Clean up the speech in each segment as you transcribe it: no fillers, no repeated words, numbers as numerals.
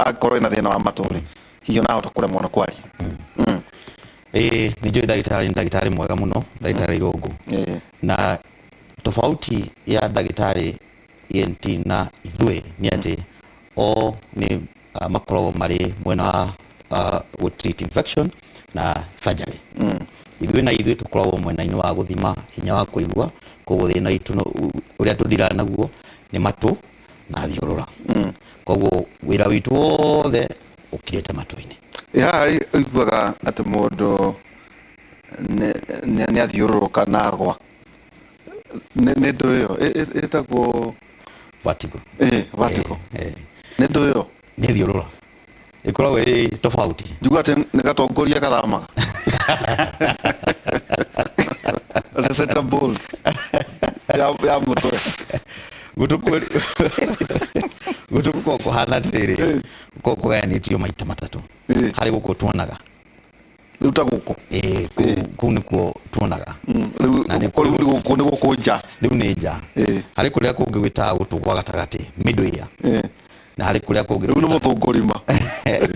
Angĩkorwo ena thĩna wa matũ rĩ, hihi ona ahota kũremwo nĩ kwaria? Ĩĩ, nĩ njũĩ ndagĩtarĩ, nĩ ndagĩtarĩ mwega mũno, ndagĩtarĩ Irũngũ. Na tofauti ya ndagĩtarĩ ENT na ithuĩ nĩ atĩ o nĩ makoragwo marĩ mwena wa gũ treat infection na surgery. Ithuĩ na ithuĩ tũkoragwo mwena-inĩ wa gũthima hinya wa kũigua, koguo thĩna witũ ũrĩa tũndiraga naguo nĩ matũ na thiũrũra. Koguo wĩra witũ wothe ũkirĩte matũ-inĩ. Ĩ haha ũiguaga atĩ mũndũ nĩ athiũrũrũka na agwa, nĩ ndũ ĩyo ĩtagwo? Vertigo. Ĩ, vertigo. Nĩ ndũ ĩyo? Nĩ thiũrũra ĩkoragwo ĩrĩ tofauti. Njigua atĩ nĩ gatongoria gathamaga. The center bolt ya mũtwe. Gũtũ gũkoragwo kũhana atĩrĩrĩ, gũkoragwo kũgayanĩtio maita matatũ. Harĩ gũkũ tuonaga. Rĩu ta gũkũ? Ĩĩ, kũu nĩkuo tuonaga. Rĩu rĩu nĩ gũkũ, nĩ gũkũ nja. Rĩu nĩ nja. Harĩ kũrĩa kũngĩ gwĩtaga gũtũ gwa gatagatĩ, middle ear. Na harĩ kũrĩa kũngĩ Rĩu nĩ mũthũngũrima.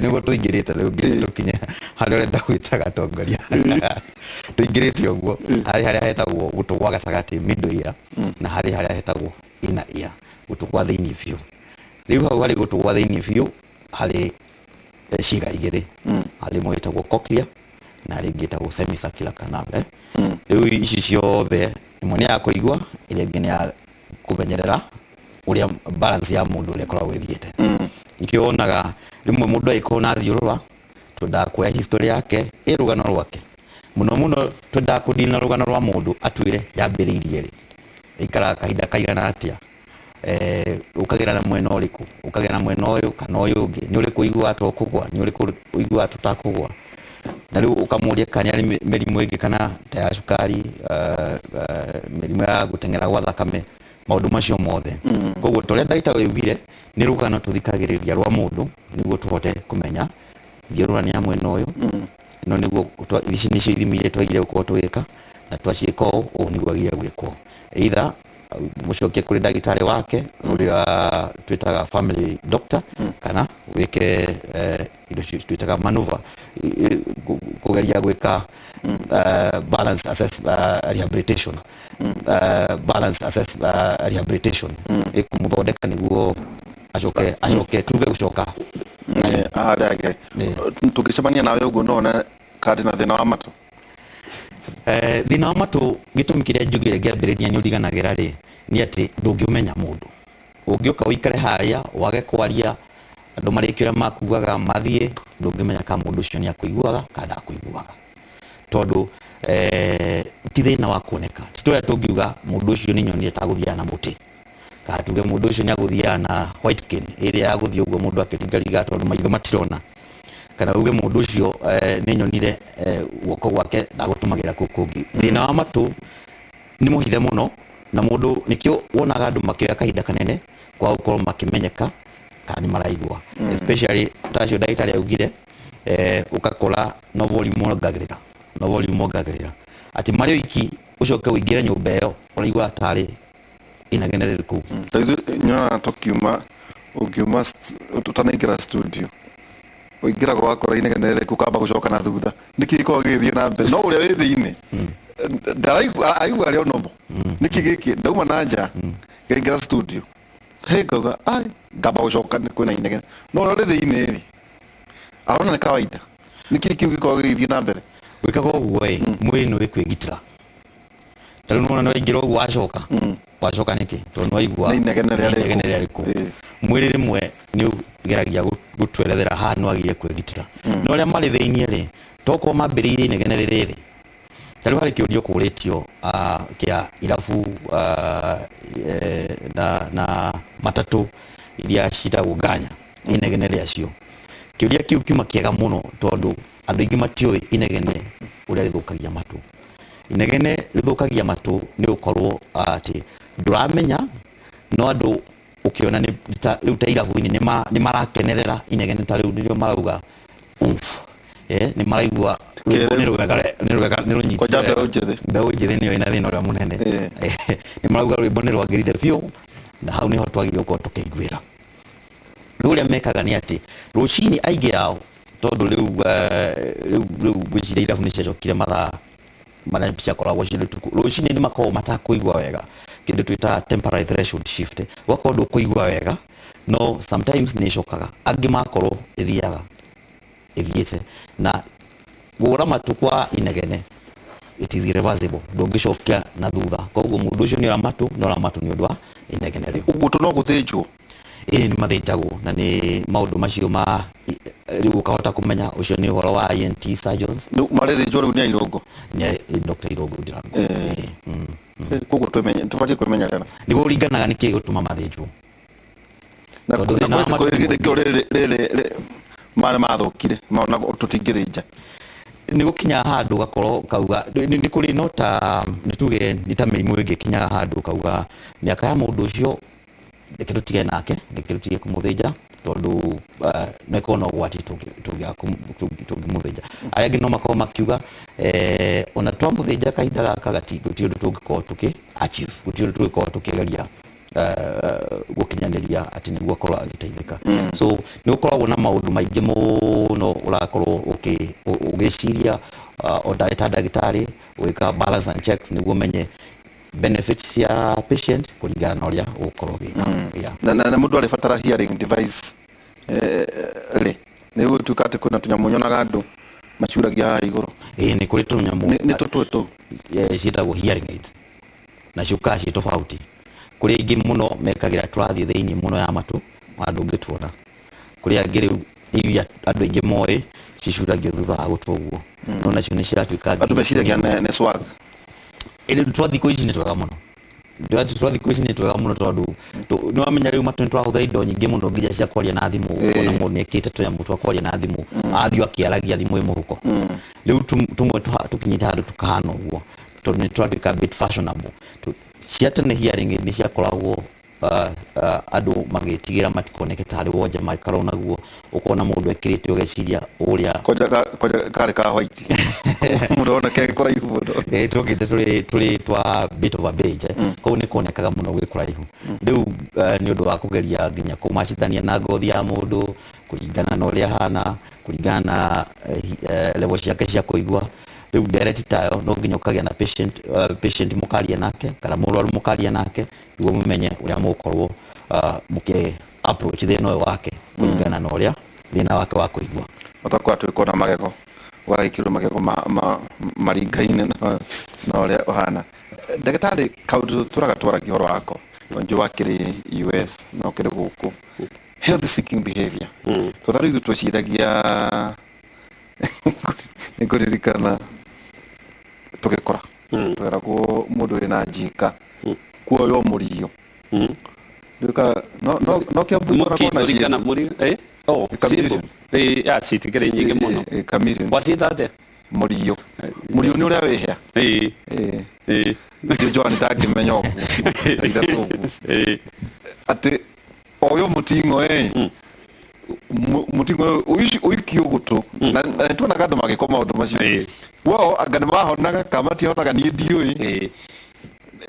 Nĩguo tũingĩrĩte rĩu nginya tũkinye harĩa ũrenda gwĩta gatongoria. Tũingĩrĩte ũguo harĩ harĩa hetagwo gũtũ gwa gatagatĩ, middle ear, na harĩ harĩa hetagwo inner ear, gũtũ gwa thĩinĩ biũ. Rĩu hau harĩ gũtũ gwa thĩinĩ biũ harĩ ciĩga igĩrĩ, harĩ ĩmwe ĩtagwo cochlea na harĩ ĩngĩ ĩtagwo semicircular canal, eh. Rĩu ici ciothe, ĩmwe nĩ ya kũigua, ĩrĩa ĩngĩ nĩ ya kũmenyerera ũrĩa balance ya mũndũ ũrĩa ĩkoragwo ĩthiĩte. Nĩkĩo wonaga rĩmwe mũndũ agĩkorwo na thiũrũra, twendaga kuoya history yake, ĩ rũgano rwake mũno mũno, twendaga kũdeal na rũgano rwa mũndũ, atwĩre yambĩrĩirie rĩ, ĩikaraga kahinda kaigana atĩa, ũkagĩra na mwena ũrĩkũ, ũkagĩra na mwena ũyũ kana ũyũ ũngĩ, nĩ ũrĩkũ ũiguaga ta ũkũgwa, nĩ ũrĩkũ ũiguaga ta ũtakũgwa. Na rĩu ũkamũria kana nĩ arĩ mĩrimũ ĩngĩ, kana ta ya cukari, mĩrimũ ya gũteng'era gwa thakame, maũndũ macio mothe. Koguo ta ũrĩa ndagĩtarĩ augire, nĩ rũgano tũthikagĩrĩria rwa mũndũ nĩguo tũhote kũmenya thiũrũra nĩ ya mwena ũyũ. No nĩguo ici nĩcio ithimi iria twagĩrĩire gũkorwo tũgĩka, na twaciĩka ũũ, ũũ nĩguo agĩrĩire gwĩkwo, either mũcokie kũrĩ ndagĩtarĩ wake ũrĩa twĩtaga family doctor, kana wĩke indo twĩtaga maneuver, kũgeria gwĩka balance assess, rehabilitation, balance assess, rehabilitation, ĩkũmũthondeka nĩguo acoke tuge gũcoka. Harĩa age tũngĩcemania nawe ũguo, no one kandi na thĩna wa matũ? Thĩna wa matũ, gĩtũmi kĩrĩa njugire ngĩambĩrĩria nĩ ũriganagĩra rĩ, nĩ atĩ ndũngĩũmenya. Mũndũ ũngĩũka ũikare harĩa wage kwaria, andũ marĩkie ũrĩa makugaga mathiĩ, ndũngĩmenya kana mũndũ ũcio nĩ akũiguaga kana ndakũiguaga, tondũ ti thĩna wa kuoneka. Ti tũrĩa tũngiuga mũndũ ũcio nĩ nyonire ta agũthiaga na mũtĩ, kana tuge mũndũ ũcio nĩ agũthiaga na white cane ĩrĩa ya gũthiĩ ũguo mũndũ akĩringaringaga tondũ maitho matirona, kana uge mũndũ ũcio nĩ nyonire guoko gwake ndagũtũmagĩra kũu kũngĩ. Thĩna wa matũ nĩ mũhithe mũno, na mũndũ nĩkĩo wonaga andũ makĩoya kahinda kanene kwa gũkorwo makĩmenyeka kana nĩ maraigua, especially ta acio ndagĩtarĩ augire, ũgakora no volume mongagĩrĩra, no volume mongagĩrĩra, atĩ marĩ oiki ũcoke ũingĩre nyũmba ĩyo ũraigua tarĩ inegene rĩrĩ kũu. Ta ithuĩ nyonaga tũkiuma, ũngiuma tũtanaingĩra studio, ũingĩraga wakora inegene rĩrĩ, ũkamba gũcoka na thutha, nĩkĩ gĩkoragwo gĩgĩthiĩ na mbere? No ũrĩa wĩ thĩinĩ ndaraigua, aigua arĩ o normal. Nĩkĩ gĩkĩ ndauma na nja ngaingĩra studio, he ngauga ai, ngamba gũcoka nĩ kwĩna inegene, no ũrĩa ũrĩ thĩinĩ rĩ, arona nĩ kawaida. Nĩkĩ kĩu gĩkoragwo gĩgĩthiĩ na mbere? Gwĩkaga ũguo ĩ, mwĩrĩ nĩ wĩkwĩgitĩra. Ta rĩu nĩwona nĩwaingĩra ũguo, wacoka wacoka nĩkĩ? Tondũ nĩwaigua nĩ inegene rĩarĩ inegene rĩarĩ kũu. Mwĩrĩ rĩmwe nĩ ũgeragia gũtwerethera haha nĩ wagĩrĩire kwĩgitĩra. No arĩa marĩ thĩinĩ rĩ, tokorwo mambĩrĩirie inegene rĩrĩ thĩ. Ta rĩu harĩ kĩũria ũkũrĩtio kĩa irabu na matatũ iria ciĩtagwo nganya, inegene rĩacio. Kĩũria kĩu kiuma kĩega mũno, tondũ andũ aingĩ matiũĩ inegene ũrĩa rĩthũkagia matũ. Inegene rĩthũkagia matũ nĩ gũkorwo atĩ ndũramenya, no andũ ũkĩona nĩ rĩu ta irabu-inĩ nĩ marakenerera inegene, ta rĩu nĩrĩo marauga umf, nĩ maraigua rwĩmbo nĩ rwega, nĩ rwega, nĩ rũnyitire. Kwanja mbeũ njĩthĩ. Mbeũ njĩthĩ nĩyo ĩna thĩna ũrĩa mũnene. Nĩ marauga rwĩmbo nĩ rwagĩrire biũ, na hau nĩho twagĩrĩirwo gũkorwo tũkĩiguĩra. Rĩu ũrĩa mekaga nĩ atĩ rũcinĩ aingĩ ao, tondũ rĩu rĩu ngwĩciria irabu nĩ ciacokire mathaa marĩa ciakoragwo cirĩ ũtukũ, rũcinĩ nĩ makoragwo matakũigua wega, kĩndũ twĩtaga temporary threshold shift, ũgakorwo ndũkũigua wega, no sometimes nĩ ĩcokaga, angĩ makorwo ĩthiaga ĩthiĩte na gũra matũ kwa inegene, it is irreversible, ndũngĩcokia na thutha. Koguo mũndũ ũcio nĩ ora matũ, nĩ ora matũ nĩ ũndũ wa inegene rĩu. Gũtũ no gũthĩnjwo? Ĩĩ, nĩ mathĩnjagwo, na nĩ maũndũ macio ma rĩu ũkahota kũmenya ũcio nĩ ũhoro wa ENT surgeons. Rĩu marĩthĩnjwo rĩu nĩ airũngũ? Nĩ Dr. Irũngũ Ndirango. Ĩĩ. Koguo tũbatiĩ kwĩmenyerera. Nĩ kũringanaga nĩ kĩĩ gũtũma mathĩnjwo. Na Tondũ thĩna wa matũ gĩthĩkĩro rĩrĩ rĩrĩ marĩa mathũkire mona tũtingĩthĩnja. Nĩ gũkinya handũ ũgakorwo ũkauga nĩ kũrĩ, no ta nĩ tuge nĩ ta mĩrimũ ĩngĩ ĩkinyaga handũ ũkauga mĩaka ya mũndũ ũcio, reke tũtige nake, reke tũtige kũmũthĩnja, tondũ no ĩkorwo na ũgwati tũngĩmũthĩnja. Arĩa angĩ no makorwo makiuga ona twamũthĩnja kahinda gaka gũtirĩ ũndũ tũngĩkorwo tũkĩ achieve, gũtirĩ ũndũ tũngĩkorwo tũkĩgeria gũkinyanĩria atĩ nĩguo akorwo agĩteithĩka. So nĩ gũkoragwo na maũndũ maingĩ mũno ũrakorwo ũgĩciria o ta ndagĩtarĩ, ũgĩka balance and checks nĩguo ũmenye benefits cia patient kũringana na ũrĩa ũgũkorwo ũgĩka. Yeah. Na mũndũ arĩbatara hearing device rĩ, nĩ gũtuĩka atĩ kwĩna tũnyamũ nyonaga andũ macuragia haha igũrũ? Ĩĩ, nĩ kũrĩ tũnyamũ. Nĩ tũtũ tũu? Ciĩtagwo hearing aids, na ciũkaga ciĩ tofauti. Kũrĩ aingĩ mũno mekagĩra tũrathiĩ thĩinĩ mũno ya matũ handũ ũngĩtuona. Kũrĩ angĩ rĩu iria andũ aingĩ moĩ cicuragio thutha wa gũtũ ũguo, no nacio nĩ ciratuĩka Andũ meciragia nĩ swag. Ĩrĩ twa thikũ ici nĩ twega mũno, twa thikũ ici nĩ twega mũno, tondũ nĩ wamenya rĩu matũ nĩ tũrahũthĩra indo nyingĩ mũno nginya cia kwaria na thimũ. Ũkona mũndũ nĩ ekĩte tũnyamũ twa kwaria na thimũ, athiĩ akĩaragia thimũ ĩ mũhuko. Rĩu tũmwe tũkinyĩte handũ tũkahana ũguo tondũ nĩ tũratuĩka bit fashionable. Cia tene hearing aid nĩ ciakoragwo andũ magĩtigĩra matikoneke tarĩ wonje maikarwo naguo, ũkona mũndũ ekĩrĩte ũgeciria ũrĩa Kwanja kwanja karĩ ka white, mũndũ ona ke kũraihu mũno. Ĩĩ, tũkĩte tũrĩ twa bit of a beige, koguo nĩ kuonekaga mũno gwĩ kũraihu. Rĩu nĩ ũndũ wa kũgeria nginya kũmacithania na ngothi ya mũndũ kũringana na ũrĩa ahana, kũringana na level ciake cia kũigua. Rĩu ndereti tayo no nginya ũkagĩa na patient mũkaria nake kana mũrwaru mũkaria nake nĩguo mũmenye ũrĩa mũgũkorwo mũkĩ approach thĩna ũyũ wake kũringana na ũrĩa thĩna wake wa kũigua. Ũtakwa twĩkwo na magego, ũgagĩkĩrwo magego maringaine na ũrĩa ũhana. Ndagĩtarĩ, kaũndũ tũraga twaragia ũhoro wako njũ wakĩrĩ US na ũkĩrĩ gũkũ, health seeking behavior, tondũ rĩu ithuĩ twĩciragia, nĩ ngũririkana tũgĩkũra tweragwo mũndũ wĩna njika kuoywo mũrio. Nduĩka no Kiambu koragwo na Mũkindũri kana mũri oh. Chameleon. Ciĩtũ. Ya citikĩrĩ nyingĩ mũno. Chameleon. Waciĩta atĩa? Mũrio, mũrio nĩ ũrĩa wĩhĩa. Ndio Joan ndangĩmenya ũguo ta ithatũ ũguo atĩ oyo mũting'o mũting'o ũyũ ũikio gũtũ, na nĩ tuonaga andũ magĩkwo maũndũ macio. Wao anga nĩ mahonaga kana matihonaga, niĩ ndiũĩ.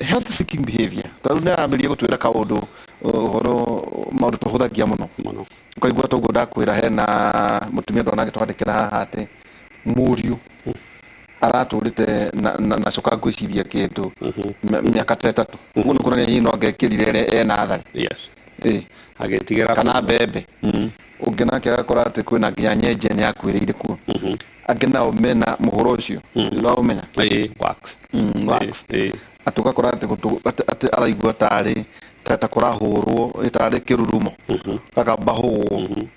Health seeking behavior, tondũ nĩ arambĩrĩria gũtwĩra kaũndũ ũhoro maũndũ tũhũthagia mũno. Mũno. Ũkaigua toguo ndakwĩra hena mũtumia ndona agĩtwandĩkĩra haha atĩ mũriũ aratũrĩte na coka ngwĩciria kĩndũ mĩaka ta 3, ũguo nĩ kuonania hihi no angekĩrire ĩrĩa ena athari. Agĩtigĩra kana mbembe. Ũngĩ nake agakora atĩ kwĩna nginya nyenje nĩ akuĩrĩire kuo. Angĩ nao mena mũhũro ũcio ũraũmenya. Ĩĩ, wax. Wax. Ĩĩ. Atĩ ũgakora atĩ gũtũ atĩ araigua tarĩ ta kũrahũrwo, tarĩ kĩrurumo gakamba hũũ,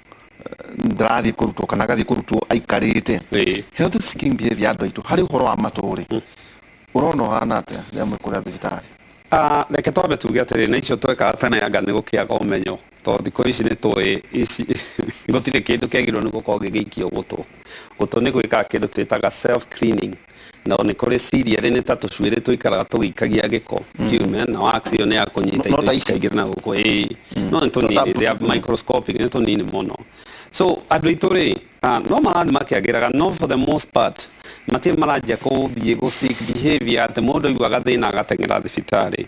ndarathiĩ kũrutwo kana agathiĩ kũrutwo aikarĩte. Health seeking behavior andũ aitũ harĩ ũhoro wa matũ rĩ, ũrona ũhana atĩa rĩrĩa mwĩ kũrĩa thibitarĩ? Reke twambe tuge atĩrĩ, na icio twekaga tene anga nĩ gũkĩaga ũmenyo, tondũ thikũ ici nĩ tũĩ ici gũtirĩ kĩndũ kĩagĩrĩirwo nĩ gũkorwo gĩgĩikio gũtũ. Gũtũ nĩ gwĩkaga kĩndũ twĩtaga self cleaning, na nĩ kũrĩ ciria nĩ ta tũcuĩrĩ tũikaraga tũgĩikagia gĩko kiume, na wax ĩyo nĩ ya kũnyita No indo ta ici. ikaingĩra na gũkũ. Ĩĩ, no nĩ tũnini, they are microscopic, nĩ tũnini mũno. So andũ aitũ rĩ, no marathiĩ makĩagĩraga, no for the most part matirĩ maranjia kũthiĩ gũ seek behavior atĩ mũndũ aigua gathĩna agateng'era thibitarĩ.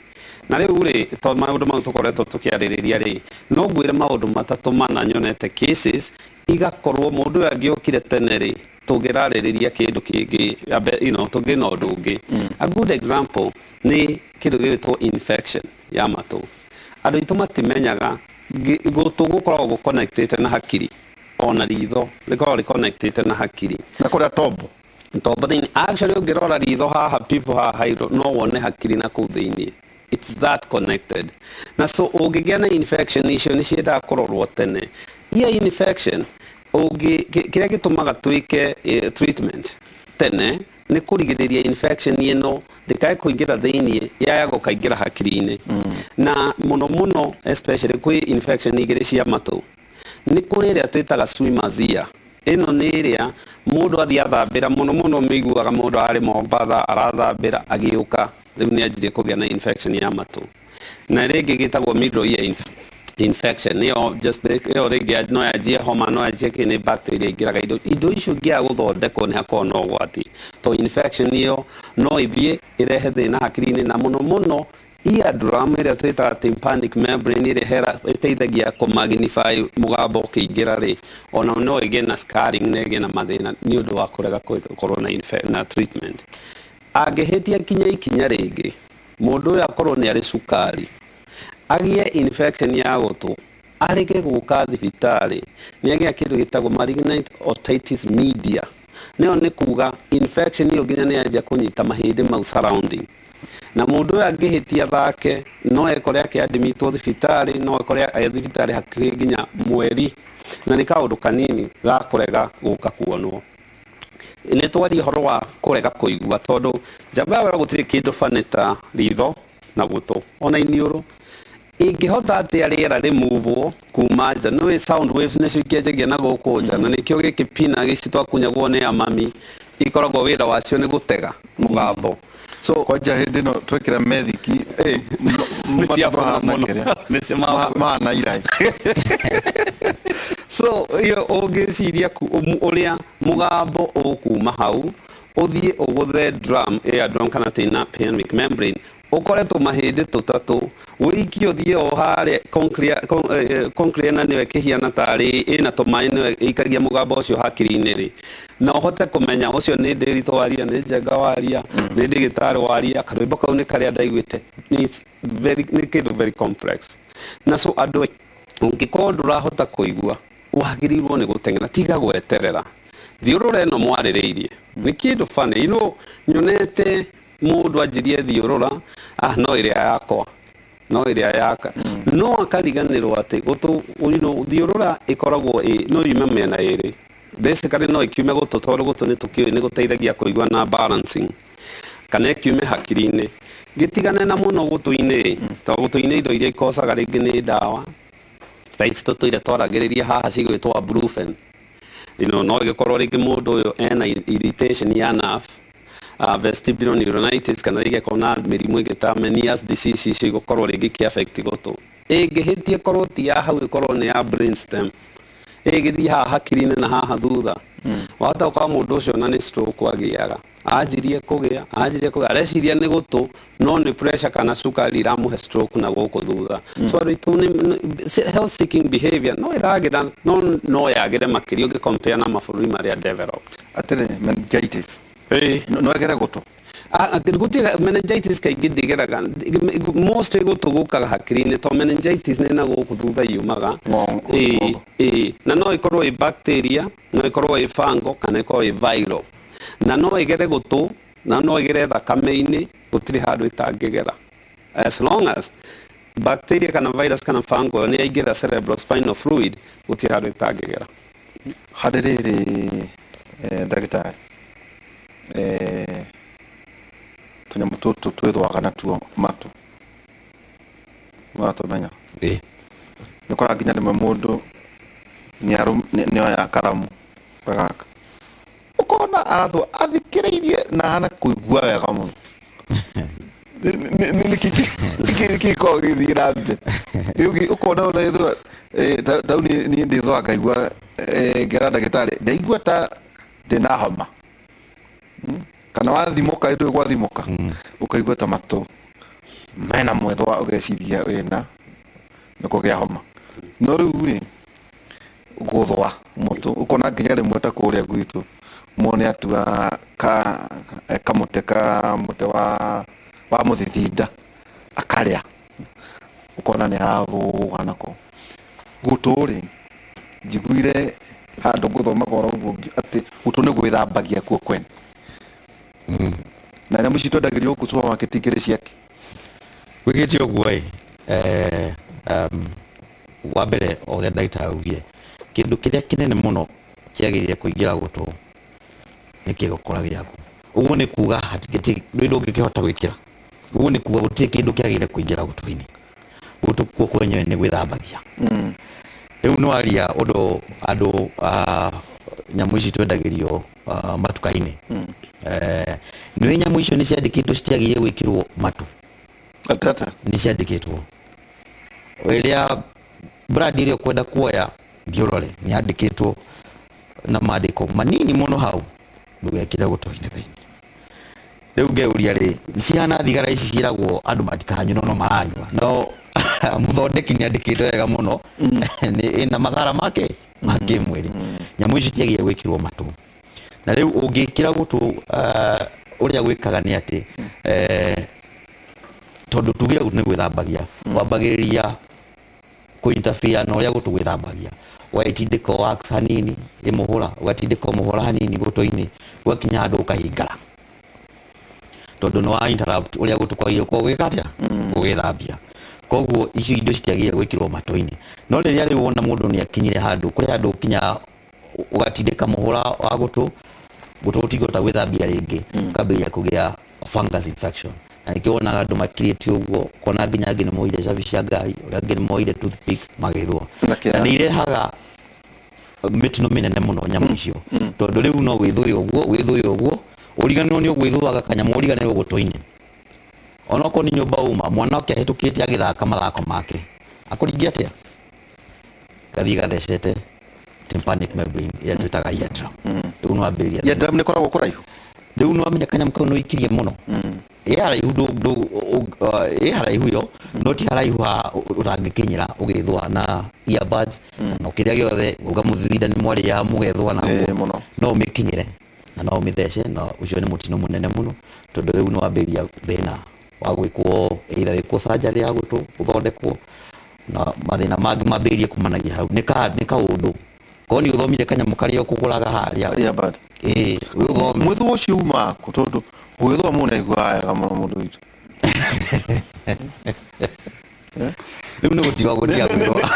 Na rĩu rĩ, to maũndũ mau tũkoretwo tũkĩarĩrĩria rĩ, no ngwĩre maũndũ matatũ mana nyonete cases igakorwo mũndũ ũyũ angĩokire tene rĩ, tũngĩrarĩrĩria kĩndũ kĩngĩ, tũngĩ na ũndũ ũngĩ. A good example nĩ kĩndũ gĩgwĩtwo infection ya matũ. Andũ aitũ matimenyaga gũtũ gũkoragwo gũconnectĩte na hakiri, ona ritho rĩkoragwo rĩconnectĩte na hakiri. Na kũrĩa tombo. Tombo thĩinĩ. Actually ũngĩrora ritho haha, people haha hairũ, no wone hakiri na kũu thĩinĩ. It's that connected. Na so ũngĩgĩa na infection icio nĩ ciendaga kũrorwo tene. Ear infection, kĩrĩa gĩtũmaga twĩke treatment tene nĩ kũrigĩrĩria infection ĩno ndĩkae kũingĩra thĩinĩ, yaya gũkaingĩra hakiri-inĩ. Na mũno mũno especially kwĩ infection igĩrĩ cia matũ. Nĩ kũrĩ ĩrĩa twĩtaga swimmer's ear. Ĩno nĩ ĩrĩa mũndũ athiĩ athambĩra, mũno mũno mĩiguaga mũndũ arĩ Mombatha arathambĩra agĩũka, rĩu nĩ anjirie kũgĩa na infection ya matũ. Na rĩngĩ gĩtagwo middle ear infection, nĩyo just ĩyo rĩngĩ no yanjie homa, no yanjie kĩ, nĩ bacteria ingĩraga indo icio ingĩaga gũthondekwo nĩ hakoragwo na ũgwati. To infection ĩyo no ĩthiĩ ĩrehe thĩna hakiri-inĩ, na mũno mũno eardrum ĩrĩa twĩtaga tympanic membrane ĩrĩa ĩteithagia kũ-magnify mũgambo ũkĩingĩra rĩ, ona no ĩgĩe na scarring na ĩgĩe na mathĩna nĩ ũndũ wa kũrega gũkorwo na treatment. Angĩhĩtia kinya ikinya rĩngĩ, mũndũ ũyũ akorwo nĩ arĩ cukari, agĩe infection ya gũtũ, arege gũka thibitarĩ, nĩ agĩa kĩndũ gĩtagwo malignant otitis media. Nĩyo nĩ kuga infection ĩyo nginya nĩ yanjia kũnyita mahĩndĩ mau surrounding. Na mũndũ ũyũ angĩhĩtia thake, no ekore akĩadmitwo thibitarĩ, no ekore e thibitarĩ hakuhĩ nginya mweri, na nĩ kaũndũ kanini ga kũrega gũka kuonwo. Nĩ twaria ũhoro wa kũrega kũigua, tondũ njamba ya wĩra gũtirĩ kĩndũ bani ta ritho na gũtũ ona iniũrũ. Ingĩhota atĩa rĩera rĩmuvwo kuma nja? Nĩũĩ sound waves nĩcio ikĩanjagia na gũkũ nja, na nĩkĩo gĩkĩ pina gĩci twakunyagwo nĩ amami ikoragwo wĩra wacio nĩ gũtega mũgambo. So kwanja hĩndĩ ĩno twekĩra methiki, nĩ cia bata mũno. Nĩ cia mahana irai. So iyo ũngĩciria ũrĩa mũgambo ũkuma hau ũthiĩ ũgũthe drum, air drum kana tympanic membrane, ũkoretwo mahĩndĩ tũtatũ, ũikie ũthiĩ o harĩa conclea na nĩyo ĩkĩhiana tarĩ ĩna tũmaĩ, nĩyo ĩikagia mũgambo ũcio hakiri-inĩ rĩ, na ũhote kũmenya ũcio nĩ Ndĩritũ waria, nĩ Njenga waria, nĩ ndĩgĩtarĩ waria, karwĩmbo kau nĩ karĩa ndaiguĩte. Nĩ kĩndũ very complex. Na so andũ, ũngĩkorwo ndũrahota kũigua, wagĩrĩirwo nĩ gũteng'era, tiga gweterera, thiũrũra ĩno mwarĩrĩirie nĩ kĩndũ funny. Nyonete mũndũ anjirie thiũrũra, no ĩrĩa yakwa, no ĩrĩa yaka, no akariganĩrwo atĩ gũtũ, thiũrũra ĩkoragwo no yume mĩena ĩrĩ. Basically no ĩkiume gũtũ, tondũ gũtũ nĩ tũkĩũĩ nĩ gũteithagia kũigua na balancing, kana ĩkiume hakiri-inĩ. Gĩtigane na mũno gũtũ-inĩ, tondũ gũtũ-inĩ indo iria ikocaga rĩngĩ nĩ ndawa ta ici tũtũire twaragĩrĩria haha cigwĩtwo Brufen. No ĩgĩkorwo rĩngĩ mũndũ ũyũ ena irritation ya nerve, vestibular neuronitis, kana rĩngĩ akorwo na mĩrimũ ĩngĩ ta Meniere's disease, icio igũkorwo rĩngĩ ikĩ affect gũtũ. Ĩngĩhĩtia ĩkorwo ti ya hau, ĩkorwo nĩ ya brainstem, ĩgĩthiĩ haha hakiri-inĩ na haha thutha, wahota gũkorwo mũndũ ũcio ona nĩ stroke agĩaga. Anjirie kũgĩa, areciria nĩ gũtũ, no nĩ pressure kana cukari iramũhe stroke na gũkũ thutha. So andũ aitũ nĩ health seeking behavior no ĩragĩra, no yagĩre makĩria ũngĩ compare na mabũrũri marĩa developed. Atĩrĩ, meningitis no ĩgere gũtũ? Gũtirĩ meningitis kaingĩ ndĩgeraga, most gũtũ gũkaga hakiri-inĩ, tondũ meningitis nĩ na gũkũ thutha yumaga. Ng'ongo. Na no ĩkorwo ĩ bacteria, no ĩkorwo ĩ fungal, kana ĩkorwo ĩ viral, na no ĩgere gũtũ, na no ĩgere thakame-inĩ, gũtirĩ handũ ĩtangĩgera, as long as bacteria kana virus kana fungal nĩ yaingĩra cerebrospinal fluid, gũtirĩ handũ ĩtangĩgera. Harĩ rĩrĩ, ndagĩtarĩ, tũnyamũ tũtũ twĩthwaga natuo matũ, watũmenya? Ĩĩ. Nĩ ũkoraga nginya rĩmwe mũndũ nĩ oya karamu gaka, ũkona arathwo athikĩrĩirie na ahana kũigua wega mũno. Nĩkĩ gĩkoragwo gĩgĩthiĩ na mbere? Rĩu ũkona ũrethwa tau niĩ ndĩthwaga ngaigua, ngera ndagĩtarĩ ndaigua ta ndĩna homa, kana wathimũka, hĩndĩ ĩyo gwathimũka ũkaigua ta matũ Mena mwethwa ũgeciria wĩna nĩ kũgĩa homa. No rĩu rĩ, gũthwa mũtũ ũkona nginya rĩmwe ta kũrĩa gwitũ mũndũ nĩ atua ka kamũtĩ ka mũtĩ wa mũthithinda akarĩa, ũkona nĩ arathũga nako. Gũtũ rĩ, njiguire handũ ngũthomaga oro ũguo atĩ gũtũ nĩ gwĩthambagia kuo kwene. Na nyamũ ici twendagĩrio gũkũ supermarket ikĩrĩ ciake. Gwĩkĩte ũguo ĩ, wa mbere o ũrĩa ndagĩtarĩ augire, kĩndũ kĩrĩa kĩnene mũno kĩagĩrĩire kũingĩra gũtũ nĩ kĩgokora gĩaku. Ũguo nĩ kuga ndũrĩ ndũngĩkĩhota gwĩkĩra. Ũguo nĩ kuga gũtirĩ kĩndũ kĩagĩrĩire kũingĩra gũtũ-inĩ. Gũtũ kuo kwenyewe nĩ gwĩthambagia. Rĩu nĩ waria ũndũ andũ nyamũ ici twendagĩrio matuka-inĩ. Nĩ nyamũ icio nĩ ciandĩkĩtwo citiagĩrĩire gwĩkĩrwo matũ. Atata. Nĩ ciandĩkĩtwo. Ĩrĩa brand ĩrĩa ũkwenda kuoya thiĩ ũrore nĩ yandĩkĩtwo na mandĩko manini mũno hau ndũgekĩre gũtũ-inĩ thĩinĩ. Rĩu ngeuria rĩ, cihana thigara ici ciĩragwo andũ matikanyue no no maranyua. No mũthondeki nĩ andĩkĩte wega mũno nĩ ĩna mathara make ma kĩmwĩrĩ. Nyamũ ici citiagĩrĩire gwĩkĩrwo matũ. Na rĩu ũngĩkĩra gũtũ ũrĩa gwĩkaga nĩ atĩ tondũ tugire gũtũ nĩ gwĩthambagia, wambagĩrĩria kũ interfere na ũrĩa gũtũ gwĩthambagia. Ũgagĩtindĩka wax hanini ĩmũhũra, ũgatindĩka mũhũra hanini gũtũ-inĩ, ũgakinya handũ ũkahingara. Tondũ nĩ wa interrupt ũrĩa gũtũ kwagĩrĩire gũkorwo gũgĩka atĩa? Gũgĩthambia. Koguo icio indo citiagĩrĩire gwĩkĩrwo matũ-inĩ. No rĩrĩa rĩu wona mũndũ nĩ akinyire handũ, kũrĩ handũ ũkinyaga ũgatindĩka mũhũra wa gũtũ, gũtũ gũtingĩhota gwĩthambia rĩngĩ, ũkambĩrĩria kũgĩa fungus infection. Na nĩkĩo wonaga andũ makirĩte ũguo, ũkona nginya angĩ nĩ moire cabi cia ngari, ũrĩa angĩ nĩ moire toothpick magĩthũa. Na kĩara. Na nĩ irehaga mĩtino mĩnene mũno nyamũ icio. Tondũ rĩu no wĩthũe ũguo, wĩthũe ũguo, ũriganĩrwo nĩ ũgwĩthũaga kanyamũ ũriganĩrwo gũtũ-inĩ. Onokorwo nĩ nyũmba uma, mwana oke ahĩtũkĩte agĩthaka mathako make, akũringia atĩa? Gathiĩ gathecete tympanic membrane ĩrĩa twĩtaga eardrum. Rĩu nĩ wambĩrĩria. Eardrum nĩ ĩkoragwo kũraihu? Rĩu nĩ wamenya kanyamũ kau nĩ ũikirie mũno. Ĩ haraihu ĩ haraihu yo, no ti haraihu ha ũtangĩkinyĩra ũgĩthũa na earbuds, na kĩrĩa gĩothe uga mũthithinda nĩ mwarĩaga mũgethũa na Mũno. No ũmĩkinyĩre na no ũmĩthece, na ũcio nĩ mũtino mũnene mũno, tondũ rĩu nĩ wambĩrĩria thĩna wa gwĩkwo either wĩkwo surgery ya gũtũ gũthondekwo, na mathĩna mangĩ mambĩrĩrie kumanagia hau. Nĩ kaũndũ korwo nĩ ũthomire kanyamũ karĩa ũkũgũraga harĩa. Earbud. Ĩĩ, ũthome. Mwĩthũa ũcio umaga kũ? Tondũ gwĩthũa mũndũ nĩ aiguaga wega mũno mũndũ witũ. Rĩu nĩ gũtiga gũtiga gwĩthũa.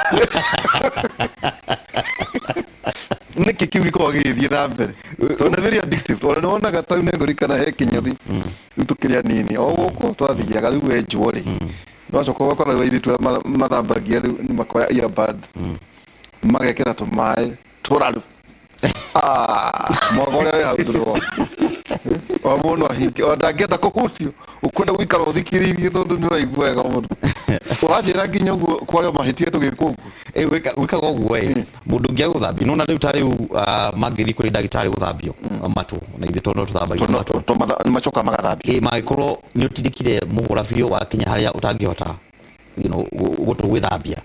Nĩkĩ kĩu gĩkoragwo gĩgĩthiĩ na mbere? Tondũ nĩ very addictive. Ona nĩ wonaga ta rĩu nĩ ngũririkana he kĩnyũthi rĩu tũkĩrĩ anini o gũkũ twathiaga rĩu wenjwo rĩ, nĩwacoka ũgakora rĩu airĩtu arĩa mathambagia rĩu nĩ makoya earbud magekĩra tũmaĩ tũraru. Mwaka ũrĩa wĩ hau ndũrĩ wona. O mũndũ ahinge, ona ndangĩenda kũhutio, ũkwenda gũikara ũthikĩrĩirie tondũ nĩ ũraigua wega mũno. Ũranjĩra nginya ũguo kwaria mahĩtia tũgĩkwo ũguo? Gwĩkaga ũguo ĩ, mũndũ ũngĩ agũthambia, nĩwona rĩu ta rĩu mangĩthiĩ kũrĩ ndagĩtarĩ gũthambio matũ, na ithuĩ tondũ no tũthambagia matũ. Nĩ macokaga magathambio. Ĩ, mangĩkorwo nĩ ũtindĩkire mũhũra biũ wakinya harĩa ũtangĩhota, gũtũ gwĩthambia.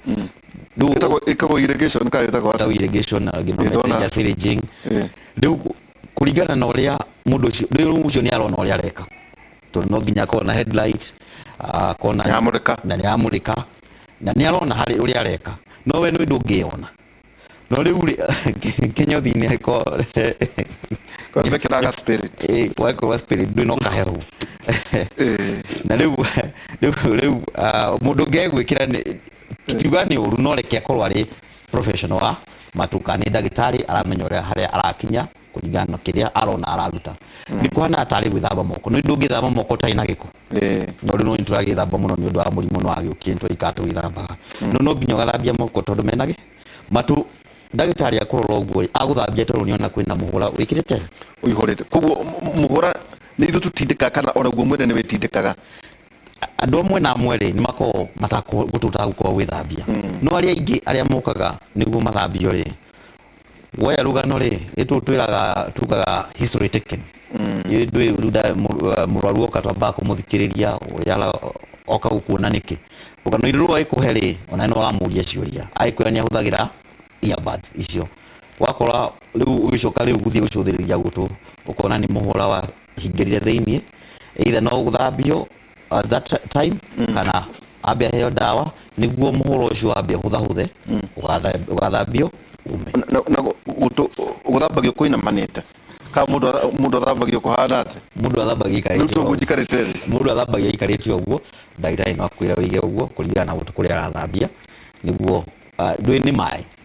Rĩu Ĩkagwo irrigation kana ĩtagwo atĩa? Ĩtagwo irrigation, na angĩ no Ĩtagwo na metagia syringing. Rĩu kũringana na ũrĩa mũndũ ũcio, rĩu ũcio nĩ arona ũrĩa areka. Tondũ no nginya akorwo na headlight, akorwo na Nĩaramũrĩka. Na nĩaramũrĩka. Na nĩarona harĩ ũrĩa areka. No we nĩ ndũngĩona. No rĩu rĩ, kĩnyũthi-inĩ angĩkorwo Kwa mekĩraga spirit. Ĩ, gwekĩrwo spirit, ndũrĩ na ũkahehu. Na rĩu, mũndũ ũngĩ egwĩkĩra nĩ, tutiuga nĩ ũru, no reke akorwo arĩ professional wa matũ, kana nĩ ndagĩtarĩ aramenya ũrĩa harĩa arakinya kũringana na kĩrĩa arona araruta. Nĩ kũhana tarĩ gwĩthamba moko, no ndũngĩthamba moko ũtarĩ na gĩko. No rĩu no nĩtũragĩthamba mũno nĩ ũndũ wa mũrimũ no wagĩũkire nĩtũraikara tũgĩthambaga. No no nginya ũgathambia moko tondũ mena gĩ matũ. Ndagĩtarĩ akũrora ũguo rĩ, agũthambia tondũ nĩona kwĩna mũhũra wĩkĩrĩte ũihũrĩte. Koguo mũhũra nĩ ithuĩ tũtindĩkaga kana ona guo mwene nĩ wĩtindĩkaga? Andũ amwe na amwe rĩ, nĩ makoragwo matakũgũtũ gũkorwo gwĩthambia. No arĩa aingĩ arĩa mokaga nĩguo mathambio rĩ, woya rũgano rĩ, ĩtũ twĩraga tugaga history taken. Ĩ ndũĩ rĩu mũrwaru oka twambaga kũmũthikĩrĩria ũrĩa Oka gũkuona nĩkĩ? Rũgano rũrũ agĩkũhe rĩ, ona no ũramũria ciũria, agĩkwĩra nĩ ahũthagĩra earbuds icio, wakora rĩu ũgĩcoka rĩu gũthiĩ gũcũthĩrĩria gũtũ, ũkona nĩ mũhũra wahingĩrire thĩiniĩ, either no gũthambio at that time kana ambe aheo ndawa nĩguo mũhũra ũcio wambe ũhũthahũthe, ũgathambio ume. Na gũtũ gũthambagio kũinamanĩte kana mũndũ athambagio kũhana atĩa? Mũndũ athambagia Rĩu aikarĩte toguo ũguo. njikarĩte thĩ. Mũndũ athambagia aikarĩte ũguo. Ndagĩtarĩ no akwĩre wĩige ũguo kũringana na gũtũ kũrĩa arathambia, nĩguo ndũĩ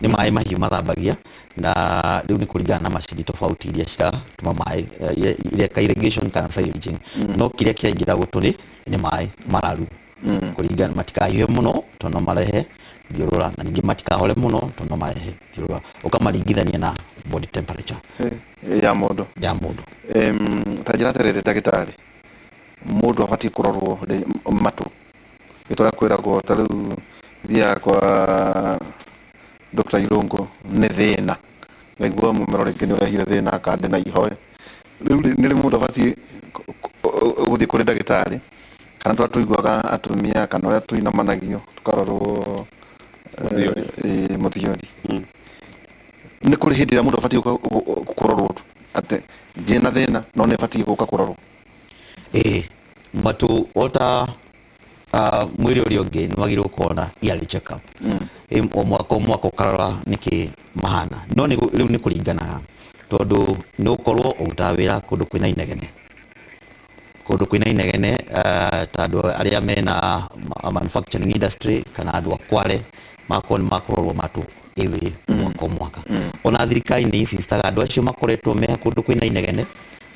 nĩ maĩ mahiũ mathambagia, na rĩu nĩ kũringana na macini tofauti iria ciratũma maĩ, ireka irrigation kana silaging, no kĩrĩa kĩraingĩra gũtũ nĩ maĩ mararu, kũringana matikahiũhe mũno tondũ no marehe thiũrũra, na ningĩ matikahore mũno tondũ no marehe thiũrũra, ũkamaringithania na body temperature ya mũndũ. Ya mũndũ. Ta njĩra atĩrĩrĩ ndagĩtarĩ, mũndũ abatiĩ kũrorwo rĩ matũ? Gĩtũrĩa kwĩragwo ta rĩu thiaga kwa Dr. Irũngũ nĩ thĩna, ngaigua mũmero rĩngĩ nĩ ũrehire thĩna akande na ihoe. Rĩu rĩ, nĩ rĩ mũndũ abatiĩ gũthiĩ kũrĩ ndagĩtarĩ, kana tũrĩa tũiguaga atumia kana ũrĩa tũinamanagio tũkarorwo? Mũthiori. Mũthiori. Nĩ kũrĩ hĩndĩ ĩrĩa mũndũ abatiĩ gũka kũrorwo tu atĩ ndirĩ na thĩna no nĩ batiĩ gũka kũrorwo? Ĩĩ, matũ ota mwĩrĩ ũrĩa ũngĩ nĩ wagĩrĩirwo gũkorwo na yearly check up. O mwaka o mwaka ũkarora nĩkĩ mahana, no rĩu nĩ kũringanaga tondũ nĩ ũkorwo ũrutaga wĩra kũndũ kwĩna inegene, ta andũ arĩa mena manufacturing industry kana andũ a kware makorwo nĩ makũrorwo matũ every mwaka o mwaka. Ona thirikari nĩ insistaga andũ acio makoretwo me kũndũ kwĩna inegene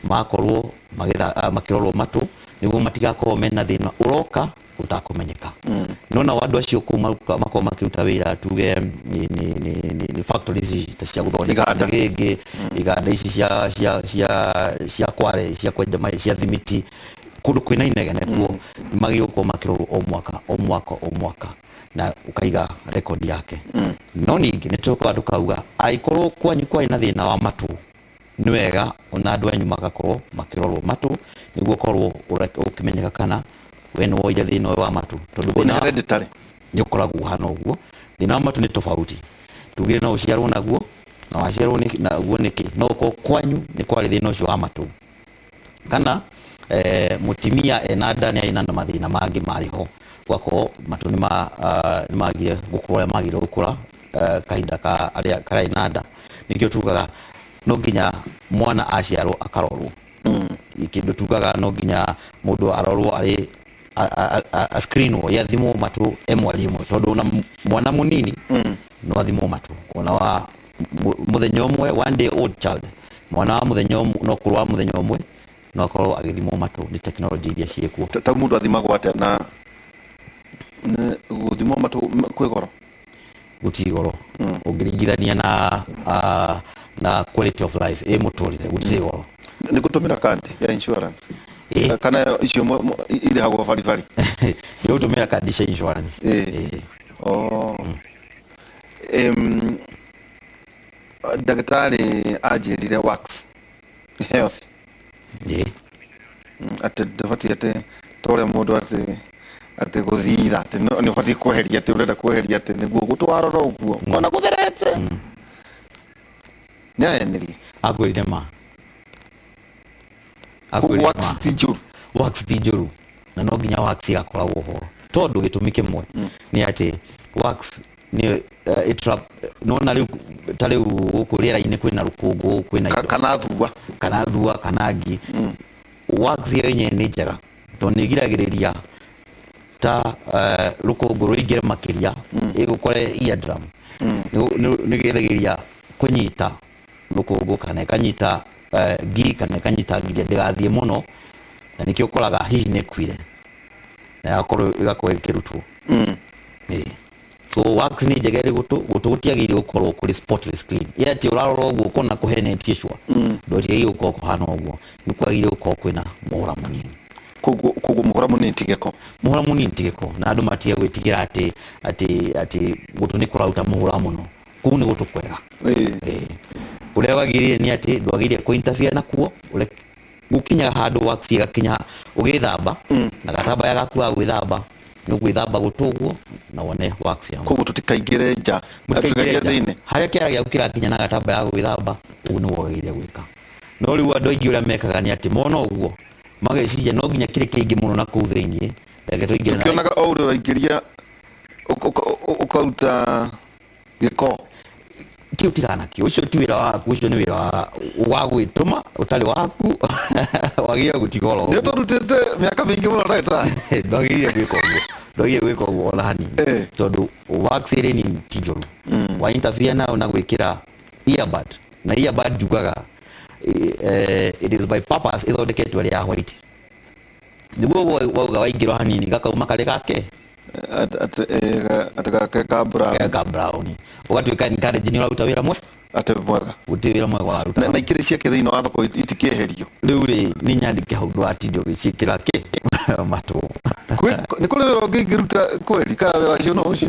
makorwo makĩrorwo matũ nĩguo matigakorwo mena thĩna ũroka ũtakũmenyeka. No nao andũ acio kũu makorwo makĩruta wĩra, tuge nĩ factories ici ta cia gũthondeka Iganda. gĩngĩ, iganda ici cia kware, cia kwenja cia thimiti, kũndũ kwĩna inegene kuo, magĩrĩirwo gũkorwo makĩrorwo o mwaka o mwaka o mwaka na ũkaiga record yake. No ningĩ nĩ tũkoraga tũkauga angĩkorwo kwanyu kwarĩ na thĩna wa matũ, nĩ wega ona andũ anyu magakorwo makĩrorwo matũ nĩguo ũkorwo ũkĩmenyeka kana we nĩ woire thĩna ũyũ wa matũ, tondũ Nĩ thĩna hereditary? Nĩ ũkoragwo ũhana ũguo. Thĩna wa matũ nĩ tofauti, tugire no ũciarwo naguo, na waciarwo naguo nĩkĩ, no ũkorwo kwanyu nĩ kwarĩ thĩna ũcio wa matũ, kana mũtumia ena nda nĩ arĩ na mathĩna mangĩ marĩ ho, gwakorwo matũ nĩ magire gũkũra ũrĩa magĩrĩirwo gũkũra kahinda ka arĩa karĩ na nda. Nĩkĩo tugaga no nginya mwana aciarwo akarorwo. Kĩndũ tugaga no nginya mũndũ arorwo arĩ a screenwo, yathimwo matũ e mweri ĩmwe, tondũ ona mwana mũnini no athimwo matũ, ona wa mũthenya ũmwe, one day old child, mwana wa mũthenya ũmwe, no ũkũrũ wa mũthenya ũmwe no akorwo agĩthimwo matũ nĩ tekinoronjĩ iria ciĩkuo. Ta mũndũ athimagwo atĩa, na nĩ gũthimwo matũ kwĩ goro? Gũtirĩ goro ũngĩringithania na quality of life ĩ mũtũrĩre, gũtirĩ goro. Nĩ gũtũmĩra kandi ya insurance? Ĩ. Kana icio irĩhagwo baribari? Nĩ gũtũmĩra kandi cia insurance. Ĩ. Ĩ. Oh. Ndagĩtarĩ anjĩrire wax health. Ĩ. Atĩ ndũbatiĩ, atĩ ta ũrĩa mũndũ atĩ gũthira atĩ nĩ ũbatiĩ kweheria, atĩ ũrenda kweheria atĩ nĩguo gũtwarora ũguo ona gũtherete, nĩ ahenirie. Akwĩrire ma. Koguo Akwĩrire wax ma. ti njũru? Wax ti njũru, na no nginya wax igakoragwo ho, tondũ gĩtũmi kĩmwe nĩ atĩ wax nĩ nona rĩu ta rĩu gũkũ rĩera-inĩ kwĩna rũkũngũ, kwĩna indo. Kana thua. Kana thua kana ngi. Wax yo yenyewe nĩ njega tondũ nĩ ĩgiragĩrĩria ta rũkũngũ rũingĩre makĩria ĩgũkore eardrum. Nĩ ĩgiragĩrĩria kũnyita rũkũngũ kana ĩkanyita ngi kana ĩkanyita nginya ndĩgathiĩ mũno, na nĩkĩo ũkoraga hihi nĩ ĩkuire na ĩgakorwo ĩkĩrutwo. Ĩĩ. So wax nĩ njega ĩrĩ gũtũ. Gũtũ gũtiagĩrĩire gũkorwo kũrĩ spotless clean, ĩ atĩ ũrarora ũguo ũkona kũhenetie cua. Ndũtiagĩrĩire gũkorwo kũhana ũguo, nĩ kwagĩrĩire gũkorwo kwĩna mũhũra mũnini. Koguo mũhũra mũnini ti gĩko? Mũhũra mũnini ti gĩko, na andũ matige gwĩtigĩra atĩ gũtũ nĩ kũraruta mũhũra mũno, kũu nĩ gũtũ kwega. Ĩĩ. Ĩĩ. Ũrĩa wagĩrĩire nĩ atĩ ndwagĩrĩire kũ interfere nakuo, ũreke Gũkinyaga handũ wax ĩgakinya ũgĩthamba na gatambaya gaku ga gwĩthamba, nĩ ũgwĩthamba gũtũ ũguo na wone wax ya Koguo tũtikaingĩre nja? Mũtikaingĩre tũkaingĩre nja. Thĩinĩ. Harĩa kĩara gĩaku kĩrakinya na gatambaya ga gwĩthamba, ũguo nĩguo wagĩrĩire gwĩka. No rĩu andũ aingĩ ũrĩa mekaga nĩ atĩ mona ũguo mageciria no nginya kĩrĩ kĩingĩ mũno na kũu thĩiniĩ, reke tũingĩre na Tũkĩonaga o ũrĩa ũraingĩria ũkaruta gĩko. Kĩu tigana nakĩo, ũcio ti wĩra waku, ũcio nĩ wĩra wa gwĩtũma ũtarĩ waku, wagĩrĩire gũtiga oro Nĩ ũguo. Ũtũrutĩte mĩaka mĩingĩ mũno, ndagĩtarĩ. Ndwagĩrĩire gwĩka ũguo, ndwagĩrĩire gwĩka ũguo ona hanini, tondũ wax ĩrĩ nini ti njũru wa interfere nayo na gwĩkĩra earbud. Na earbud njugaga it is by purpose ĩthondeketwo ĩrĩ ya white, nĩguo wauga waingĩrwo hanini gakauma karĩ gake. Atĩ gake ka brown. Ka brown, ũgatuĩka encourage nĩ ũraruta wĩra mwe. Atĩ mwega. Gũtirĩ wĩra mwega ũraruta. Na ikĩrĩ ciake thĩinĩ wa thoko itikĩeherio? Rĩu rĩ, nĩ nyandĩke hau ndũgatinde ũgĩciĩkĩra kĩ matũ. Nĩ kũrĩ wĩra ũngĩ ingĩruta kweri kana wĩra ũcio no ũcio?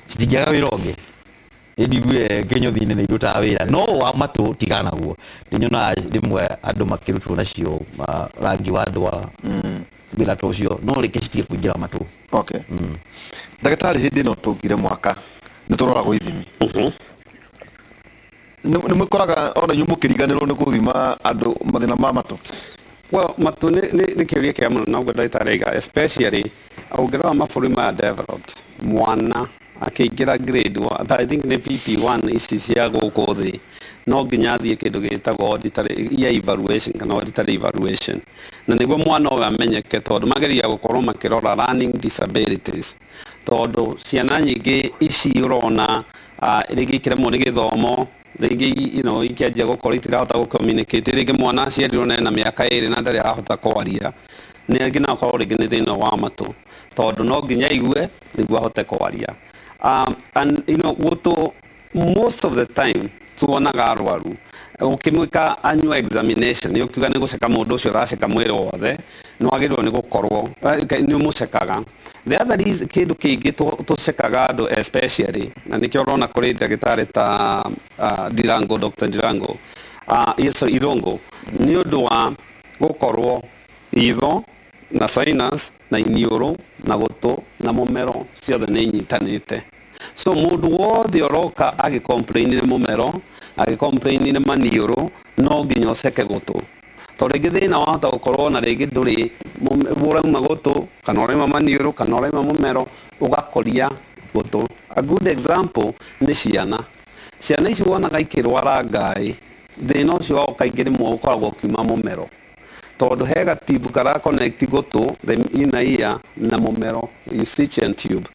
Citingĩaga wĩra ũngĩ, ĩndigure kĩnyũthi-inĩ nĩ irutaga wĩra, no wa matũ tigana naguo. Nĩ nyonaga rĩmwe andũ makĩrutwo nacio rangi wa ndwara, wĩra ta ũcio, no reke citige kũingĩra matũ. Okay, ndagĩtarĩ, hĩndĩ ĩno tũngire mwaka nĩ tũroragwo ithimi, nĩ mũkoraga ona inyuĩ mũkĩriganĩrwo nĩ gũthima andũ mathĩna ma matũ? Well, matũ nĩ kĩũria kĩega mũno, na ũguo ndagĩtarĩ aiga, especially ũngĩrora mabũrũri maya developed, mwana akĩingĩra grade one, I think nĩ PP1 ici cia gũkũ thĩ, no nginya athiĩ kĩndũ gĩtagwo auditory ear evaluation kana auditory evaluation, na nĩguo mwana ũyũ amenyeke, tondũ mageria gũkorwo makĩrora learning disabilities, tondũ ciana nyingĩ ici ũrona rĩngĩ ikĩremwo nĩ gĩthomo, rĩngĩ ikĩanjia gũkorwo itirahota gũ communicate, rĩngĩ mwana aciarirwo na ena mĩaka 2 na ndarĩ arahota kwaria, nĩ rĩngĩ no akorwo rĩngĩ nĩ thĩna wa matũ, tondũ no nginya aigue nĩguo ahote kwaria. And gũtũ, most of the time tuonaga arwaru ũkĩmwĩka annual examination, nĩ ũkiuga nĩ gũceka mũndũ ũcio ũraceka mwĩrĩ wothe, nĩ wagĩrĩirwo nĩ gũkorwo nĩ ũmũcekaga. The other is kĩndũ kĩngĩ tũcekaga andũ especially, na nĩkĩo ũrona kũrĩ ndagĩtarĩ ta Ndirango, Dr. Ndirango, yes, Irongo, nĩ ũndũ wa gũkorwo itho na sinus na iniũrũ na gũtũ na mũmero ciothe nĩ inyitanĩte. So mũndũ wothe ũroka agĩcomplain nĩ mũmero, agĩcomplain nĩ maniũrũ, no nginya ũceke gũtũ, tondũ rĩngĩ thĩna wahota gũkorwo na rĩngĩ ndũrĩ ũrauma gũtũ kana ũrauma maniũrũ kana ũrauma mũmero, ũgakoria gũtũ. A good example nĩ ciana. Ciana ici wonaga ikĩrwara ngaĩ, thĩna ũcio wao kaingĩ rĩmwe ũkoragwo ũkiuma mũmero, tondũ he gatibu kara connect gũtũ, the inner ear, na mũmero, eustachian tube,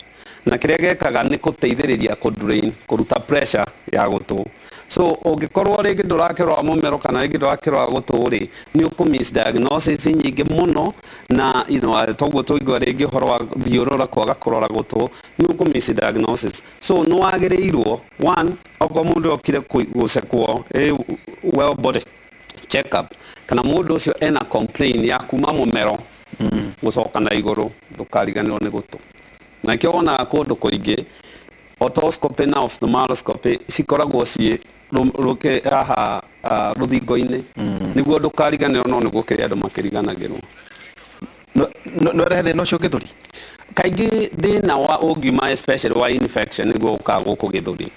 na kĩrĩa gekaga nĩ gũteithĩrĩria kũ drain, kũruta pressure ya gũtũ. So ũngĩkorwo rĩngĩ ndũrakĩrora mũmero kana rĩngĩ ndũrakĩrora gũtũ rĩ, nĩ ũkũ misdiagnosis nyingĩ mũno, na toguo tũigua rĩngĩ ũhoro wa thiũrũra, kwaga kũrora gũtũ, nĩ ũkũ misdiagnosis. So nĩ wagĩrĩirwo, one, okorwo mũndũ okire gũcekwo well body check up, kana mũndũ ũcio ena complain ya kuma mũmero gũcoka na igũrũ, ndũkariganĩrwo nĩ gũtũ. Na kĩo wonaga kũndũ kũingĩ otoscopy na ophthalmoscopy cikoragwo ciĩ haha rũthingo-inĩ, nĩguo ndũkariganĩrwo, no nĩguo kĩrĩa andũ makĩriganagĩrwo. No rehe thĩna ũcio gĩthũri? Kaingĩ thĩna wa ũngiuma especially wa infection nĩguo ũkaga gũkũ gĩthũri.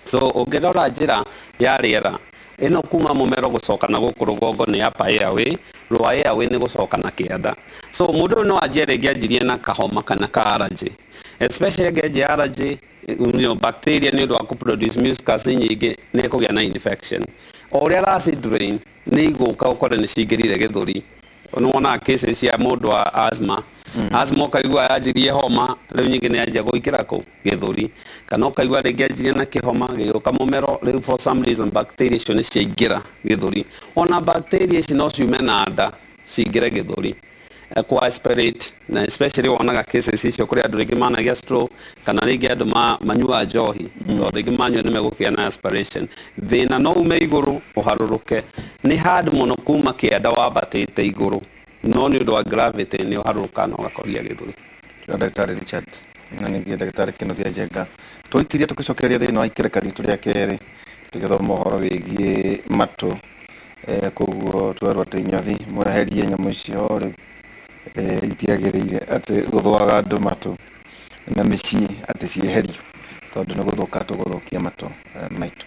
So ũngĩrora njĩra ya rĩera ĩno kuma mũmero gũcoka na gũkũ rũgongo nĩ upper airway, lower airway nĩ gũcoka na kĩanda. So mũndũ ũyũ no anjie rĩngĩ anjirie na kahoma kana ka allergy, especially angĩanjia allergy, bacteria nĩ ũndũ wa kũ produce mucus nyingĩ, nĩ ekũgĩa na infection. O ũrĩa araci drain nĩ igũka ũkore nĩ cingĩrire gĩthũri. Nĩ wonaga cases cia mũndũ wa asthma. Asthma ũkaigua yanjirie homa, rĩu nyingĩ nĩ yanjia gũingĩra kũ gĩthũri, kana ũkaigua rĩngĩ yanjirie na kĩhoma gĩgĩũka mũmero, rĩu for some reason bacteria icio nĩ ciaingĩra gĩthũri. Ona bacteria ici no ciume na nda cingĩre gĩthũri kwa aspirate, na especially wonaga cases icio kũrĩ andũ rĩngĩ managĩa stroke kana rĩngĩ andũ manyua njohi, tondũ rĩngĩ manyua nĩ megũkĩa na aspiration. Thĩna no ume igũrũ ũharũrũke, nĩ hard mũno kuma kĩanda wambatĩte igũrũ, no nĩ ũndũ wa gravity nĩ ũharũrũka na ũgakoria gĩthũri. Ndagĩtarĩ Richard na ningĩ ndagĩtarĩ Kĩnuthia Njenga, tũikirie tũgĩcokereria thĩinĩ wa ikereka ritũ rĩa kerĩ tũgĩthoma ũhoro wĩgiĩ matũ. Koguo twerwo atĩ inyuothe mweherie nyamũ icio rĩu itiagĩrĩire atĩ gũthũaga andũ matũ na mĩciĩ atĩ cieherio tondũ nĩ gũthũka tũgũthũkia matũ maitũ.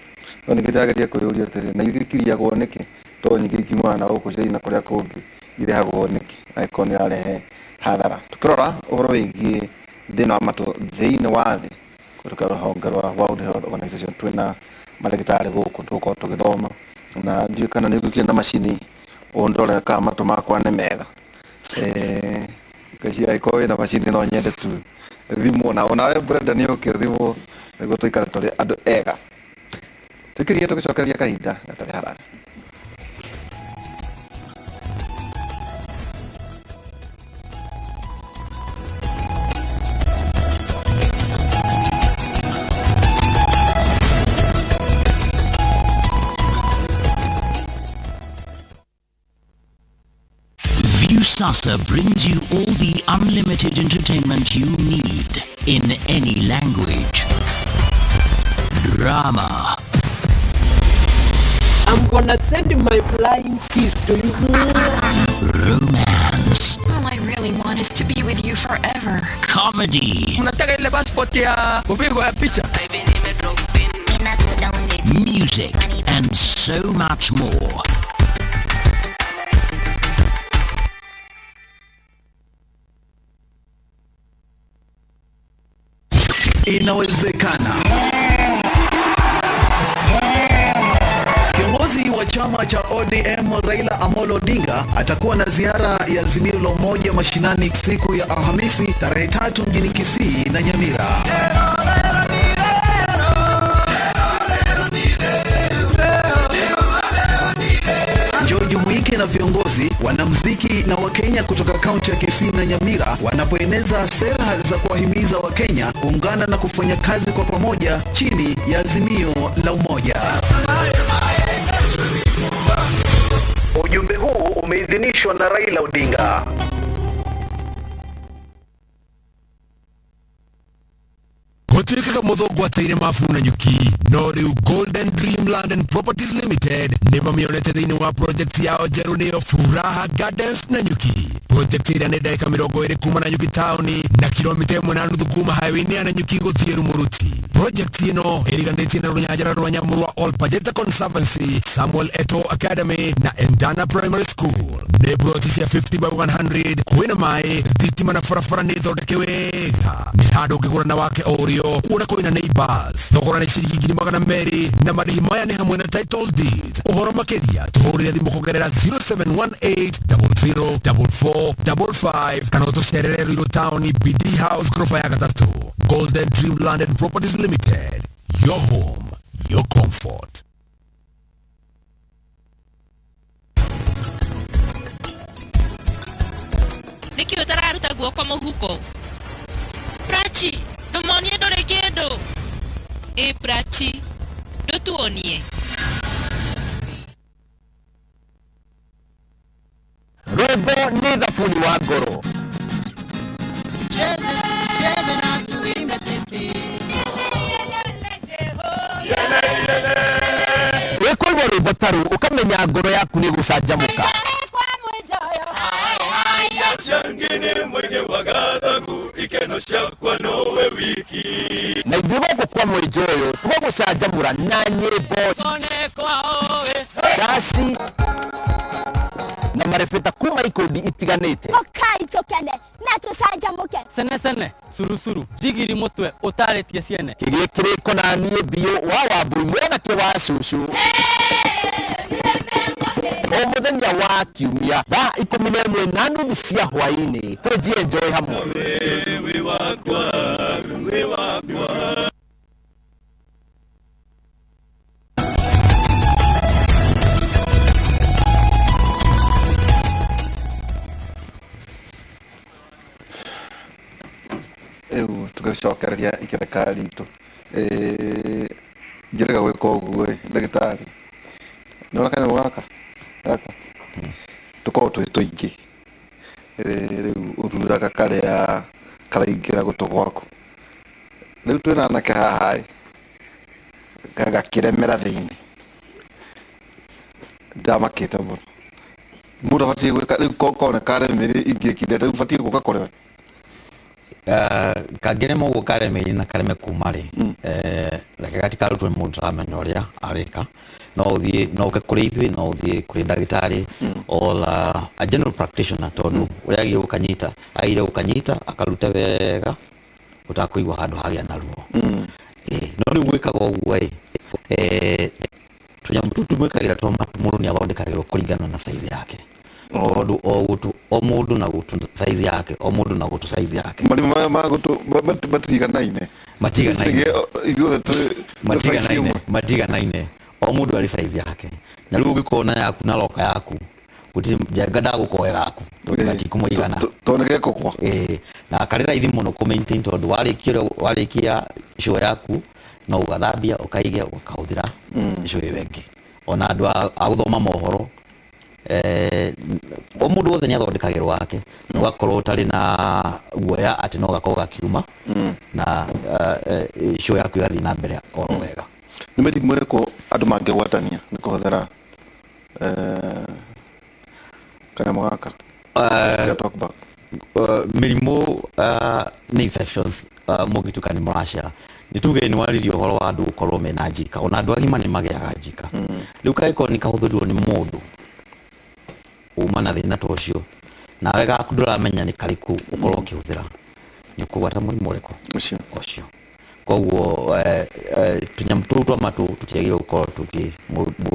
No ningĩ ndĩrageria kwĩyũria atĩrĩ, na igĩkiriagwo nĩkĩ tondũ nyingĩ ikiumaga na gũkũ China kũrĩa kũngĩ irehagwo nĩkĩ angĩkorwo nĩ irarehe hathara. Tũkĩrora ũhoro wĩgiĩ thĩna wa matũ thĩinĩ wa thĩ kũhetũkĩra rũhonge rwa World Health Organization, twĩna mandagĩtarĩ gũkũ tũgũkorwo tũgĩthoma na ndiũĩ kana nĩ ngũkire na macini ũndore kana matũ makwa nĩ mega. Ngwĩciria angĩkorwo wĩna macini no nyende tu thimwo na onawe Brenda nĩ ũke ũthimwo nĩguo tũikare tũrĩ andũ ega. Tũikĩrie tũgĩcokereria kahinda gatarĩ haraya. Viusasa brings you all the unlimited entertainment you need in any language. Drama, I'm gonna send my flying kiss to you. romance, All I really want is to be with you forever. comedy, Unataka ile passport ya kupigwa picha? music, and so much more. Inawezekana. Kiongozi wa chama cha ODM Raila Amolo Odinga atakuwa na ziara ya Azimio la Umoja mashinani siku ya Alhamisi tarehe 3 mjini Kisii na Nyamira. Njoo jumuike na viongozi, wanamuziki na Wakenya kutoka kaunti ya Kisii na Nyamira wanapoeneza sera za kuwahimiza Wakenya kuungana na kufanya kazi kwa pamoja chini ya Azimio la Umoja. Ujumbe huu umeidhinishwa na Raila Odinga. Gũtuĩkaga mũthũngũ ateire mabu na nyuki no rĩu Golden Dream Land and Properties Limited nĩ mamĩonete thĩinĩ wa project yao njerũ nĩyo Furaha Gardens na Nyuki. Project ĩrĩa nĩ ndagĩka 20 kuma na Nyuki taũni na kilomita 1.5 kuma highway-inĩ ya Nanyuki gũthiĩ Rumuruti. Project ĩno ĩriganĩtie na rũnyanjara rwa nyamũ rwa Olpajeta Conservancy, Samuel Eto Academy na Endana Primary School. Nĩ ploti cia 50 by 100 kwĩna maĩ, thitima na barabara nĩ thondeke wega. Nĩ handũ ũngĩgũra na wake o ũrĩo kuona kwĩna neighbors. Thogora nĩ ciringi 200,000 na marĩhi maya nĩ hamwe na title deed. Ũhoro makĩria tũhũrĩre thimũ kũgerera 0718 00 44 55 kana ũtũcerere Ruiru Town BD House ghorofa ya gatatũ. Golden Dream Land and Properties Limited. Your home, your comfort. Nĩkĩ ũtararuta guoko mũhuko? Prachi, ndũmonie ndũrĩ kĩndũ. Ĩ Prachi, ndũtuonie. Rwĩmbo nĩ thabuni wa ngoro. Wĩkũigua rwĩmbo ta rũu ũkamenya ngoro yaku nĩ gũcanjamũka. Na ithuĩ gũkũ kwa Mwĩnja ũyũ tũgũgũcanjamũra na nyĩmbo, ndaci na marebeta kuma ikundi itiganĩte. Ũkai tũkene na tũcanjamũke. Sene sene surusuru jigiri mũtwe ũtarĩtie ciene. Kĩgĩe kĩrĩko na niĩ biũ wa Wambui mwanake wa cũcũ o mũthenya wa kiumia thaa 11:30 cia hwaĩ-inĩ tũnjie enjoy hamwe. Rĩu tũgĩcokereria ikereka ritũ, njĩrĩga gwĩka ũguo ĩ ndagĩtarĩ nĩwona kanyamũ gaka gaka tũkoragwo twĩ tũingĩ. Rĩu ũthuraga karĩa karaingĩra gũtũ gwaku. Rĩu twĩna anake haha ĩ gagakĩremera thĩinĩ. Ndamakĩte mũno. Mũndũ abatiĩ gwĩka rĩu kona karemĩrĩ ingĩkire rĩu batiĩ gũka kũrĩ we? Kangĩrema ũguo karemĩrĩ na kareme kuma rĩ, reke gatikarutwo nĩ mũndũ ũtaramenya ũrĩa areka. No ũthiĩ, no ũke kũrĩ ithuĩ, no ũthiĩ kũrĩ ndagĩtarĩ or a general practitioner, tondũ ũrĩa agĩrĩire gũkanyita, agĩrĩire gũkanyita akarute wega ũtakũigua handũ hagĩa na ruo. No rĩu gwĩkaga ũguo ĩ, tũnyamũ tũtũ twĩkagĩra twa matũ, mũndũ nĩ athondekagĩrwo kũringana na size yake, tondũ o gũtũ, o mũndũ na gũtũ size yake, o mũndũ na gũtũ size yake. Marima maya ma gũtũ matiganaine. Matiganaine. Ithuothe twĩ size Matiganaine. ĩmwe. Matiganaine, o mũndũ arĩ size yake, na rĩu ũngĩkorwo na yaku na roka yaku, gũtirĩ njenga ndagũkoe gaku tondũ gatikũmũigana. Tondũ nĩ gekũgwa. Ĩĩ, na karĩ raithi mũno kũ maintain, tondũ warĩkia ũrĩa warĩkia show yaku no ũgathambia, ũkaige, ũkahũthĩra show ĩyo ĩngĩ. Ona andũ a gũthoma mohoro, o mũndũ wothe nĩ athondekagĩrwo wake, na ũgakorwo ũtarĩ na guoya atĩ no gakorwo gakiuma, na show yaku ĩgathiĩ na mbere oro wega. Nĩ mĩrimũ ĩrĩkũ andũ mangĩgwatania nĩ kũhũthĩra kanyamũ gaka? Ga talk back. Mĩrimũ nĩ infections, mũngĩtuĩka nĩ mũracera. Nĩ tuge nĩ waririe ũhoro wa andũ gũkorwo mena njika, ona andũ agima nĩ magĩaga njika. Rĩu kangĩkorwo nĩ kahũthĩrirwo nĩ mũndũ uma na thĩna ta ũcio, nawe gaku ndũramenya nĩ karĩkũ ũkorwo ũkĩhũthĩra, nĩ ũkũgwata mũrimũ ũrĩkũ? Ũcio. Ũcio. Koguo tũnyamũ tũu twa matũ tũtiagĩrĩirwo gũkorwo tũkĩ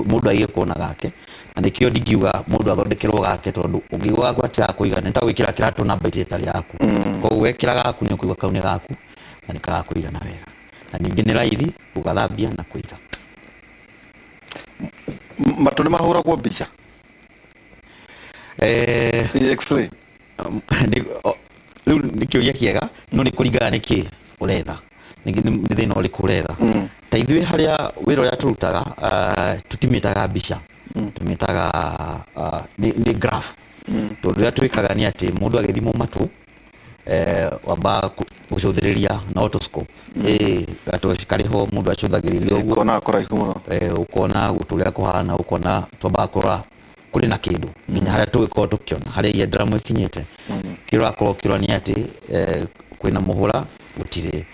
mũndũ agĩrĩire kuona gake, na nĩkĩo ndingiuga mũndũ athondekerwo gake, tondũ ũngĩigua gaku gatirakũigana nĩ ta gwĩkĩra kĩratũ namba ĩtarĩ yaku. Koguo wekĩra gaku nĩ ũkũigua kau nĩ gaku na nĩ karakũigana wega, na ningĩ nĩ raithi gũgathambia na kũiga. Matũ nĩ mahũragwo mbica? X-ray? Rĩu nĩ kĩũria kĩega, no nĩ kũringana nĩ kĩ ũretha, ningĩ nĩ thĩna ũrĩkũ ũretha. Ta ithuĩ harĩa wĩra ũrĩa tũrutaga, tũtimĩtaga mbica, tũmĩtaga nĩ graph, tondũ ũrĩa twĩkaga nĩ atĩ mũndũ agĩthimwo matũ, wambaga gũcũthĩrĩria na otoscope, gatoci karĩ ho mũndũ acũthagĩrĩria ũguo. Ũkona kũraihu mũno. Ũkona gũtũ ũrĩa kũhana, ũkona twambaga kũrora kũrĩ na kĩndũ nginya harĩa tũgĩkorwo tũkĩona harĩa eardrum ĩkinyĩte. Kĩrĩa ũrakorwo ũkĩrora nĩ atĩ kwĩna mũhũra gũtirĩ,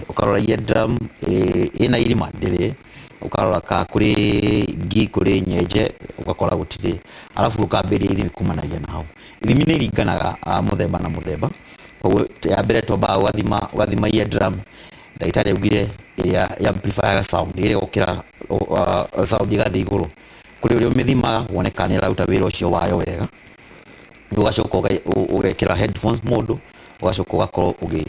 ũkarora eardrum ĩna irima ndĩrĩ, ũkarora ka kũrĩ ngi, kũrĩ nyenje, ũgakora gũtirĩ, arabu ũkambĩrĩria ithimi kumanagia na hau. Ithimi nĩ iringanaga mũthemba na mũthemba. Koguo ya mbere twambaga ũgathima eardrum, ndagĩtarĩ augire ĩrĩa amplifyaga sound, ĩrĩa ĩgũkĩra sound ĩgathiĩ igũrũ, kũrĩ ũrĩa ũmĩthimaga wone kana nĩ ĩraruta wĩra ũcio wayo wega. Ũgacoka ũgekĩra headphones mũndũ, ũgacoka ũgakorwo ũgĩ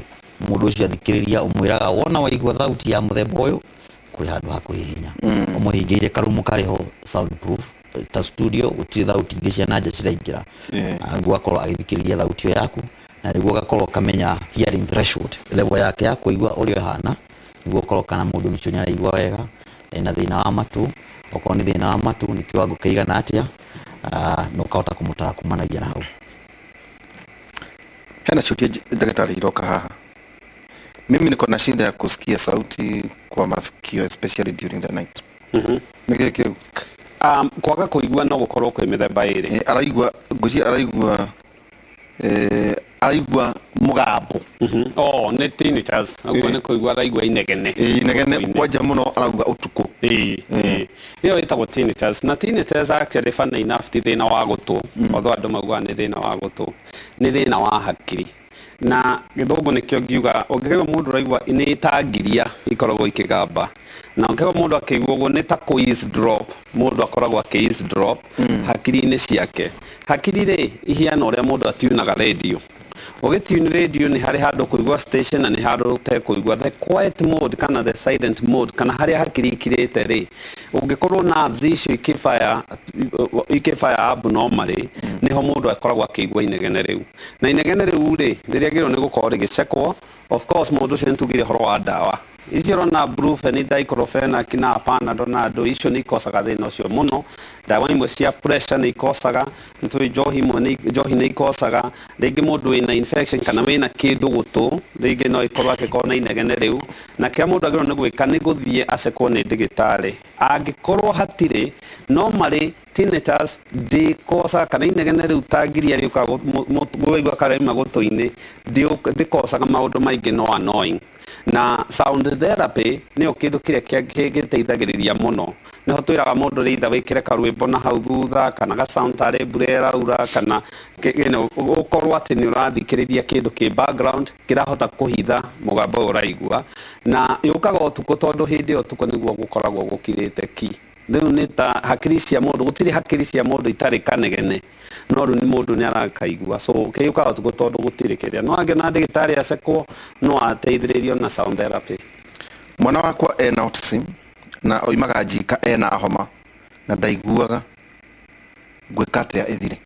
mũndũ ũcio athikĩrĩria, ũmwĩraga wona waigua thauti ya mũthemba ũyũ kũrĩ handũ ha kũhihinya. Ũmũhingĩire karumu karĩ ho soundproof ta studio, gũtirĩ thauti ingĩ cia nanja ciraingĩra. Na nĩguo akorwo agĩthikĩrĩria thauti ĩyo yaku, na nĩguo agakorwo akamenya hearing threshold level yake ya kũigua ũrĩa ĩhana, nĩguo ũkorwo kana mũndũ ũcio nĩ araigua wega, ena thĩna wa matũ, okorwo nĩ thĩna wa matũ nĩ kĩwango kĩigana atĩa, na ũkahota kũmũtara kumanagia na hau. Hena ciũria ndagĩtarĩ iroka haha. Mimi niko na shida ya kusikia sauti kwa masikio, especially during the night. Nĩ kĩĩ kĩu? Kwaga kũigua no gũkorwo kwĩ mĩthemba ĩrĩ. Araigua ngwĩciria araigua mũgambo. Oh, nĩ tinnitus. Ũguo nĩ kũigua araigua inegene. Inegene Gũtũ-inĩ. Kwanja mũno arauga ũtukũ. Ĩyo ĩtagwo tinnitus. Na tinnitus actually, funny enough, ti thĩna wa gũtũ. Although andũ maugaga nĩ thĩna wa gũtũ. Nĩ thĩna wa hakiri. Na gĩthũngũ nĩkĩo ngiuga ũngĩigua mũndũ ũraigua nĩ ta ngiria ikoragwo ikĩgamba, na ũngĩigua mũndũ akĩigua ũguo nĩ ta kũ eavesdrop, mũndũ akoragwo akĩ eavesdrop hakiri-inĩ ciake. Hakiri rĩ ihiana ũrĩa mũndũ atiunaga radio. Ũgĩtune radio nĩ harĩ handũ kũigua station na nĩ handũ ũtekũigua. The quiet mode kana the silent mode, kana harĩa hakiri ikirĩte rĩ, ũngĩkorwo nerves icio ikĩfire abnormally, nĩho mũndũ akoragwo akĩigua inegene rĩu. Na inegene rĩu rĩ, rĩrĩagĩrĩirwo nĩ gũkorwo rĩgĩcekwo. Of course mũndũ ũcio nĩtugire ũhoro wa ndawa. Icio ũrona Brufen, diclofenac na Panadol na andũ icio nĩ ikosaga thĩna ũcio mũno. Ndawa imwe cia pressure nĩ ikosaga, nĩ tũĩ njohi imwe nĩ njohi nĩ ikosaga. Rĩngĩ mũndũ wĩna infection kana wĩna kĩndũ gũtũ, rĩngĩ no ĩkorwo angĩkorwo na inegene rĩu. Na kĩrĩa mũndũ agĩrĩirwo nĩ gwĩka nĩ gũthiĩ acekwo nĩ ndagĩtarĩ. Angĩkorwo hatirĩ, no marĩ tinnitus ndĩkosaga kana inegene rĩu ta ngiria rĩũkaga waigua karauma gũtũ-inĩ ndĩkosaga maũndũ maingĩ no annoying. Na sound therapy nĩyo kĩndũ kĩrĩa gĩteithagĩrĩria mũno. Nĩho twĩraga mũndũ either wĩkĩre karwĩmbo na hau thutha kana ga sound tarĩ mbura ĩraura kana ũkorwo atĩ nĩ ũrathikĩrĩria kĩndũ kĩ background kĩrahota kũhitha mũgambo ũyũ ũraigua. Na yũkaga ũtukũ tondũ hĩndĩ ĩyo ũtukũ nĩguo gũkoragwo gũkirĩte ki. Rĩu nĩ ta hakiri cia mũndũ, gũtirĩ hakiri cia mũndũ itarĩ kanegene, no rĩu nĩ mũndũ nĩ arakaigua. So kĩũkaga ũtukũ tondũ gũtirĩ kĩrĩa. No angĩona ndagĩtarĩ acekwo no ateithĩrĩrio na sound therapy. Mwana wakwa ena autism na oimaga njika ena homa na ndaiguaga, ngwĩka atĩa ĩthire?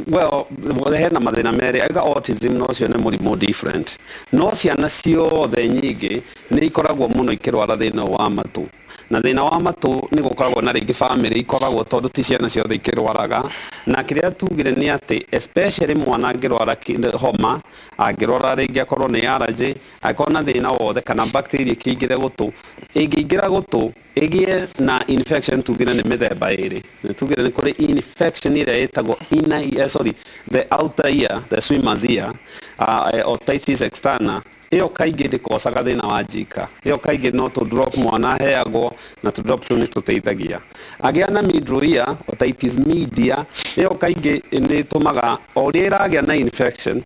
Well, hena mathĩna merĩ. Aiga autism no ũcio nĩ mũrimũ different. No ciana ciothe nyingĩ nĩ ikoragwo mũno ikĩrwara thĩna wa matũ. Na thĩna wa matũ nĩ gũkoragwo na rĩngĩ family ikoragwo tondũ ti ciana ciothe ikĩrwaraga. Na kĩrĩa tugire nĩ atĩ especially mwana angĩrwara homa, angĩrwara rĩngĩ akorwo nĩ allergy, angĩkorwo na thĩna wothe kana bacteria ĩkĩingĩre gũtũ, ĩngĩingĩra gũtũ ĩgĩe na infection tugire nĩ mĩthemba ĩrĩ. Nĩ tugire nĩ kũrĩ infection ĩrĩa ĩtagwo inner ear, sorry, the outer ear, the swimmer's ear, otitis externa. Ĩyo kaingĩ ndĩkosaga thĩna wa njika. Ĩyo kaingĩ no tũ drop mwana aheagwo na tũ drop tũu nĩ tũteithagia. Agĩa na middle ear, otitis media, ĩyo kaingĩ nĩ ĩtũmaga o ũrĩa ĩragĩa na infection,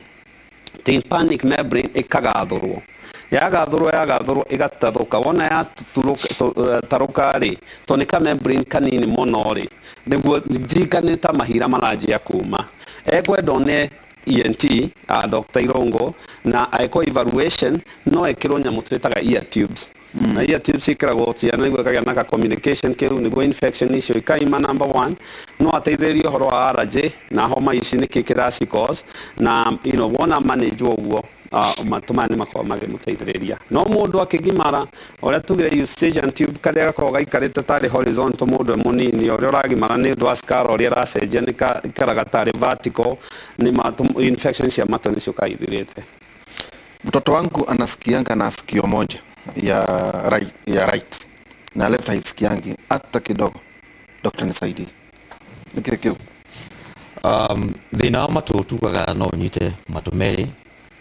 tympanic membrane ĩkagathũrwo. Yagathũrwo ĩgatathũka. Wona yatarũka rĩ, tondũ nĩ ka membrane kanini mũno rĩ, nĩguo njika nĩ ta mahira maranjia kuma. Ekwenda one ENT, Dr. Irongo, na ekwo evaluation, no ekĩrwo nyamũ twĩtaga ear tubes. Na ear tubes ciĩkĩragwo ciana nĩguo ĩkagĩa na ka communication kĩu nĩguo infection icio ikaima number one. No ateithĩrĩrie ũhoro wa allergy na homa ici nĩkĩ kĩraci cause na wona manage ũguo, matũ maya nĩ makoragwo magĩmũteithĩrĩria. No mũndũ akĩgimara ũrĩa tugire eustachian tube karĩa gakoragwo gaikarĩte tarĩ horizontal mũndũ e mũnini, ũrĩa ũragimara nĩ ũndũ wa scar ũrĩa ĩracenjia nĩ ikaraga tarĩ vertical, nĩ matũ, infection cia matũ nĩcio kaithirĩte. Mtoto wangu anasikianga na sikio moja ya right na left haisikiangi hata kidogo. Doctor, nisaidie. Nĩkĩĩ kĩu? Thĩna wa matũ tugaga no ũnyite matũ merĩ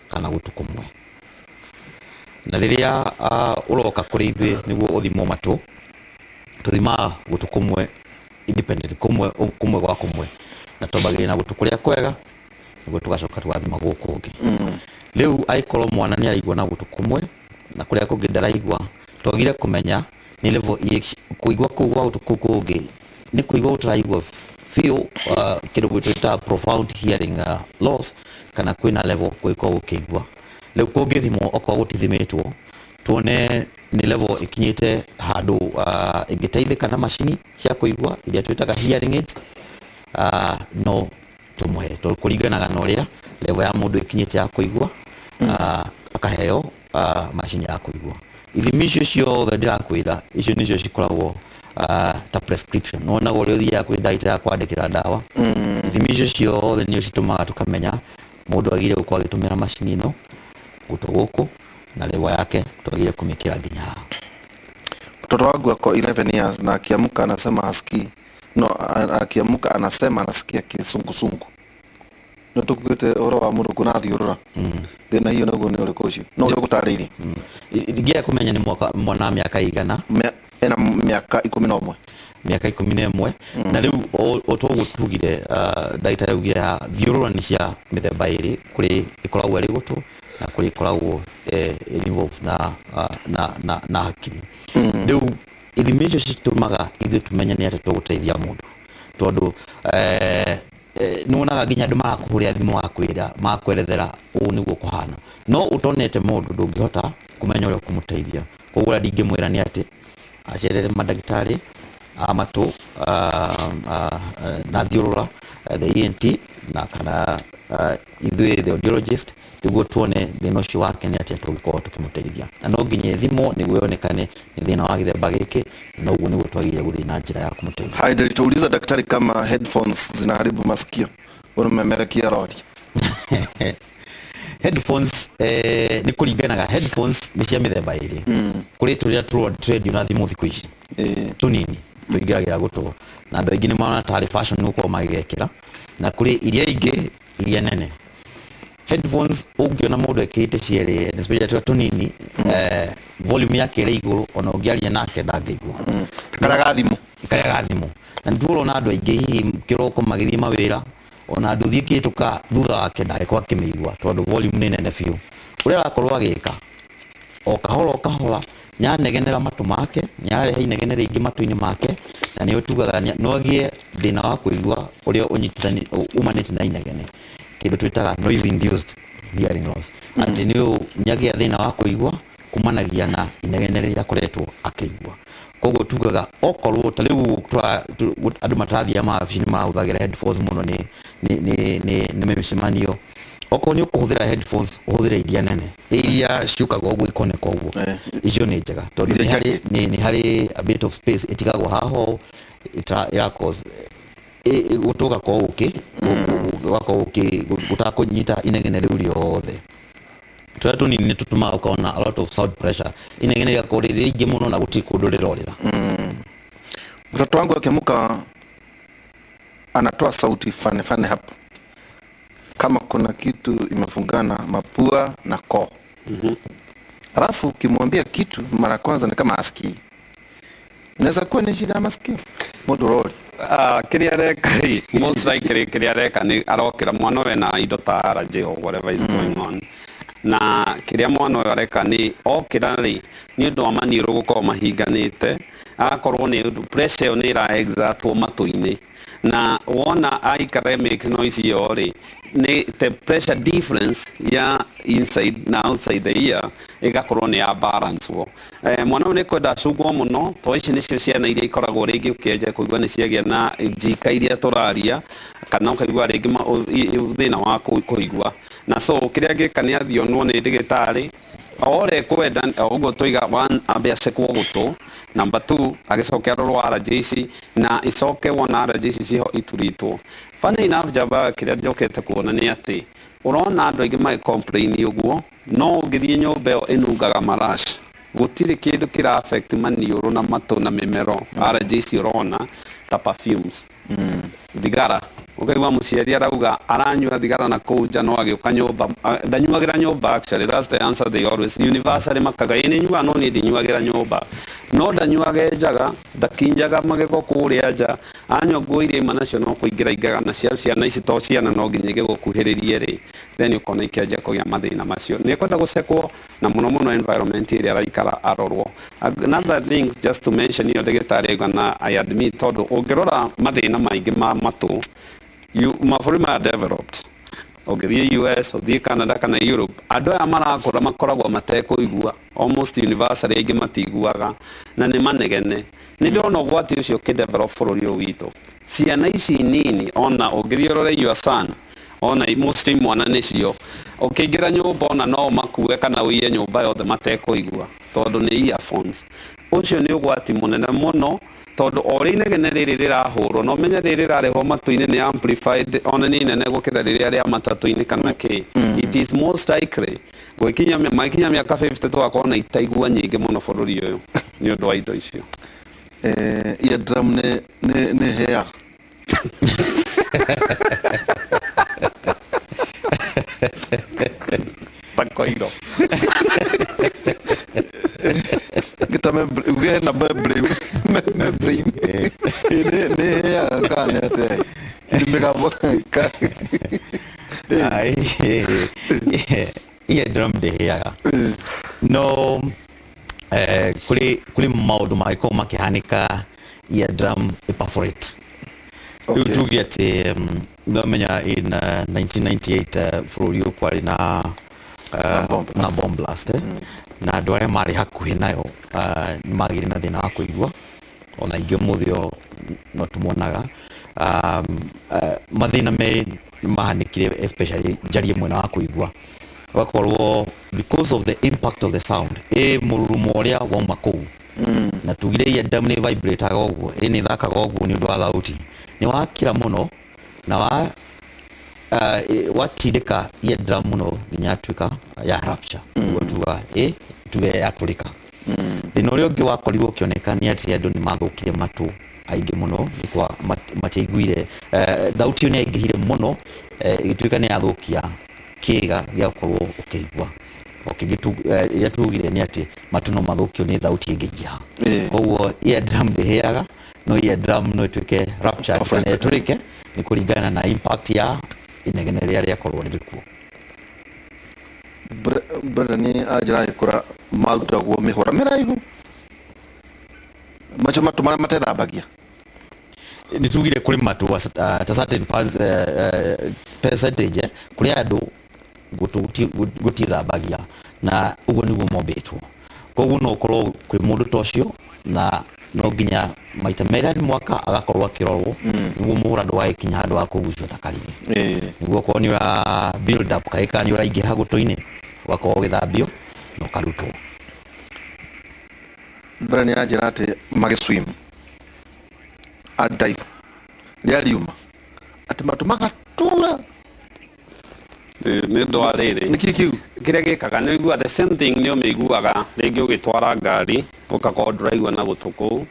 kana gũtũ kũmwe. Na rĩrĩa ũroka kũrĩ ithuĩ nĩguo ũthimwo matũ, tũthimaga gũtũ kũmwe independent, kũmwe kũmwe gwa kũmwe, na twambagĩrĩria na gũtũ kũrĩa kwega nĩguo tũgacoka tũgathima gũkũ ũngĩ. Rĩu angĩkorwo mwana nĩ araigua na gũtũ kũmwe na kũrĩa kũngĩ ndaraigua, twagire kũmenya nĩ level kũigua kũu gwa gũtũ kũu kũngĩ nĩ kũigua ũtaraigua biũ, kĩndũ twĩtaga profound hearing loss, kana kwĩna level kũngĩkorwo gũkĩigua. Rĩu kũngĩthimwo, okorwo gũtithimĩtwo, tuone nĩ level ĩkinyĩte handũ ĩngĩteithĩka na macini cia kũigua iria twĩtaga hearing aids, no tũmũhe, tondũ kũringanaga na ũrĩa level ya mũndũ ĩkinyĩte ya kũigua, akaheo macini ya kũigua. Ithimi icio ciothe ndĩrakwĩra, icio nĩcio cikoragwo ta prescription. Wonaga ũrĩa ũthiaga kwĩ ndagĩtarĩ ya kwandĩkĩra ndawa, ithimi icio ciothe nĩcio citũmaga tũkamenya mũndũ agĩrĩire gũkorwo agĩtũmĩra macini ĩno gũtũ gũkũ na level yake twagĩrĩire kũmĩkĩra nginya haha. Mtoto wangu ako 11 years na akiamka anasema hasikii. No, akiamka anasema anasikia kisungusungu. No tukugĩte ũhoro wa mũndũ kũrathiũrũra. Thĩna hiyo naguo nĩ ũrĩkũ ũcio? No ũrĩa ũgũtarĩirie. Ingĩenda kũmenya nĩ mwaka mwana wa mĩaka igana? Ena mĩaka 11. Mĩaka 11. Na rĩu o toguo tugire, ndagĩtarĩ augire haha, thiũrũra nĩ cia mĩthemba ĩrĩ, kũrĩ ĩkoragwo ĩrĩ gũtũ na kũrĩ ĩkoragwo involved na hakiri. Rĩu ithimi icio citũmaga ithuĩ tũmenye nĩ atĩa tũgũteithia mũndũ, tondũ nĩ wonaga nginya andũ marakũhũrĩra thimũ magakwĩra magakwerethera ũũ nĩguo kũhana, no ũtonete mũndũ ndũngĩhota kũmenya ũrĩa ũkũmũteithia. Koguo ũrĩa ndingĩmwĩra nĩ atĩ acerere mandagĩtarĩ. a matũ na thiũrũra, the ENT, na kana ithuĩ the audiologist, nĩguo tuone thĩna ũcio wake nĩ atĩa tũngĩkorwo tũkĩmũteithia. Na no nginya ĩthimwo nĩguo yonekane nĩ thĩna wa gĩthemba gĩkĩ, na ũguo nĩguo twagĩrĩire gũthiĩ na njĩra ya kũmũteithia. Haya, nilituuliza daktari kama headphones zinaharibu masikio. Unamemerekia rori. Headphones nĩ kũringanaga, headphones nĩ cia mĩthemba ĩrĩ. Kũrĩ tũrĩa tũrendio na thimũ thikũ ici tũnini tũingĩragĩra gũtũ, na andũ aingĩ nĩ marona tarĩ fashion gũkorwo magĩgekĩra, na kũrĩ iria ingĩ iria nene. Headphones ũngĩona mũndũ ekĩrĩte cierĩ, especially tũrĩa tũnini, volume yake ĩrĩ igũrũ, ona ũngĩaria nake ndangĩigua. Karĩa ga thimũ. Karĩa ga thimũ. Na nĩ tũrona andũ aingĩ hihi kĩroko magĩthiĩ mawĩra, ona nduthi ĩkĩhĩtũka thutha wake ndangĩkorwo akĩmĩigua tondũ volume nĩ nene biũ. Ũrĩa arakorwo agĩka o kahora o kahora nĩanegenera matũ make, nĩarehe inegene rĩingĩ matũ-inĩ make, na nĩyo tugaga no agĩe thĩna wa kũigua ũrĩa umanĩte na inegene, kĩndũ twĩtaga noise induced hearing loss. Atĩ nĩagĩa thĩna wa kũigua kumanagia na inegene rĩrĩa akoretwo akĩigua. Koguo tugaga okorwo ta rĩu andũ matarathiaga mawabici nĩ marahũthagĩra headphones mũno nĩ mĩcemanio, okorwo nĩ ũkũhũthĩra headphones ũhũthĩre iria nene, iria ciũkaga ũguo ikoneka ũguo, icio nĩ njega tondũ nĩ harĩ a bit of space ĩtigagwo haha ũũ, ĩra cause gũtũ gũgakorwo gũgakorwo gũtakũnyita inegene rĩu rĩothe. Tũrĩa tũnini nĩ tũtũmaga ũkona a lot of sound pressure, inegene rĩgakorwo rĩ rĩingĩ mũno na gũtirĩ kũndũ rĩrorĩra. Mtoto wangu akiamka anatoa sauti fane fane hapo, kama kuna kitu imefungana mapua na koo. Alafu ukimwambia kitu mara kwanza ni kama asikii. Inaweza kuwa ni shida ya masikio. Mũndũ rori. Kĩrĩa areka rĩ, most likely kĩrĩa areka nĩ arokĩra mwana ũyũ ena indo ta allergy or whatever is going on. Na kĩrĩa mwana ũyũ areka nĩ okĩra rĩ, nĩ ũndũ wa maniũrũ gũkorwo mahinganĩte, agakorwo nĩ ũndũ pressure ĩyo nĩ ĩra exertwo matũ-inĩ. Na wona aikara make noise ĩyo rĩ, nĩ the pressure difference ya inside na outside the ear ĩgakorwo nĩ ya balance wo. Mwana ũyũ nĩ kwenda acungwo mũno, to ici nĩcio ciana iria ikoragwo rĩngĩ ũkĩanjia kũigua nĩ ciagĩa na njika iria tũraria, kana ũkaigua rĩngĩ thĩna wa kũigua. Na so kĩrĩa angĩka nĩ athiĩ onwo nĩ ndagĩtarĩ, o ũrĩa ekwenda, o ũguo tũiga one, ambe acekwo gũtũ, number two agĩcoke arorwo allergy ici, na icoke wona allergy ici ciho ituritwo. Funny enough, njamba kĩrĩa njokete kuona nĩ atĩ ũrona andũ aingĩ magĩ complain ũguo, no ũngĩthiĩ nyũmba ĩyo ĩnungaga marash, gũtirĩ kĩndũ kĩra affect maniũrũ na matũ na mĩmero allergy ici ũrona ta perfumes. Thigara, ũkaigua mũciari arauga aranyua thigara na kũu nja, no agĩũka nyũmba ndanyuagĩra nyũmba. Actually, that's the answer they always universally makaga, ĩ nĩ nyuaga no niĩ ndinyuagĩra nyũmba, no ndanyuaga njaga, ndakinjaga magego kũrĩa nja, anyua nguo iria ima nacio no kũingĩra ingaga nacio ciana ici, to ciana no nginya igĩgũkuhĩrĩrie rĩ, then ũkona ikĩanjia kũgĩa mathĩna macio. Nĩ ekwenda gũcekwo na mũno mũno environment ĩrĩa araikara arorwo. Another thing just to mention, ĩyo ndagĩtarĩ auga na I admit, tondũ ũngĩrora mathĩna maingĩ ma matũ mabũrũri maya developed, ũngĩthiĩ US, ũthiĩ Canada kana Europe, andũ aya marakũra makoragwo matekũigua almost universally, aingĩ matiguaga na nĩ manegene. Nĩ ndĩrona ũgwati ũcio ũkĩdevelop bũrũri ũyũ witũ, ciana ici nini, ona ũngĩthiĩ ũrore your son, ona mostly mwana nĩcio ũkĩingĩra nyũmba ona no makue kana ũiye nyũmba yothe matekũigua tondũ nĩ earphones. Ũcio nĩ ũgwati mũnene mũno, tondũ o ũrĩa inegene rĩrĩ rĩrahũrwo, na ũmenye rĩrĩ rĩrarehwo matũ-inĩ nĩ amplified, ona nĩ inene gũkĩra rĩrĩa rĩa matatũ-inĩ kana kĩ. It is most likely gwĩkinya magĩkinya mĩaka 50 tũgakorwo na itaigua nyingĩ mũno bũrũri ũyũ nĩ ũndũ wa indo icio. Eardrum nĩ hair. Takoiro. Gita uge na membrane. Membrane. Nĩ hair kana atĩa? Nĩ mĩgambo ka. Ai, eardrum ndĩhĩaga, no kũrĩ maũndũ mangĩkorwo makĩhanĩka eardrum ĩperforate. Rĩu tuge atĩ nomenya in 1998 bũrũri ũyũ kwarĩ na bomb na bomb blast, na andũ arĩa marĩ hakuhĩ nayo nĩ magĩire na thĩna wa kũigua. Ona ingĩ ũmũthĩ o no tũmonaga. Mathĩna merĩ mahanĩkire, especially njarie mwena wa kũigua, ũgakorwo because of the impact of the sound, ĩ mũrurumo ũrĩa wauma kũu, na tugire eardrum nĩ vibrataga ũguo, ĩ nĩ ĩthakaga ũguo nĩ ũndũ wa thauti, nĩ wakira mũno na wa watindĩka eardrum mũno nginya yatuĩka ya rupture, ũguo tuga ĩ tuge yatũrĩka. Thĩna ũrĩa ũngĩ wakorirwo ũkĩoneka nĩ atĩ andũ nĩ mathũkire matũ aingĩ mũno nĩ kwa matiaiguire, thauti ĩyo nĩ yaingĩhire mũno, ĩgĩtuĩka nĩ yathũkia kĩga gĩa gũkorwo ũkĩigua. O kĩngĩ ĩrĩa tugire nĩ atĩ matũ no mathũkio nĩ thauti ĩngĩingĩha, koguo eardrum ndĩhĩaga, no eardrum no ĩtuĩke ruptured kana ĩtũrĩke nĩ kũringana na impact ya inegene rĩrĩa rĩakorwo rĩrĩ kuo. Brenda anjĩra agĩkũra marutagwo mĩhũra mĩraihu macio matũ marĩa matethambagia. Nĩ tugire kũrĩ matũ ta certain percentage, kũrĩ andũ gũtũ gũtithambagia na ũguo nĩguo mombĩtwo, koguo no ũkorwo kwĩ mũndũ ta ũcio na no nginya maita merĩ harĩ mwaka agakorwo akĩrorwo nĩguo mũhũra ndũgagĩkinya handũ ha kũgucio ta karigĩ, nĩguo okorwo nĩ ũra build up kaĩ kana nĩ ũraingĩha gũtũ-inĩ, ũgakorwo ũgĩthambio na ũkarutwo. Brenda anjĩra atĩ magĩswim a dive rĩa riuma atĩ matũ magatura. Nĩ ũndũ wa rĩrĩ. Nĩkĩ kĩu? Kĩrĩa gĩkaga nĩ ũigua the same thing, nĩ ũmĩiguaga rĩngĩ ũgĩtwara ngari ũgakorwo ndũraigua na gũtũ kũu,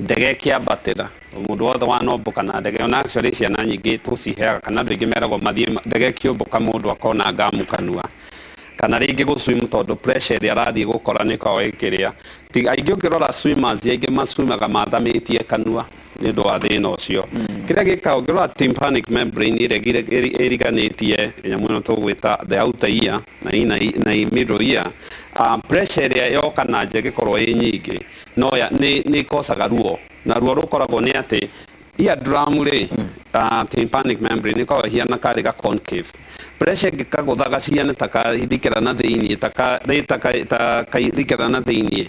ndege ĩkĩambatĩra, mũndũ wothe wanombũka na ndege, ona actually ciana nyingĩ tũciheaga kana andũ aingĩ meragwo mathiĩ ndege ĩkĩũmbũka, mũndũ akona ngamu kanua, kana rĩngĩ gũswim, tondũ pressure ĩrĩa arathiĩ gũkora nĩ ĩkoragwo ĩkĩrĩa. Aingĩ ũkĩrora swimmers aingĩ maswimaga mathamĩtie kanua nĩ ũndũ wa thĩna ũcio. Kĩrĩa gĩkaga, ũngĩrora tympanic membrane ĩrĩa ĩriganĩtie nyamũ ĩno tũgwĩta the outer ear na inner na middle ear, pressure ĩrĩa yoka na nja ĩgĩkorwo ĩ nyingĩ no ya nĩ ĩkocaga ruo, na ruo rũkoragwo nĩ atĩ eardrum rĩ, tympanic membrane ĩkoragwo ĩhiana karĩ ga concave, pressure ĩngĩkagũtha gaciane ta karikĩra na thĩiniĩ, ta karikĩra na thĩiniĩ,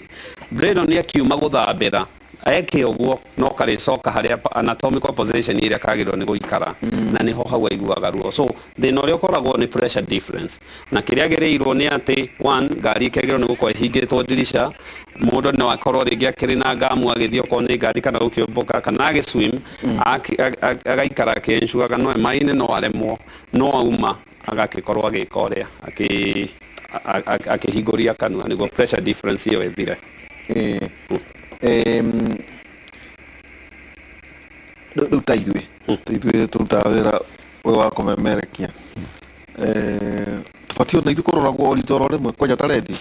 Brandon nĩ akiuma gũthambĩra eke ũguo no karĩcoka harĩa anatomical position ĩrĩa kagĩrĩirwo nĩ gũikara, na nĩho hau aiguaga ruo. So thĩna ũrĩa ũkoragwo nĩ pressure difference, na kĩrĩa agĩrĩirwo nĩ atĩ one, ngari ĩkĩagĩrĩirwo nĩ gũkorwo ĩhingĩtwo ndirica, mũndũ no akorwo rĩngĩ akĩrĩ na ngamu agĩthiĩ okorwo nĩ ngari kana gũkĩũmbũka kana agĩswim, agaikara akĩencuaga no maĩ-inĩ, no aremwo, no auma agakĩkorwo agĩka ũrĩa akĩhingũria kanua nĩguo pressure difference ĩyo ĩthire. Rĩu ta ithuĩ tũrutaga wĩra ũyũ wa kũmemerekia, tũbatiĩ ona ithuĩ kũroragwo o rita oro rĩmwe kwanja ta rendi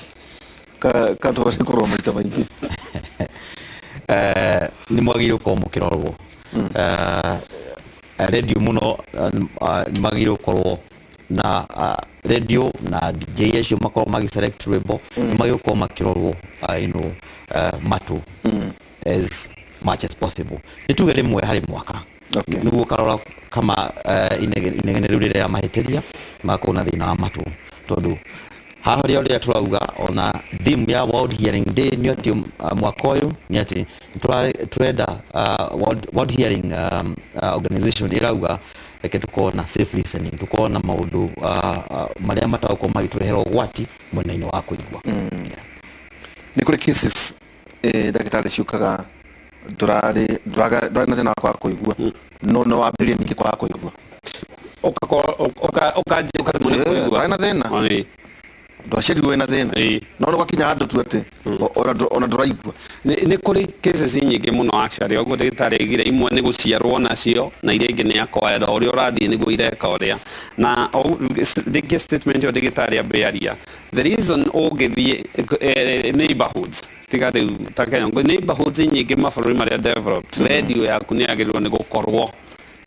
ka tũbatiĩ kũrorwo maita maingĩ? Nĩ mwagĩrĩirwo gũkorwo mũkĩrorwo radio mũno, nĩ magĩrĩirwo gũkorwo na radio na DJ acio makorwo magĩ select rwĩmbo, nĩ magĩrĩirwo gũkorwo makĩrorwo matũ as much as possible, nĩ tuge rĩmwe harĩ mwaka, nĩguo ũkarora kama inegene rĩu rĩrĩa mahĩtĩria magakorwo na thĩna wa matũ, tondũ haha rĩo rĩrĩa tũrauga ona theme ya World Hearing Day nĩ atĩ mwaka ũyũ nĩ atĩ tũrenda World Hearing Organization ĩrauga reke tũkorwo na safe listening, tũkorwo na maũndũ marĩa matagũkorwo magĩtũrehera ũgwati mwena-inĩ wa kũigua. Nĩ kũrĩ cases, ndagĩtarĩ, ciũkaga ndũrarĩ ndũrarĩ na thĩna wa kwaga kũigua, no nĩ wambĩrĩria ningĩ kwaga kũigua? Ũkanjia ũkaremwo nĩ kũigua. Ndwarĩ na thĩna, ndwaciarirwo wĩna thĩna, no nĩ gwakinya handũ tu atĩ ona ndũraigua. Nĩ kũrĩ cases nyingĩ mũno actually, ũguo ndagĩtarĩ aigire, imwe nĩ gũciarwo nacio na iria ingĩ nĩ acquired, o ũrĩa ũrathiĩ nĩguo ireka ũrĩa na rĩngĩ statement ĩyo ndagĩtarĩ ambe aria, the reason ũngĩthiĩ neighborhoods, tiga rĩu ta Kenya, neighborhoods nyingĩ mabũrũri marĩa developed, radio yaku nĩ yagĩrĩirwo nĩ gũkorwo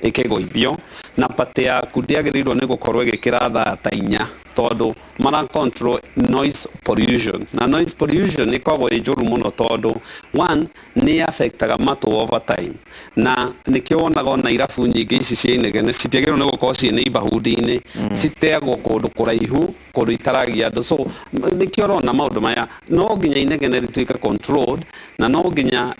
ĩkĩgũithio. Na pate yaku ndĩagĩrĩirwo nĩ gũkorwo ĩgĩkĩra thaa ta 4, tondũ mara control noise pollution, na noise pollution ĩkoragwo ĩ njũru mũno, tondũ one, nĩ affectaga matũ over time. Na nĩkĩo wonaga ona irabu nyingĩ ici cia inegene citiagĩrĩirwo nĩ gũkorwo ciĩ neighborhood-inĩ, citeagwo kũndũ kũraihu, kũndũ itaragia andũ. So nĩkĩo ũrona maũndũ maya, no nginya inegene rĩtuĩke controlled, na no nginya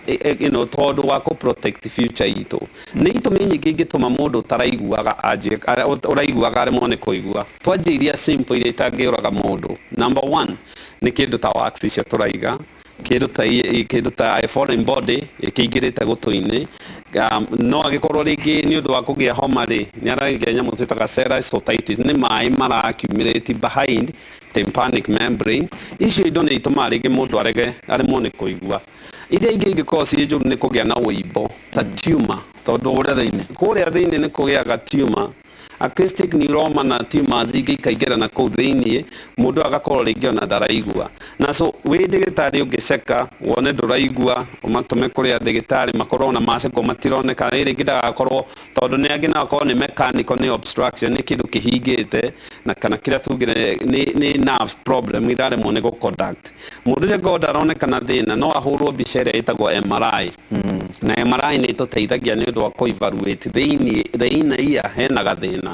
tondũ wa kũ protect future itũ. Nĩ itũmi nyingĩ ingĩtũma mũndũ ũtaraiguaga anjie ũraiguaga aremwo nĩ kũigua. Twanjie iria simple, iria itangĩũraga mũndũ. Number one nĩ kĩndũ ta wax icio tũraiga, kĩndũ ta a foreign body ĩkĩingĩrĩte gũtũ-inĩ. No angĩkorwo rĩngĩ nĩ ũndũ wa kũgĩa homa rĩ, nĩ aragĩa nyamũ twĩtaga serous otitis, nĩ maĩ mara accumulate behind tympanic membrane. Icio indo nĩ itũmaga rĩngĩ mũndũ arege aremwo nĩ kũigua. Iria ingĩ ingĩkorwo ciĩ njũru nĩ kũgĩa na ũimbo ta tumor, tondũ kũrĩa thĩinĩ, kũrĩa thĩinĩ nĩ kũgĩaga tumor, acoustic neuroma, na tumors ingĩ ikaingĩra na kũu thĩinĩ, mũndũ agakorwo rĩngĩ ona ndaraigua. Na so wĩ ndĩgĩtarĩ, ũngĩceka wone ndũraigua, ũmatũme kũrĩa ndĩgĩtarĩ makorwo ona macekwo matironeka. Ĩ rĩngĩ ndagakorwo, tondũ nĩ angĩ no akorwo nĩ mechanical, nĩ obstruction, nĩ kĩndũ kĩhingĩte, na kana kĩrĩa tugire nĩ nerve problem iraremwo nĩ gũ conduct. Mũndũ ũcio angĩkorwo ndaronekana thĩna, no ahũrwo mbica ĩrĩa ĩtagwo MRI, na MRI nĩ ĩtũteithagia nĩ ũndũ wa kũ evaluate thĩinĩ, the inner ear hena gathĩna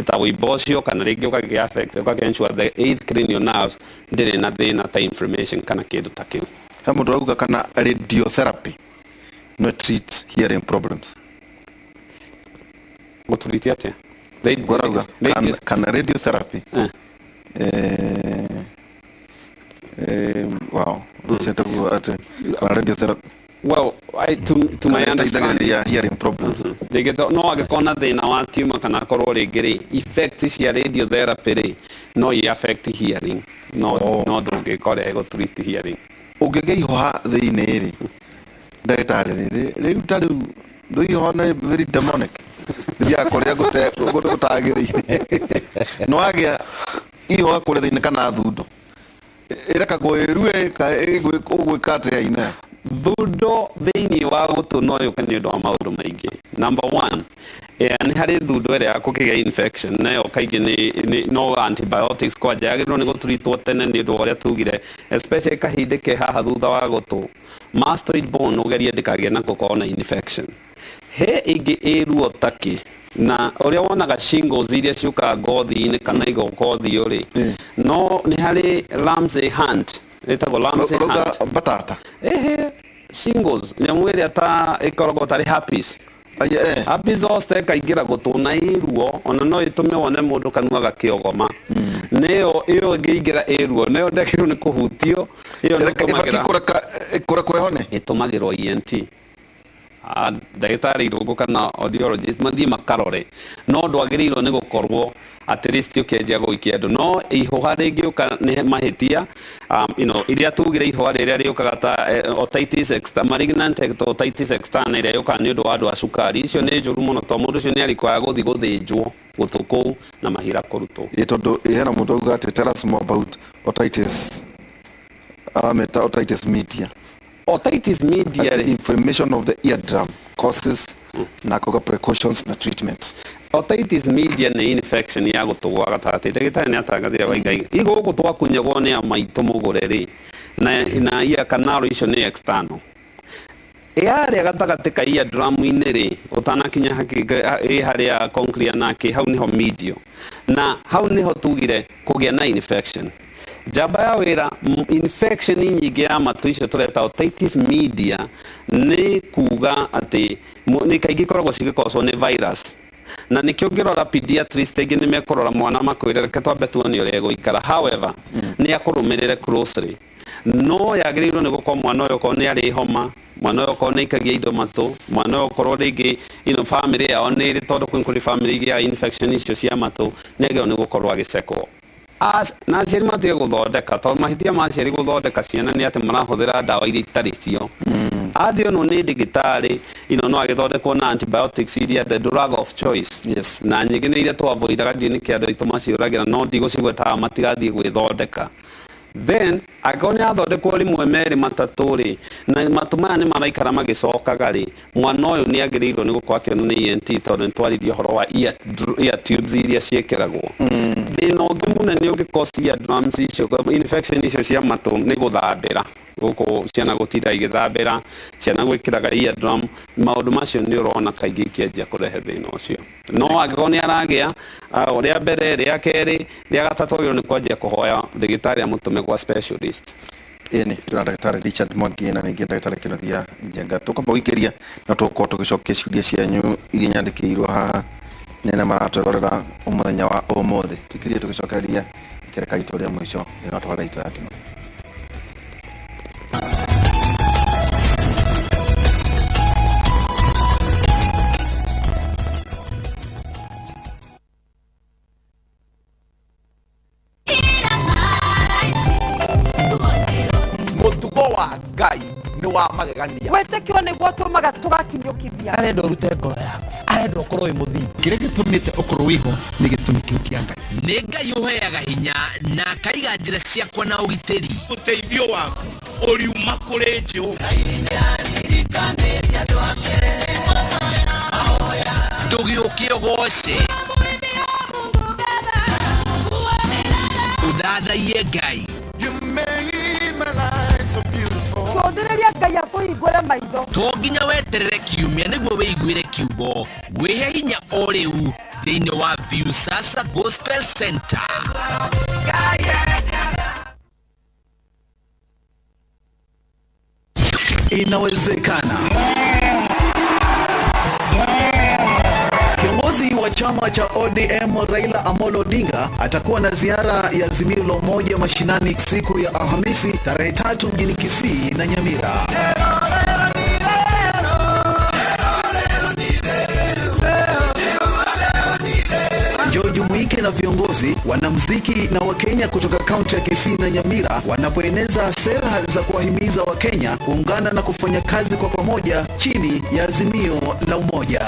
ta wĩimbo ũcio, kana rĩngĩ ũkagĩa affect, ũkagĩa ensure the eighth cranial nerves ndĩrĩ na thĩna ta inflammation kana kĩndũ ta kĩu. He mũndũ arauga kana radiotherapy no treat hearing problems? Gũtũritie atĩa? Arauga kana radiotherapy, wow, ũcio atĩ kana radiotherapy. Well, to my understanding, hearing problems. Rĩngĩ no angĩkorwo na thĩna wa tumor, kana akorwo rĩngĩ rĩ, effect cia radiotherapy rĩ, no i affect hearing, no ndũngĩkora ĩgũ treat hearing. Ũngĩgĩa ihũha thĩinĩ rĩ, ndagĩtarĩ rĩ, rĩu ta rĩu ndũihũha nĩ very demonic, thiaga kũrĩa gũtagĩrĩire, no wagĩa ihũha kũrĩa thĩinĩ kana thundo, ĩrekagwo ĩrue, ũgwĩka atĩa ina? Thundo thĩinĩ wa gũtũ no yũke nĩ ũndũ wa maũndũ maingĩ. Number one, nĩ harĩ thundo ĩrĩa ya kũkĩgĩa infection, nayo kaingĩ nĩ no antibiotics kwanja yagĩrĩirwo nĩ gũtreatwo tene, nĩ ũndũ wa ũrĩa tugire, especially kahĩndĩ ke haha thutha wa gũtũ, mastoid bone, ũgerie ndĩkagĩe na gũkorwo na infection. He ĩngĩ ĩ ruo takĩ na ũrĩa wonaga shingles iria ciũkaga ngothi-inĩ kana igoka ũthiũ rĩ, no nĩ harĩ Ramsay Hunt, ĩtagwo Ramsay Hunt. Batata. Ehe, shingles, nyamũ ĩrĩa ta ĩkoragwo tarĩ herpes, herpes zoster, ĩkaingĩra gũtũ na ĩruo, ona no ĩtũme wone mũndũ kanua gakĩogoma. Nĩyo ĩyo ĩngĩingĩra ĩruo, nĩyo ndagĩrĩirwo nĩ kũhutio. Ĩyo nĩ ĩtũmagĩra kũrekwo ĩhone. Ĩtũmagĩrwo ENT, ndagĩtarĩ irũngũ kana audiologist, mathiĩ makarore, no ndwagĩrĩirwo nĩ gũkorwo at least ũkĩanjia gũikia andũ. No ihũha rĩngĩũka nĩ mahĩtia, iria tugire ihũha rĩrĩa rĩũkaga ta otitis externa, malignant otitis externa, ĩrĩa yũkaga nĩ ũndũ wa andũ a cukari, icio nĩ njũru mũno, tondũ mũndũ ũcio nĩ arĩkwaga gũthiĩ gũthĩnjwo gũtũ kũu na mahira kũrutwo. Ĩ tondũ hena mũndũ auga atĩ, "Tell us more about otitis," arameta otitis media. Otitis media rĩ, inflammation of the eardrum, causes na koga precautions na treatment. Otitis media nĩ infection ya gũtũ gwa gatagatĩ. Ndagĩtarĩ nĩ atangathire waigai igũkũ twakunyagwo nĩ a maitũ mũgũre rĩ, na ear canal icio nĩ external, yarĩa gatagatĩ ka ear drum-inĩ rĩ, ũtanakinya ĩ harĩa cochlea nake, hau nĩho medial, na hau nĩho tugire kũgĩa na infection. Njamba ya wĩra, infection nyingĩ ya matũ icio tũreta otitis media, nĩ kuga atĩ nĩ kaingĩ ikoragwo cigĩkocwo nĩ virus, na nĩkĩo ũngĩrora pediatrist aingĩ nĩ mekũrora mwana makwĩre, "Reke twambe tuone ũrĩa egũikara." However, nĩ akũrũmĩrĩre closely, no yagĩrĩirwo nĩ gũkorwo mwana ũyũ okorwo nĩ arĩ homa, mwana ũyũ okorwo nĩ aikagia indo matũ, mwana ũyũ okorwo rĩngĩ family yao nĩ ĩrĩ, tondũ kwĩ kũrĩ family igĩaga infection icio cia matũ, nĩ agĩrĩirwo nĩ gũkorwo agĩcekwo. Na aciari matige gũthondeka, tondũ mahĩtia ma aciari gũthondeka ciana nĩ atĩ marahũthĩra ndawa iria itarĩ cio. Athiĩ onwo nĩ ndagĩtarĩ, no agĩthondekwo na antibiotics iria the drug of choice, na nyingĩ nĩ iria twavoidaga. Ndiũ nĩkĩ andũ aitũ maciũragĩra, no ndigũcigwetaga, matigathiĩ gwĩthondeka. Then angĩkorwo nĩ athondekwo rĩmwe merĩ matatũ rĩ, na matũ maya nĩ maraikara magĩcokaga rĩ, mwana ũyũ nĩ agĩrĩirwo nĩ gũkorwo akĩonwo nĩ ENT, tondũ nĩ twaririe ũhoro wa ear tubes iria ciĩkĩragwo. Thĩna ũngĩ mũnene ũngĩ cause ear drums icio, infection icio cia matũ, nĩ gũthambĩra. Gũkũ ciana gũtinda igĩthambĩra, ciana gwĩkĩraga ear drum, maũndũ macio nĩ ũrona kaingĩ ikĩanjia kũrehe thĩna ũcio. No angĩkorwo nĩ aragĩa rĩa mbere, rĩa kerĩ, rĩa gatatũ, agĩrĩirwo nĩ kwanjia kũhoya ndagĩtarĩ amũtũme gwa specialist. Ĩni twĩna ndagĩtarĩ Richard Mwangi na ningĩ ndagĩtarĩ Kĩnuthia Njenga. Tũkwamba gũikĩria na tũgũkorwo tũgĩcokia ciũria cianyu iria nyandĩkĩirwo haha nĩ arĩa maratwĩrorera mũthenya wa ũmũthĩ. Tũikĩrie tũgĩcokereria ikereka ritũ rĩa mũico ĩno tabarĩra itũ ya kĩno. Mũtugo wa Ngai nĩ wa magegania. Wĩtĩkio nĩguo tũmaga tũgakinyũkithia. Arenda ũrute ngoro yaku, arenda ũkorwo wĩ mũthingu. Kĩrĩa gĩtũmĩte ũkorwo wĩho nĩ gĩtũmi kĩu kĩa Ngai. Nĩ Ngai ũheaga hinya na akaiga njĩra ciakwa na ũgitĩri. Ũteithio waku ũriuma kũrĩ Jehova. Ndũgĩũke ũgoce, ũthathaiye Ngai. Cũthĩrĩria Ngai akũhingũre maitho. To nginya weterere kiumia nĩguo wĩiguĩre kiugo. Wĩhe hinya o rĩu thĩinĩ wa Viusasa Gospel Center. Inawezekana. Kiongozi wa chama cha ODM Raila Amolo Odinga atakuwa na ziara ya Azimio la Umoja mashinani siku ya Alhamisi tarehe 3 mjini Kisii na Nyamira. Njoo jumuike na viongozi, wanamuziki na Wakenya kutoka kaunti ya Kisii na Nyamira wanapoeneza sera za kuwahimiza Wakenya kuungana na kufanya kazi kwa pamoja chini ya Azimio la Umoja.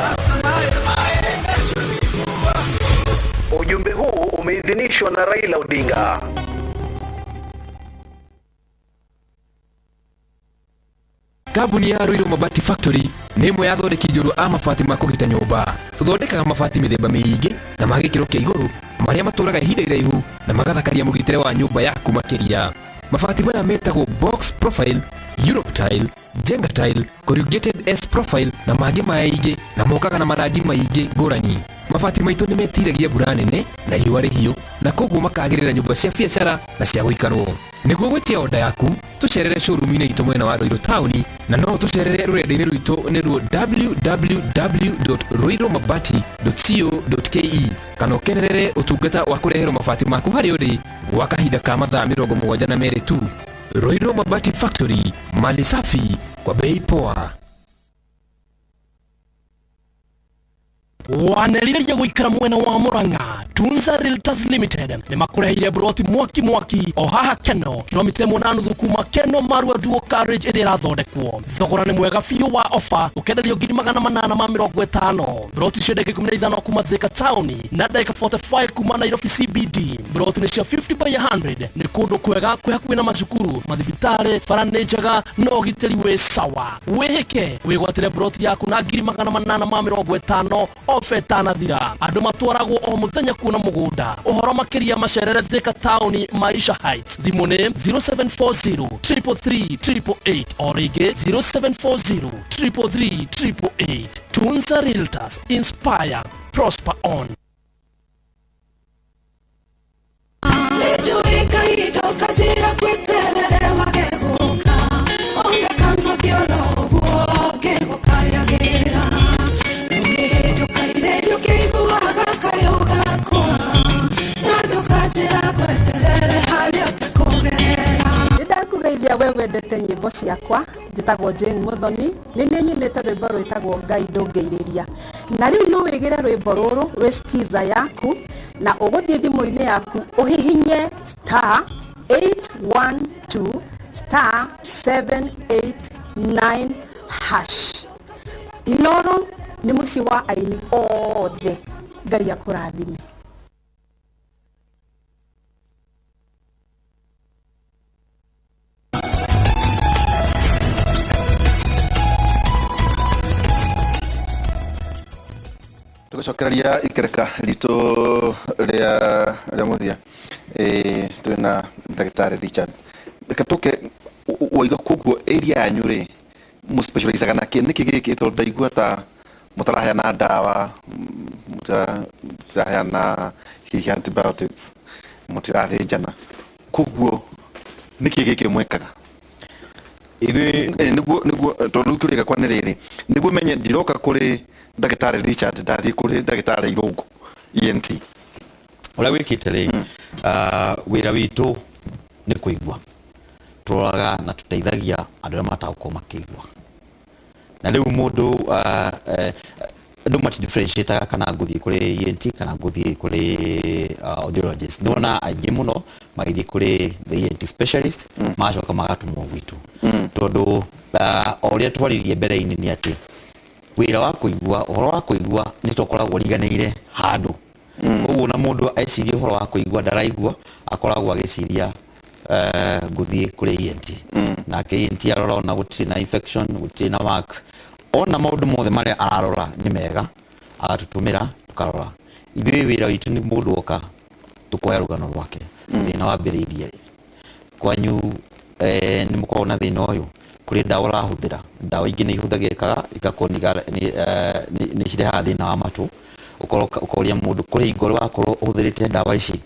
Ujumbe huu umeidhinishwa na Raila Odinga. Kambuni ya Ruiru Mabati Factory nĩ ĩmwe ya athondeki njorua a mabati ma kũgita nyũmba. Tũthondekaga mabati mĩthemba mĩingĩ na ma gĩkĩro kĩa igũrũ marĩa matũraga ihinda iraihu na magathakaria mũgitĩre wa nyũmba yaku makĩria. Mabati maya metagwo box profile, Europe tile, Jenga tile, corrugated S profile na mangĩ maingĩ, na mokaga na marangi maingĩ ngũrani. Mabati maitũ nĩ metiragia mbura nene na riũa rĩhiũ, na koguo makagĩrĩra nyũmba cia biacara na cia gũikarwo. Nĩguo gwĩtia oda yaku, tũcerere showroom-inĩ itũ mwena wa Ruiru taũni, na no tũcerere rũrenda-inĩ rwitũ nĩruo www.ruirumabati.co.ke, kana ũkenerere ũtungata wa kũreherwo mabati maku harĩa ũrĩ gwa kahinda ka mathaa 72 tu. Ruiru Mabati Factory, mali safi kwa bei poa. Wanerirĩria gũikara mwena wa Murang'a, Tunza Realtors Limited nĩ makũreheire broti mwaki mwaki o haha Keno, kilomita 1.5 kuma Keno Marua Duo Carriage ĩrĩa ĩrathondekwo. Thogora nĩ mwega biũ wa ofa, ũkenderio 850,000. Broti cia ndagĩka 15 kuma Thika taũni na ndagĩka 45 kuma Nairobi CBD. Broti nĩ cia 50 by 100, nĩ kũndũ kwega kwĩ hakuhĩ na macukuru, mathibitarĩ, bara nĩ njega na ũgitĩri wĩ sawa. Wĩhĩke wĩgwatĩre broti yaku na 850,000 ofa ĩtanathira. Andũ matwaragwo o mũthenya kuona mũgũnda. Ũhoro makĩria macerere Thika taũni Maisha Heights. Thimũ nĩ 0740 333 888 o rĩngĩ 0740 333 888. Tunza Realtors, inspire, prosper on. Nĩndakũgeithia we wendete nyĩmbo ciakwa. Njĩtagwo Jane Muthoni, nĩ niĩ nyinĩte rwĩmbo rwĩtagwo Ngai ndũngĩirĩria, na rĩu no wĩgĩre rwĩmbo rũrũ rwĩ skiza yaku, na ũgũthiĩ thimũ-inĩ yaku ũhihinye star 812 star 789 hash. Inoro nĩ mũciĩ wa aini othe. Ngai akũrathime. Tũgĩcokereria ikereka ritũ rĩa mũthia, twĩna ndagĩtarĩ Richard. Reke tũke waiga koguo area yanyu rĩ, mũspecializaga na kĩ? Nĩkĩ gĩkĩ? Tondũ ndaigua ta mũtaraheana ndawa, mũtiraheana hihi antibiotics, mũtirathĩnjana, koguo nĩkĩ gĩkĩ mwĩkaga? Ithuĩ Nĩguo tondũ rĩu kĩũria gĩakwa nĩ rĩrĩ, nĩguo menye ndiroka kũrĩ ndagĩtarĩ Richard, ndathiĩ kũrĩ ndagĩtarĩ Irũngũ ENT. Ũrĩa wĩkĩte rĩ, wĩra witũ nĩ kũigua. Tũroraga na tũteithagia andũ arĩa matagũkorwo makĩigua. Na rĩu mũndũ, andũ matidifferentiataga kana ngũthiĩ kũrĩ ENT kana ngũthiĩ kũrĩ audiologist. Nĩwona aingĩ mũno magĩthiĩ kũrĩ the ENT specialist, magacoka magatũmwo gwitũ. Tondũ o ũrĩa twaririe mbere-inĩ nĩ atĩ wĩra wa kũigua, ũhoro wa kũigua nĩ tũkoragwo ũriganĩire handũ. Koguo na mũndũ eciria ũhoro wa kũigua ndaraigua, akoragwo agĩciria ngũthiĩ kũrĩ ENT. Nake ENT arora ona gũtirĩ na infection, gũtirĩ na wax, ona maũndũ mothe marĩa ararora nĩ mega, agatũtũmĩra tũkarora. Ithuĩ wĩra witũ nĩ mũndũ oka tũkoya rũgano rwake. Thĩna wambĩrĩirie rĩ? Kwanyu nĩ mũkoragwo na thĩna ũyũ? Kũrĩ ndawa ũrahũthĩra? Ndawa ingĩ nĩ ihũthagĩrĩkaga igakorwo nĩ cirehaga thĩna wa matũ. Ũkorwo ũkoria mũndũ kũrĩ hingo wakorwo ũhũthĩrĩte ndawa ici,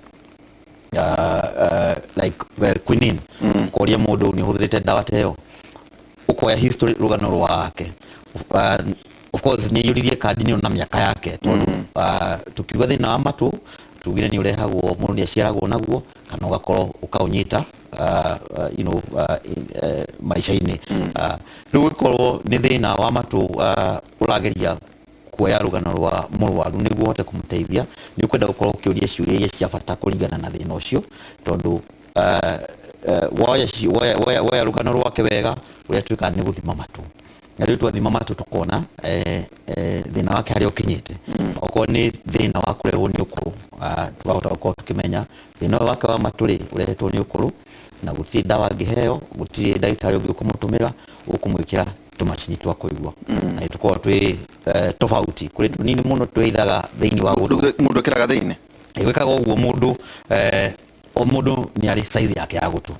like quinine, ũkoria mũndũ nĩ ũhũthĩrĩte ndawa ta ĩyo, ũkoya history, rũgano rwake. Of course nĩ aiyũririe kandi nĩ na mĩaka yake, tondũ tukiuga thĩna wa matũ tugire nĩ ũrehagwo, mũndũ nĩ aciaragwo naguo kana ũgakorwo ũkaũnyita maica-inĩ. Rĩu ũngĩkorwo nĩ thĩna wa matũ, ũrageria kuoya rũgano rwa mũrwaru nĩguo ũhote kũmũteithia, nĩ ũkwenda gũkorwo ũkĩũria ciũria iria cia bata kũringana na thĩna ũcio, tondũ woya rũgano rwake wega, ũrĩa twĩkaga nĩ gũthima matũ. Na rĩu twathima matũ tũkona thĩna wake harĩa ũkinyĩte. Okorwo nĩ thĩna wa kũrehwo nĩ ũkũrũ, tũkahota gũkorwo tũkĩmenya thĩna ũyũ wake wa matũ rĩ, ũrehetwo nĩ ũkũrũ, na gũtirĩ ndawa angĩheo, gũtirĩ ndagĩtarĩ ũngĩ ũkũmũtũmĩra, ũkũmwĩkĩra tũmacini twa kũigua. Na tũkoragwo twĩ tofauti, kũrĩ tũnini mũno twĩithaga thĩinĩ wa gũtũ. Mũndũ ekĩraga thĩinĩ? Gwĩkaga ũguo mũndũ, o mũndũ nĩ arĩ size yake ya gũtũ.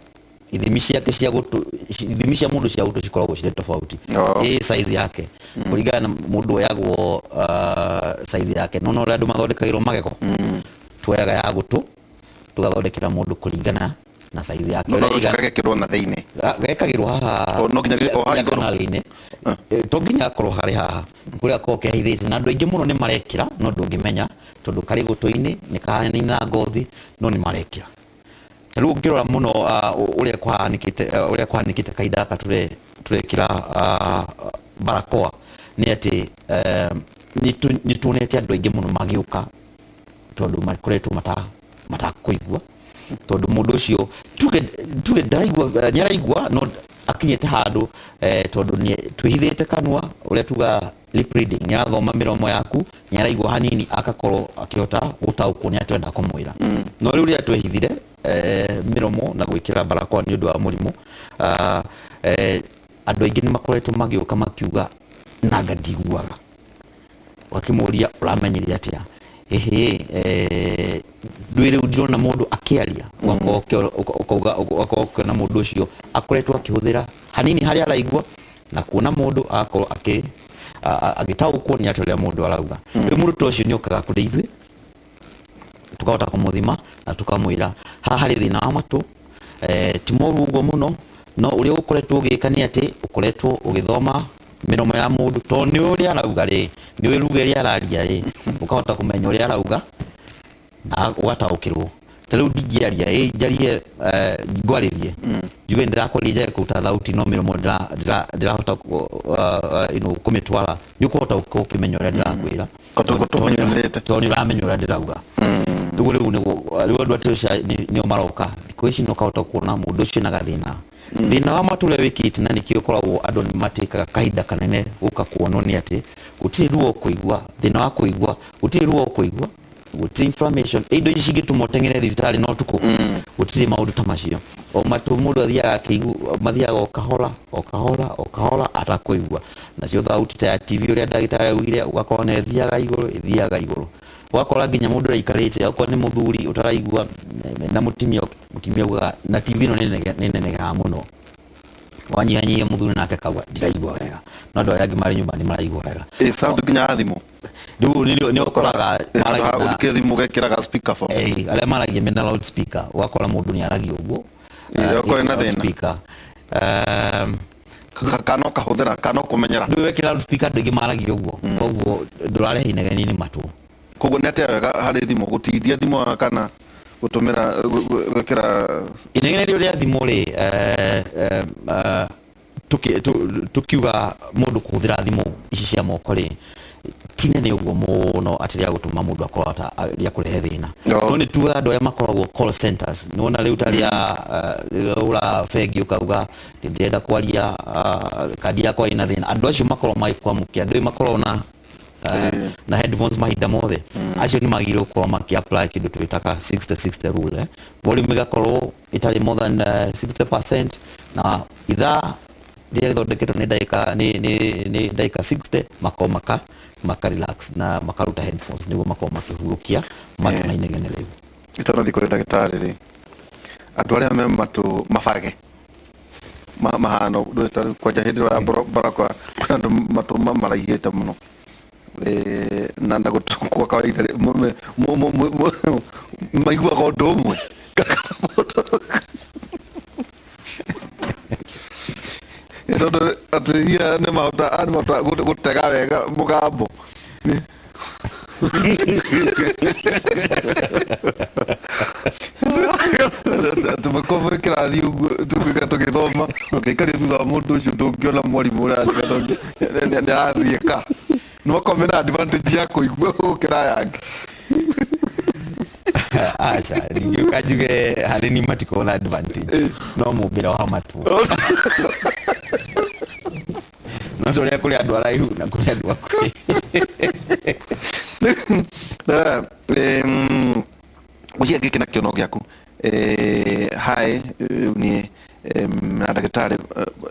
Ithimi ciake cia gũtũ, ithimi cia mũndũ cia gũtũ cikoragwo cirĩ tofauti. Ĩ size yake kũringana na mũndũ oyagwo size yake. No ũrĩa andũ mathondekagĩrwo magego, tuoyaga ya gũtũ tũgathondekera mũndũ kũringana na size yake. No Ũrĩa gagekĩrwo na thĩinĩ? Gekagĩrwo haha. O, no nginya gĩkorwo haha igũrũ? Canal-inĩ. To nginya akorwo harĩ haha, kũrĩa akorwo kehithĩte, na andũ aingĩ mũno nĩ marekĩra no ndũngĩmenya tondũ karĩ gũtũ-inĩ, nĩ kahanaine na ngothi, no nĩ marekĩra. Rĩu ũngĩrora mũno ũrĩa kũhanĩkĩte, ũrĩa kũhanĩkĩte kahinda gaka tũrekĩra barakoa, nĩ atĩ nĩ tuonete andũ aingĩ mũno magĩũka tondũ makoretwo matakũigua, tondũ mũndũ ũcio tuge ndaraigua, nĩ araigua no akinyĩte handũ, tondũ nĩ twĩhithĩte kanua, ũrĩa tuga lip reading, nĩ arathoma mĩromo yaku, nĩ araigua hanini agakorwo akĩhota gũtaũkwo nĩ atwenda kũmwĩra. No rĩu rĩrĩa twehithire mĩromo na gwĩkĩra barakoa nĩ ũndũ wa mũrimũ, andũ aingĩ nĩ makoretwo magĩũka makiuga nanga ndiguaga. Wakĩmũria ũramenyire atĩa? Ĩhĩ, ndũĩ rĩu ndirona mũndũ akĩaria. Ũgakorwo ũkĩona mũndũ ũcio akoretwo akĩhũthĩra hanini harĩa araigua na kuona mũndũ agakorwo agĩtaũkwo nĩ atĩa ũrĩa mũndũ arauga. Rĩu mũndũ ta ũcio nĩ okaga kũrĩ ithuĩ, tukahota kũmũthima na tukamwĩra haha harĩ thĩna wa matũ, ti moru ũguo mũno, no ũrĩa ũkoretwo ũgĩka nĩ atĩ ũkoretwo ũgĩthoma mĩromo ya mũndũ, tondũ nĩ ũrĩa arauga rĩ, nĩ ũĩ lugha ĩrĩa araria rĩ, ũkahota kũmenya ũrĩa arauga na ũgataũkĩrwo. Ta rĩu ndingĩaria, ĩ njarie, ngwarĩrie njuge ndĩrakwaria njage kũruta thauti, no mĩromo ndĩrahota kũmĩtwara, nĩ ũkũhota gũkorwo ũkĩmenya ũrĩa ndĩrakwĩra. Tondũ nĩ ũramenya ũrĩa ndĩrauga. Rĩu nĩguo rĩu andũ atĩ ũcio nĩo maroka thikũ ici, nĩ ũkahota kuona mũndũ ũcio na gathĩna. Thĩna wa matũ ũrĩa wĩkĩte na nĩkĩo ũkoragwo andũ nĩ matĩkaga kahinda kanene gũka kuonwo nĩ atĩ gũtirĩ ruo ũkũigua, thĩna wa kũigua gũtirĩ ruo ũkũigua. Gũtirĩ inflammation, indo ici cingĩtũma ũteng'ere thibitarĩ no tukũ. Gũtirĩ maũndũ ta macio. O matũ mũndũ athiaga akĩigua, mathiaga o kahora o kahora o kahora atakũigua. Nacio thauti ta ya TV, ũrĩa ndagĩtarĩ augire, ũgakora nĩ ĩthiaga igũrũ, ĩthiaga igũrũ, ũgakora nginya mũndũ ũraikarĩte, okorwo nĩ mũthuri ũtaraigua na mũtumia, mũtumia augaga na TV ĩno nĩ nenehaga mũno, wanyihanyihia mũthuri nake akauga ndiraigua wega, no andũ arĩa angĩ marĩ nyũmba nĩ maraigua wega. Ĩ sound nginya ya thimũ. Rĩu nĩ ũkoraga handũ ha gũthikĩrĩria thimũ ũgekĩraga speaker phone. Ĩĩ, arĩa maragia mena loud speaker, ũgakora mũndũ nĩ aragia ũguo. Ĩĩ, okorwo ena thĩna. Loudspeaker. Kana ũkahũthĩra kana ũkũmenyera. Rĩu wekĩra loud speaker, andũ aingĩ maragia ũguo, koguo ndũrarehe inegene-inĩ matũ. Koguo nĩ atĩa wega harĩ thimũ, gũtindia thimũ kana gũtũmĩra gwĩkĩra? Inegene rĩu rĩa thimũ rĩ, tukiuga mũndũ kũhũthĩra thimũ ici cia moko rĩ, ti nene ũguo mũno atĩ rĩa gũtũma mũndũ akorwo ta rĩa kũrehe thĩna. No nĩ tugaga andũ arĩa makoragwo call centers, nĩ wona rĩu ta rĩa rĩrĩa ũra bengi ũkauga ndĩrenda kwaria, kandi yakwa ĩna thĩna, andũ acio makoragwo magĩkwamũkĩra, andũ makoragwo na headphones mahinda mothe, acio nĩ magĩrĩirwo gũkorwo makĩ apply kĩndũ twĩtaga 60-60 rule, eh. Volume ĩgakorwo ĩtarĩ more than 60%, na ithaa rĩrĩa rĩthondeketwo nĩ ndagĩka nĩ ndagĩka 60, makorwo maka relax na makaruta headphones nĩguo makorwo makĩhurũkia matũ na inegene rĩu. Itanathiĩ kũrĩ ndagĩtarĩ rĩ, andũ arĩa me matũ mabage mahana ũndũ ta rĩu kwanja hĩndĩ ĩyo ya barakoa, kwĩna andũ matũ maraihĩte mũno. Na gũtũ kwa kawaida rĩ, maiguaga ũndũ ũmwe. Tondũ atĩ hiya nĩ mahota gũtega wega mũgambo. Tũmakorwo kĩrathi ũguo tũgĩka tũgĩthoma, ũngĩikaria thutha wa mũndũ ũcio ndũngĩona mwarimũ ũrĩa andĩka tondũ nĩ arathiĩka. Nĩ makorwo mena advantage ya kũigua gũkĩra aya angĩ. Aca, ndingĩũka njuge harĩ ni matikorwo na advantage, no mũmbĩre wa matũ no ta ũrĩa kũrĩ andũ araihu na kũrĩ andũ akuhĩ. Gwĩciria gĩkĩ nakĩo no gĩaku. Hi, rĩu niĩ na ndagĩtarĩ,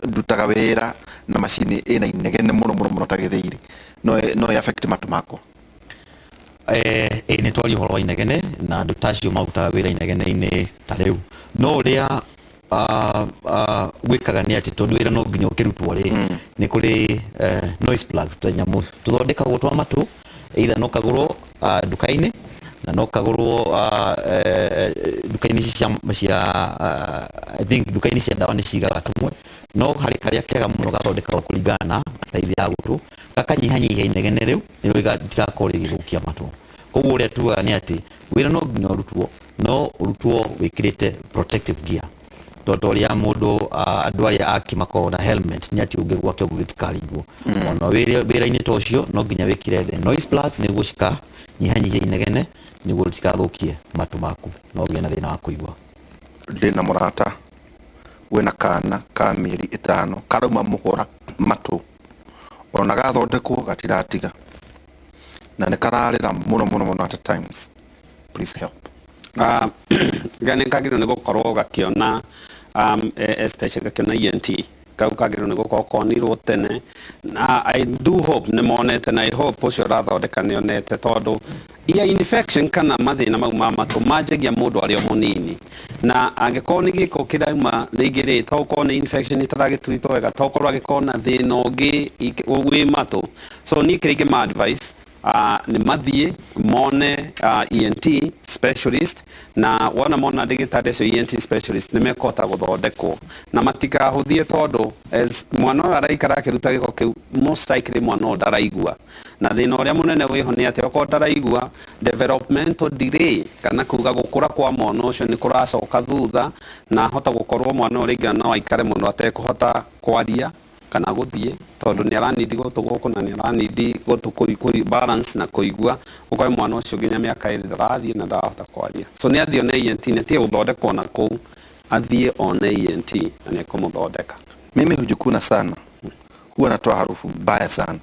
ndutaga wĩra na macini ĩna inegene mũno mũno mũno ta gĩthĩiri, no ĩ affect matũ makwa? Ĩ nĩ twaria ũhoro wa inegene na andũ ta acio marutaga wĩra inegene-inĩ ta rĩu, no ũrĩa gwĩkaga nĩ atĩ tondũ wĩra no nginya ũkĩrutwo rĩ, nĩ kũrĩ noise plugs, ta nyamũ tũthondekagwo twa matũ, either no kagũrwo nduka-inĩ na no kagũrwo nduka-inĩ ici cia I think nduka-inĩ cia ndawa nĩ cigaga tũmwe, no harĩ karĩa kega mũno gathondekagwo kũringana na size ya gũtũ, gakanyihanyihia inegene rĩu nĩrĩo rĩtigakorwo rĩgĩthũkia matũ. Koguo ũrĩa tugaga nĩ atĩ wĩra no nginya ũrutwo, no ũrutwo wĩkĩrĩte protective gear, tondũ ũrĩa mũndũ andũ arĩa aki makoragwo na helmet, nĩ atĩ ũngĩgwa kĩongo gĩtikaringwo. Ona wĩra-inĩ ta ũcio no nginya wĩkĩre the noise plugs nĩguo cikanyihanyihia inegene nĩguo rĩtigathũkie matũ maku na ũgĩe na thĩna wa kũigua. Ndĩna mũrata wĩna kana ka mĩeri 5 karauma mũhũra matũ, ona gathondekwo gatiratiga na nĩ kararĩra mũno mũno mũno at times. Please help. Nĩ kagĩrĩirwo nĩ gũkorwo gakĩona especially gakĩona ENT, kau kagĩrĩirwo nĩ gũkorwo konirwo tene, na I do hope nĩ monete, na I hope ũcio ũrathondeka nĩ onete, tondũ ear infection kana mathĩna mau ma matũ manjagia mũndũ arĩ o mũnini, na angĩkorwo nĩ gĩko kĩrauma rĩngĩ rĩ, to ũkorwo nĩ infection ĩtaragĩtuĩtwo wega, to ũkorwo angĩkorwo na thĩna ũngĩ wĩ matũ. So niĩ kĩrĩa ingĩma advice nĩ mathiĩ mone ENT specialist, na wona mona ndagĩtarĩ acio ENT specialist nĩ mekũhota gũthondekwo na matikahũthie, tondũ as mwana ũyũ araikara akĩruta gĩko kĩu, most likely mwana ũyũ ndaraigua, na thĩna ũrĩa mũnene wĩho nĩ atĩ okorwo ndaraigua, developmental delay, kana kuga gũkũra kwa mwana ũcio nĩ kũracoka thutha, na ahota gũkorwo mwana ũyũ rĩngĩ no aikare mũno atekũhota kwaria kana gũthiĩ, tondũ nĩ aranindi gũtũ gũkũ na nĩ aranindi gũtũ kũi balance na kũigua, ũkore mwana ũcio nginya mĩaka 2 ndarathiĩ na ndarahota kwaria. So nĩ athiĩ one ENT, nĩ atige gũthondekwo na kũu, athiĩ one ENT na nĩ ekũmũthondeka. Mimi hujikuna sana, huwa natoa harufu mbaya sana,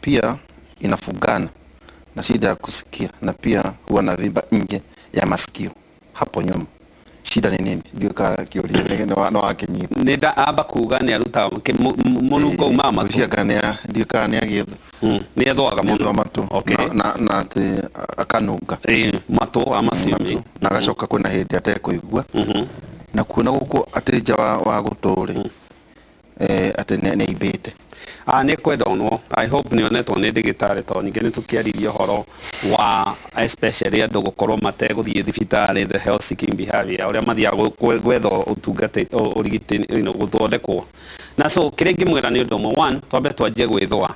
pia inafugana. Na shida ya kusikia na pia huwa na vimba nje ya masikio hapo nyuma. Shida ni nini? Ndio ka kiuria no wakinyita. Nĩ nda amba kuga nĩ aruta mũnungo umaga matũ. Ngwĩciria kana ndio kana nĩ agĩetha. Nĩ ethũaga mũno matũ. Okay. Na atĩ akanunga. Ĩĩ, matũ I'm assuming. Na agacoka kwĩna hĩndĩ atekũigua. Na kuona gũkũ atĩ nja wa gũtũ rĩ, atĩ nĩ aimbĩte. Nĩ kwenda onwo. I hope nĩ onetwo nĩ ndagĩtarĩ tondũ ningĩ nĩ tũkĩaririe ũhoro wa especially andũ gũkorwo mategũthiĩ thibitarĩ, the health seeking behavior, ũrĩa mathiaga gwetha ũtungata, ũrigiti, gũthondekwo. Na so kĩrĩa ingĩmwĩra nĩ ũndũ ũmwe, one, twambe twanjie gwĩthũa.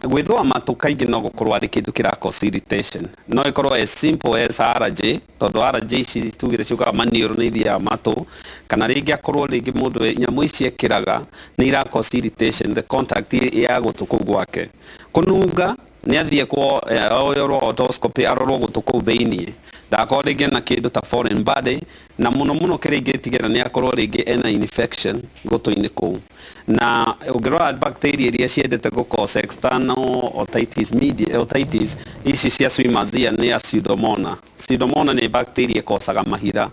Gwĩthũa matũ kaingĩ no gũkorwo arĩ kĩndũ kĩra cause irritation. No ĩkorwo as simple as allergy, tondũ allergy ici tugire ciũkaga maniũrũ nĩ ithiaga matũ, kana rĩngĩ akorwo rĩngĩ mũndũ nyamũ ici ekĩraga nĩ ira cause irritation, the contact ya gũtũ kũu gwake. Kũnunga nĩ athiĩ kwa oyorwo otoscopy arorwo gũtũ kũu thĩiniĩ, ndakorwo rĩngĩ na kĩndũ ta foreign body, na mũno mũno kĩrĩa ingĩtigĩra nĩ akorwo rĩngĩ ena infection gũtũ-inĩ kũu. Na ũngĩrora bacteria iria ciendete gũ cause external otitis media, otitis ici cia swimmers ear nĩ ya pseudomonas. Pseudomonas nĩ bacteria ĩkocaga mahira,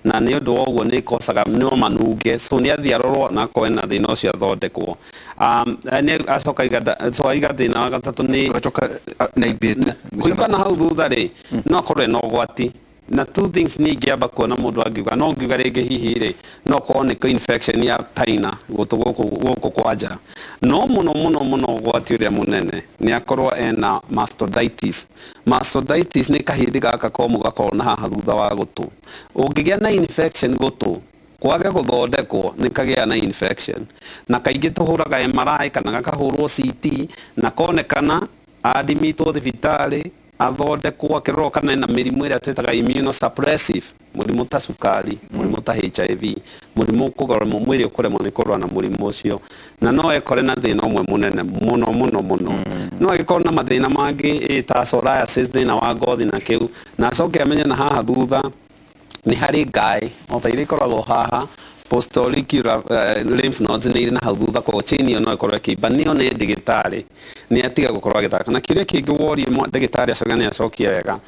na nĩ ũndũ wa ũguo nĩ ĩkocaga no manunge, so nĩ athiĩ arorwo na akorwo ena thĩna ũcio athondekwo. Nĩ acoka aiga so aiga thĩna wa gatatũ nĩ Agacoka, nĩ aimbĩte. Kũimba na hau thutha rĩ, no akorwo ena ũgwati. Na two things ni ingĩamba kuona mũndũ angiuga, no ngiuga rĩngĩ hihi rĩ, no korwo nĩ infection ya pinna gũtũ gũkũ kwa nja. No mũno mũno mũno ũgwati ũrĩa mũnene nĩ akorwo ena mastoiditis. Mastoiditis nĩ kahĩndĩ gaka komũ gakorwo na haha thutha wa gũtũ. Ũngĩgĩa na infection gũtũ, kwage gũthondekwo nĩ kagĩa na infection. Na kaingĩ tũhũraga MRI kana gakahũrwo CT na konekana admitwo thibitarĩ athondekwo akĩrorwo kana ena mĩrimũ ĩrĩa twĩtaga immunosuppressive, mũrimũ ta cukari, mũrimũ ta HIV, mũrimũ kũgarũrwo mwĩrĩ ũkũremwo nĩ kũrũa na mũrimũ ũcio, na no ekore na thĩna ũmwe mũnene mũno mũno mũno. No agĩkorwo na mathĩna mangĩ ta psoriasis, thĩna wa ngothi na kĩu, na acoke amenye na haha thutha nĩ harĩ ngaĩ o ta iria ikoragwo haha postauricular lymph nodes nĩ irĩ na hau thutha, koguo chain ĩyo no ĩkorwo ĩkĩimba. Nĩ one ndagĩtarĩ nĩ atiga gũkorwo agĩthaka. Na kĩũria kĩngĩ worie ndagĩtarĩ acoke nĩ acokie wega,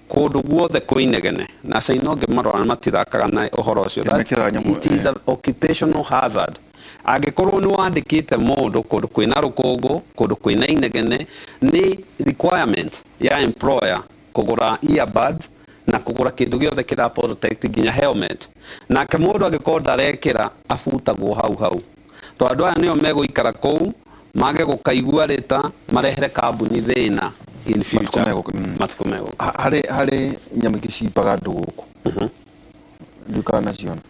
kũndũ guothe kwĩ inegene na China ũngĩmarora matithakaga na ũhoro ũcio. That Mekĩraga nyamũ, it is an occupational hazard. Angĩkorwo nĩ wandĩkĩte mũndũ kũndũ kwĩna rũkũngũ, kũndũ kwĩna inegene, nĩ requirement ya employer kũgũra earbuds na kũgũra kĩndũ gĩothe kĩra protect nginya helmet. Nake mũndũ angĩkorwo ndarekĩra abutagwo hau hau, tondũ andũ aya nĩo megũikara kũu mage gũkaigua rĩta marehere kambuni thĩna in future. Matukũ megũka. Harĩ nyamũ ingĩ cimbaga andũ gũkũ. Ndiũkaga naciona.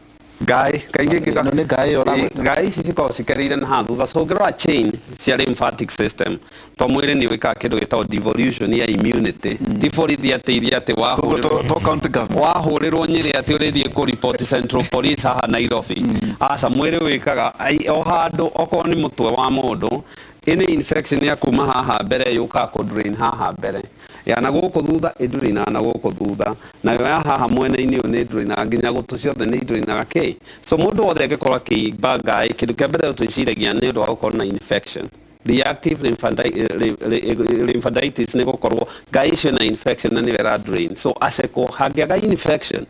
Ngaĩ, kaingĩ Ĩno nĩ ngaĩ ĩyo ũragweta? Ngaĩ ici cikoragwo cikereire na haha thutha. So ũngĩrora chain cia lymphatic system, to mwĩrĩ nĩ wĩkaga kĩndũ gĩtagwo devolution ya immunity. Ti borithi atĩ iria atĩ Koguo to county government. wahũrĩrwo Nyĩrĩ atĩ ũrĩthiĩ kũ report Central Police haha Nairobi. Aca, mwĩrĩ wĩkaga, o handũ okorwo nĩ mũtwe wa mũndũ, any infection ya kuma haha mbere yũkaga kũ drain haha mbere. Ya na gũkũ thutha ĩndurainaga na gũkũ thutha, nayo ya haha mwena-inĩ ũyũ nĩ ĩndurainaga nginya gũtũ ciothe nĩ ĩndurainaga kĩ. So mũndũ wothe angĩkorwo akĩimba ngaĩ, kĩndũ kĩa mbere twĩciragia nĩ ũndũ wa gũkorwo na infection. Reactive lymphadenitis nĩ gũkorwo ngaĩ icio na infection na nĩyo ĩra drain. So acekwo hangĩaga infection,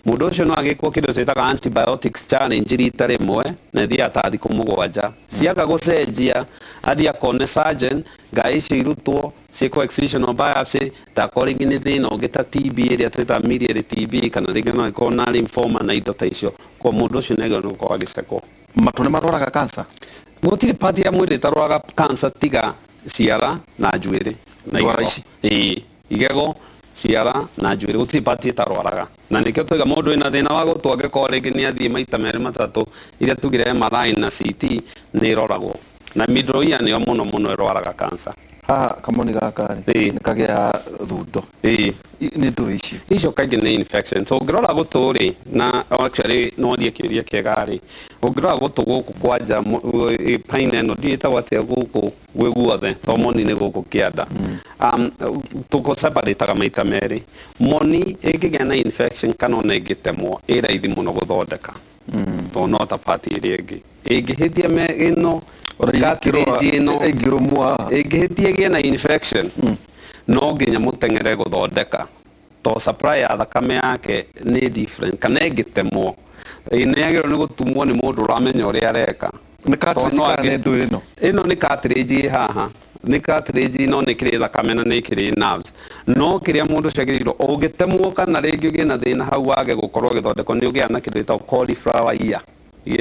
mũndũ ũcio no agĩkwo kĩndũ twĩtaga antibiotics challenge rita rĩmwe na ĩthiaga ta thikũ 7. Ciaga gũcenjia, athiĩ akone surgeon, ngaĩ icio irutwo, ciĩkwo excisional biopsy, ndakorwo rĩngĩ nĩ thĩna ũngĩ ta TB ĩrĩa twĩtaga miliary TB, kana rĩngĩ no ĩkorwo na lymphoma na indo ta icio. Koguo mũndũ ũcio nĩ agĩrĩirwo nĩ gũkorwo agĩcekwo. Matũ nĩ marwaraga cancer? Gũtirĩ part ya mwĩrĩ ĩtarwaraga cancer tiga ciara na njuĩrĩ na Ndwara igego. ici? Ĩĩ, igego, ciara na njuĩrĩ, gũtirĩ part ĩtarwaraga. Na nĩkĩo twaiga mũndũ wĩna thĩna wa gũtũ angĩkorwo rĩngĩ nĩ athiĩ maita merĩ matatũ, iria tugire MRI na CT nĩ ĩroragwo. Na middle ear nĩyo mũno mũno ĩrwaraga cancer. Haha kamoni gaka rĩ, nĩ kagĩa thundo. Nĩ ndũĩ icio? Icio kaingĩ nĩ infection. So ũngĩrora gũtũ rĩ, na actually no ndie kĩũria kĩega rĩ, ũngĩrora gũtũ gũkũ kwa nja, pine ĩno ndiũĩ ĩtagwo atĩa gũkũ gwĩ guothe, to moni nĩ gũkũ kĩanda. Tũgũ-separate-aga maita merĩ. Moni ĩngĩgĩa na infection kana ona ĩngĩtemwo, ĩ raithi mũno gũthondeka. Tondũ no ta part ĩrĩa ĩngĩ. Ĩngĩhĩtia me ĩno, Ona cartilage ĩno, ĩngĩrũmwo haha. ĩngĩhĩtia ĩgĩe na infection. No nginya mũteng'ere gũthondeka to supply ya thakame yake nĩ different, kana ĩngĩtemwo nĩ yagĩrĩirwo nĩ gũtumwo nĩ mũndũ ũramenya ũrĩa areka. Nĩ cartilage Tondũ no kana nĩ ndũ ĩno? Ĩno nĩ cartilage ĩ haha, nĩ cartilage, no nĩ kĩrĩ thakame na nĩ kĩrĩ nerves. No kĩrĩa mũndũ ũcio agĩrĩirwo, ũngĩtemwo kana rĩngĩ ũgĩe na thĩna hau wage gũkorwo ũgĩthondekwo, nĩ ũgĩaga na kĩndũ gĩtagwo cauliflower ear.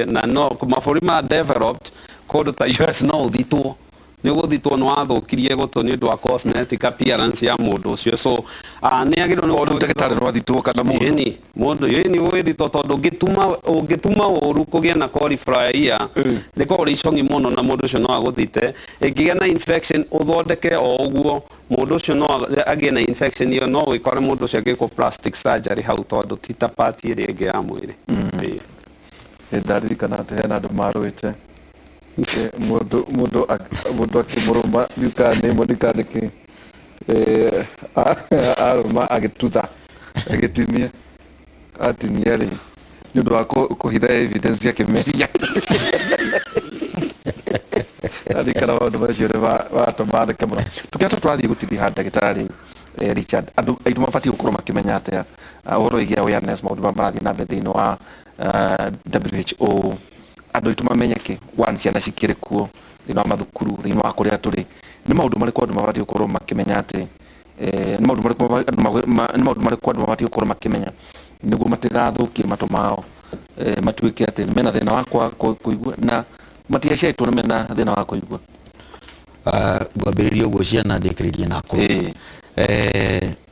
Na no mabũrũri ma developed kũndũ ta US no ũthitwo, nĩ ũgũthitwo nĩ wathũkirie gũtũ nĩ ũndũ wa cosmetic appearance ya mũndũ ũcio. So nĩ agĩrĩirwo nĩ O rĩu ndagĩtarĩ no athitwo kana mũndũ? Ĩni, mũndũ ĩni ũgĩthitwo, tondũ ũngĩtuma ũru kũgĩa na cauliflower ear, rĩkoragwo rĩ icong'i mũno na mũndũ ũcio no agũthite. Ĩngĩgĩa na infection, ũthondeke o ũguo, mũndũ ũcio no agĩe na infection ĩyo, no wĩkore mũndũ ũcio agĩkwo plastic surgery hau, tondũ ti ta part ĩrĩa ĩngĩ ya mwĩrĩ. Ĩĩ. Ndaririkana atĩ hena andũ marũĩte, mũndũ akĩmũrũma, ndiũkaga nĩ ĩmwe, ndiũkaga nĩkĩ, arũma agĩtutha, agĩtinia, atinia rĩ, nĩ ũndũ wa kũhitha evidence akĩmeria. Ndarikana maũndũ macio nĩ watũma theke mũno. Tũkĩhota tũrathiĩ gũtiriha ndagĩtarĩ Richard, andũ aitũ mabatiĩ gũkorwo makĩmenya atĩa ũhoro wĩgiĩ awareness, maũndũ marĩa marathiĩ na mbere thĩinĩ wa WHO, andũ aitũ mamenye kĩ one, ciana cikĩrĩ kuo thĩinĩ wa mathukuru, thĩinĩ wa kũrĩa tũrĩ, nĩ maũndũ marĩkũ andũ mabatiĩ gũkorwo makĩmenya atĩ nĩ maũndũ marĩkũ nĩ maũndũ marĩkũ andũ mabatiĩ gũkorwo makĩmenya nĩguo matigathũkie matũ mao, matuĩke atĩ mena thĩna wa kũigua na matiaciarĩtwo na mena thĩna wa kũigua? Ngwambĩrĩria ũguo ciana ndĩkĩrĩrie na akũrũ.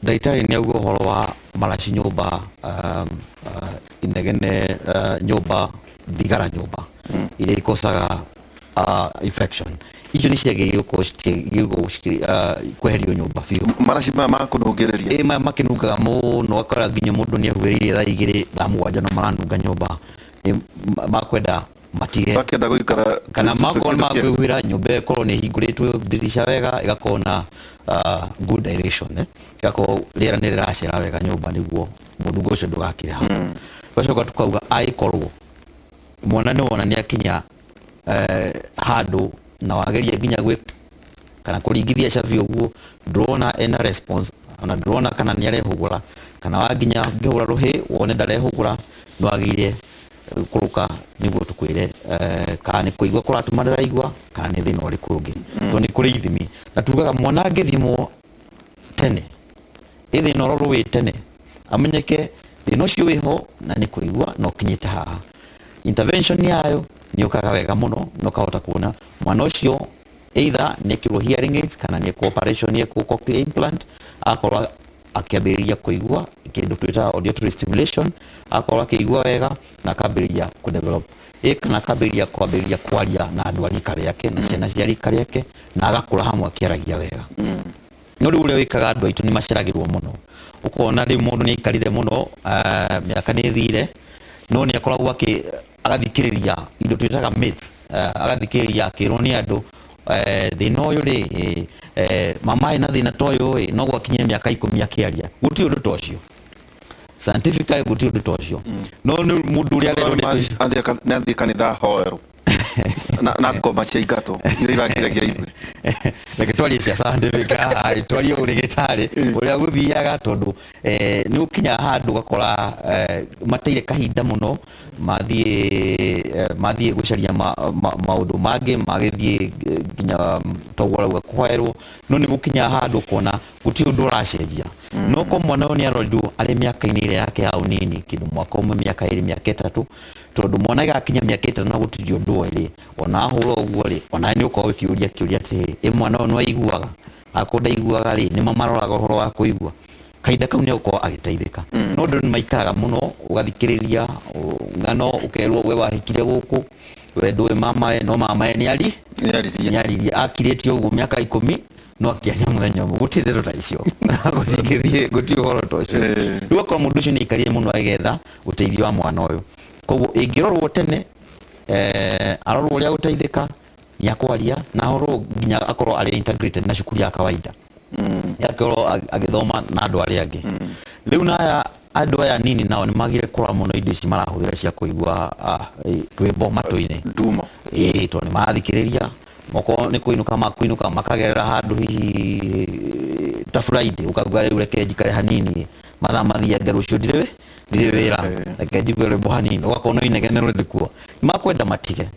Ndagĩtarĩ nĩ auga ũhoro wa maraci nyũmba, inegene nyũmba, thigara nyũmba, iria ikosaga infection. Icio nĩ ciagĩrĩirwo gũkorwo kweherio nyũmba biũ. Maraci maya ma kũnungĩrĩria? Ĩ, maya makĩnungaga mũno, ũgakora nginya mũndũ nĩ ahuhĩrĩirie thaa 2, thaa 7 no maranunga nyũmba. Nĩ makwenda matige. Makĩenda gũikara Kana makorwo kĩndũ kĩa- makwĩhuhĩra nyũmba ĩyo ĩkorwo nĩ ĩhingũrĩtwo ndirica wega, ĩgakorwo na good aeration, Ĩgakorwo rĩera nĩ rĩracera wega nyũmba nĩguo mũnungo ũcio ndũgakire hau. Tũgacoka tukauga angĩkorwo mwana nĩ wona nĩ akinya handũ na wageria nginya gwĩ kana kũringithia cabi ũguo, ndũrona ena response, ona ndũrona kana nĩ arehũgũra, kana wanginya ngĩhũra rũhĩ wone ndarehũgũra, nĩ wagĩrĩire kũrũka nĩguo tũkwĩre kana nĩ kũigua kũratũma ndaraigua kana nĩ thĩna ũrĩkũ ũngĩ. Tondũ nĩ kũrĩ ithimi na tugaga mwana angĩthimwo tene, ĩ thĩna ũrorwo wĩ tene, amenyeke thĩna ũcio wĩho na nĩ kũigua na ũkinyĩte haha, intervention yayo nĩ ũkaga wega mũno na ũkahota kuona mwana ũcio either nĩ ekĩrwo hearing aids kana nĩ ekwo operation, nĩ ekwo cochlear implant, akorwo akĩambĩrĩria kũigua kĩndũ twĩtaga auditory stimulation, akorwo akĩigua wega na akambĩrĩria kũdevelop, kana akambĩrĩria kwambĩrĩria kwaria na andũ a rika rĩake na ciana cia rika rĩake, na agakũra hamwe akĩaragia wega. No rĩu ũrĩa wĩkaga, andũ aitũ nĩ maceragĩrwo mũno, ũkona rĩu mũndũ nĩ aikarire mũno, mĩaka nĩ ĩthire, no nĩ akoragwo agathikĩrĩria indo twĩtaga myths, agathikĩrĩria akĩrwo nĩ andũ, thĩna ũyũ rĩ, mama ena thĩna ta ũyũ ĩ, no gwakinyia mĩaka 10 akĩaria. Gũtirĩ ũndũ ta ũcio scientifically, gũtirĩ ũndũ ta ũcio. No nĩ mũndũ ũrĩa arerwo ndeto icio. Nĩ athiĩ kanitha ahoerwo na ngoma cia ingatũ iria irakiragia ithuĩ. Reke twarie cia scientific haha, twarie ũrĩgĩtarĩ ũrĩa gũthiaga, tondũ nĩ ũkinyaga handũ ũgakora mateire kahinda mũno, mathiĩ gũcaria maũndũ mangĩ, magĩthiĩ nginya toguo arauga kũhoerwo, no nĩ gũkinyaga handũ ũkona gũtirĩ ũndũ ũracenjia. No ko mwana ũyũ nĩ arorirwo arĩ mĩaka-inĩ ĩrĩa yake ya ũnini, kĩndũ mwaka 1, mĩaka 2, mĩaka 3, tondũ mwana agakinya mĩaka 5 na gũtirĩ ũndũ oĩ rĩ, ona ahũra ũguo rĩ, ona nĩ ũkorwo ũkĩũria kĩũria atĩrĩrĩ, ĩ mwana ũyũ nĩ aiguaga? Akorwo ndaiguaga rĩ, nĩmo maroraga ũhoro wa kũigua. Kahinda kau nĩ egũkorwo agĩteithĩka. No andũ nĩ maikaraga mũno, ũgathikĩrĩria ng'ano, ũkerwo we wahikire gũkũ, we ndũĩ mamae, no mamae nĩ ari? Nĩ aririe. Akirĩte ũguo mĩaka 10, no akĩaria mũthenya ũmwe. Gũtirĩ ndeto ta icio. Gũtingĩthiĩ, gũtirĩ ũhoro ta ũcio. Rĩu akorwo mũndũ ũcio nĩ aikarire mũno agĩetha ũteithio wa mwana ũyũ. Koguo ĩngĩrorwo tene, arorwo ũrĩa agũteithĩka, nĩ akwaria na ahorwo nginya akorwo arĩ integrated na cukuru ya kawaida. Akorwo agĩthoma na andũ arĩa angĩ. Rĩu na aya andũ aya nini nao nĩ magire kũrora mũno indo ici marahũthĩra cia kũigua rwĩmbo matũ-inĩ. Ndumo. Ĩĩ, tondũ nĩ marathikĩrĩria, moko nĩ kũinũka makũinũka makagerera handũ hihi Ta Friday ukauga rĩu reke njikare hanini mathaa mathiange, rũciũ ndirĩ wĩra, reke njigue rwĩmbo hanini, ũgakorwo no inegene rũrĩ kuo. Makwenda matige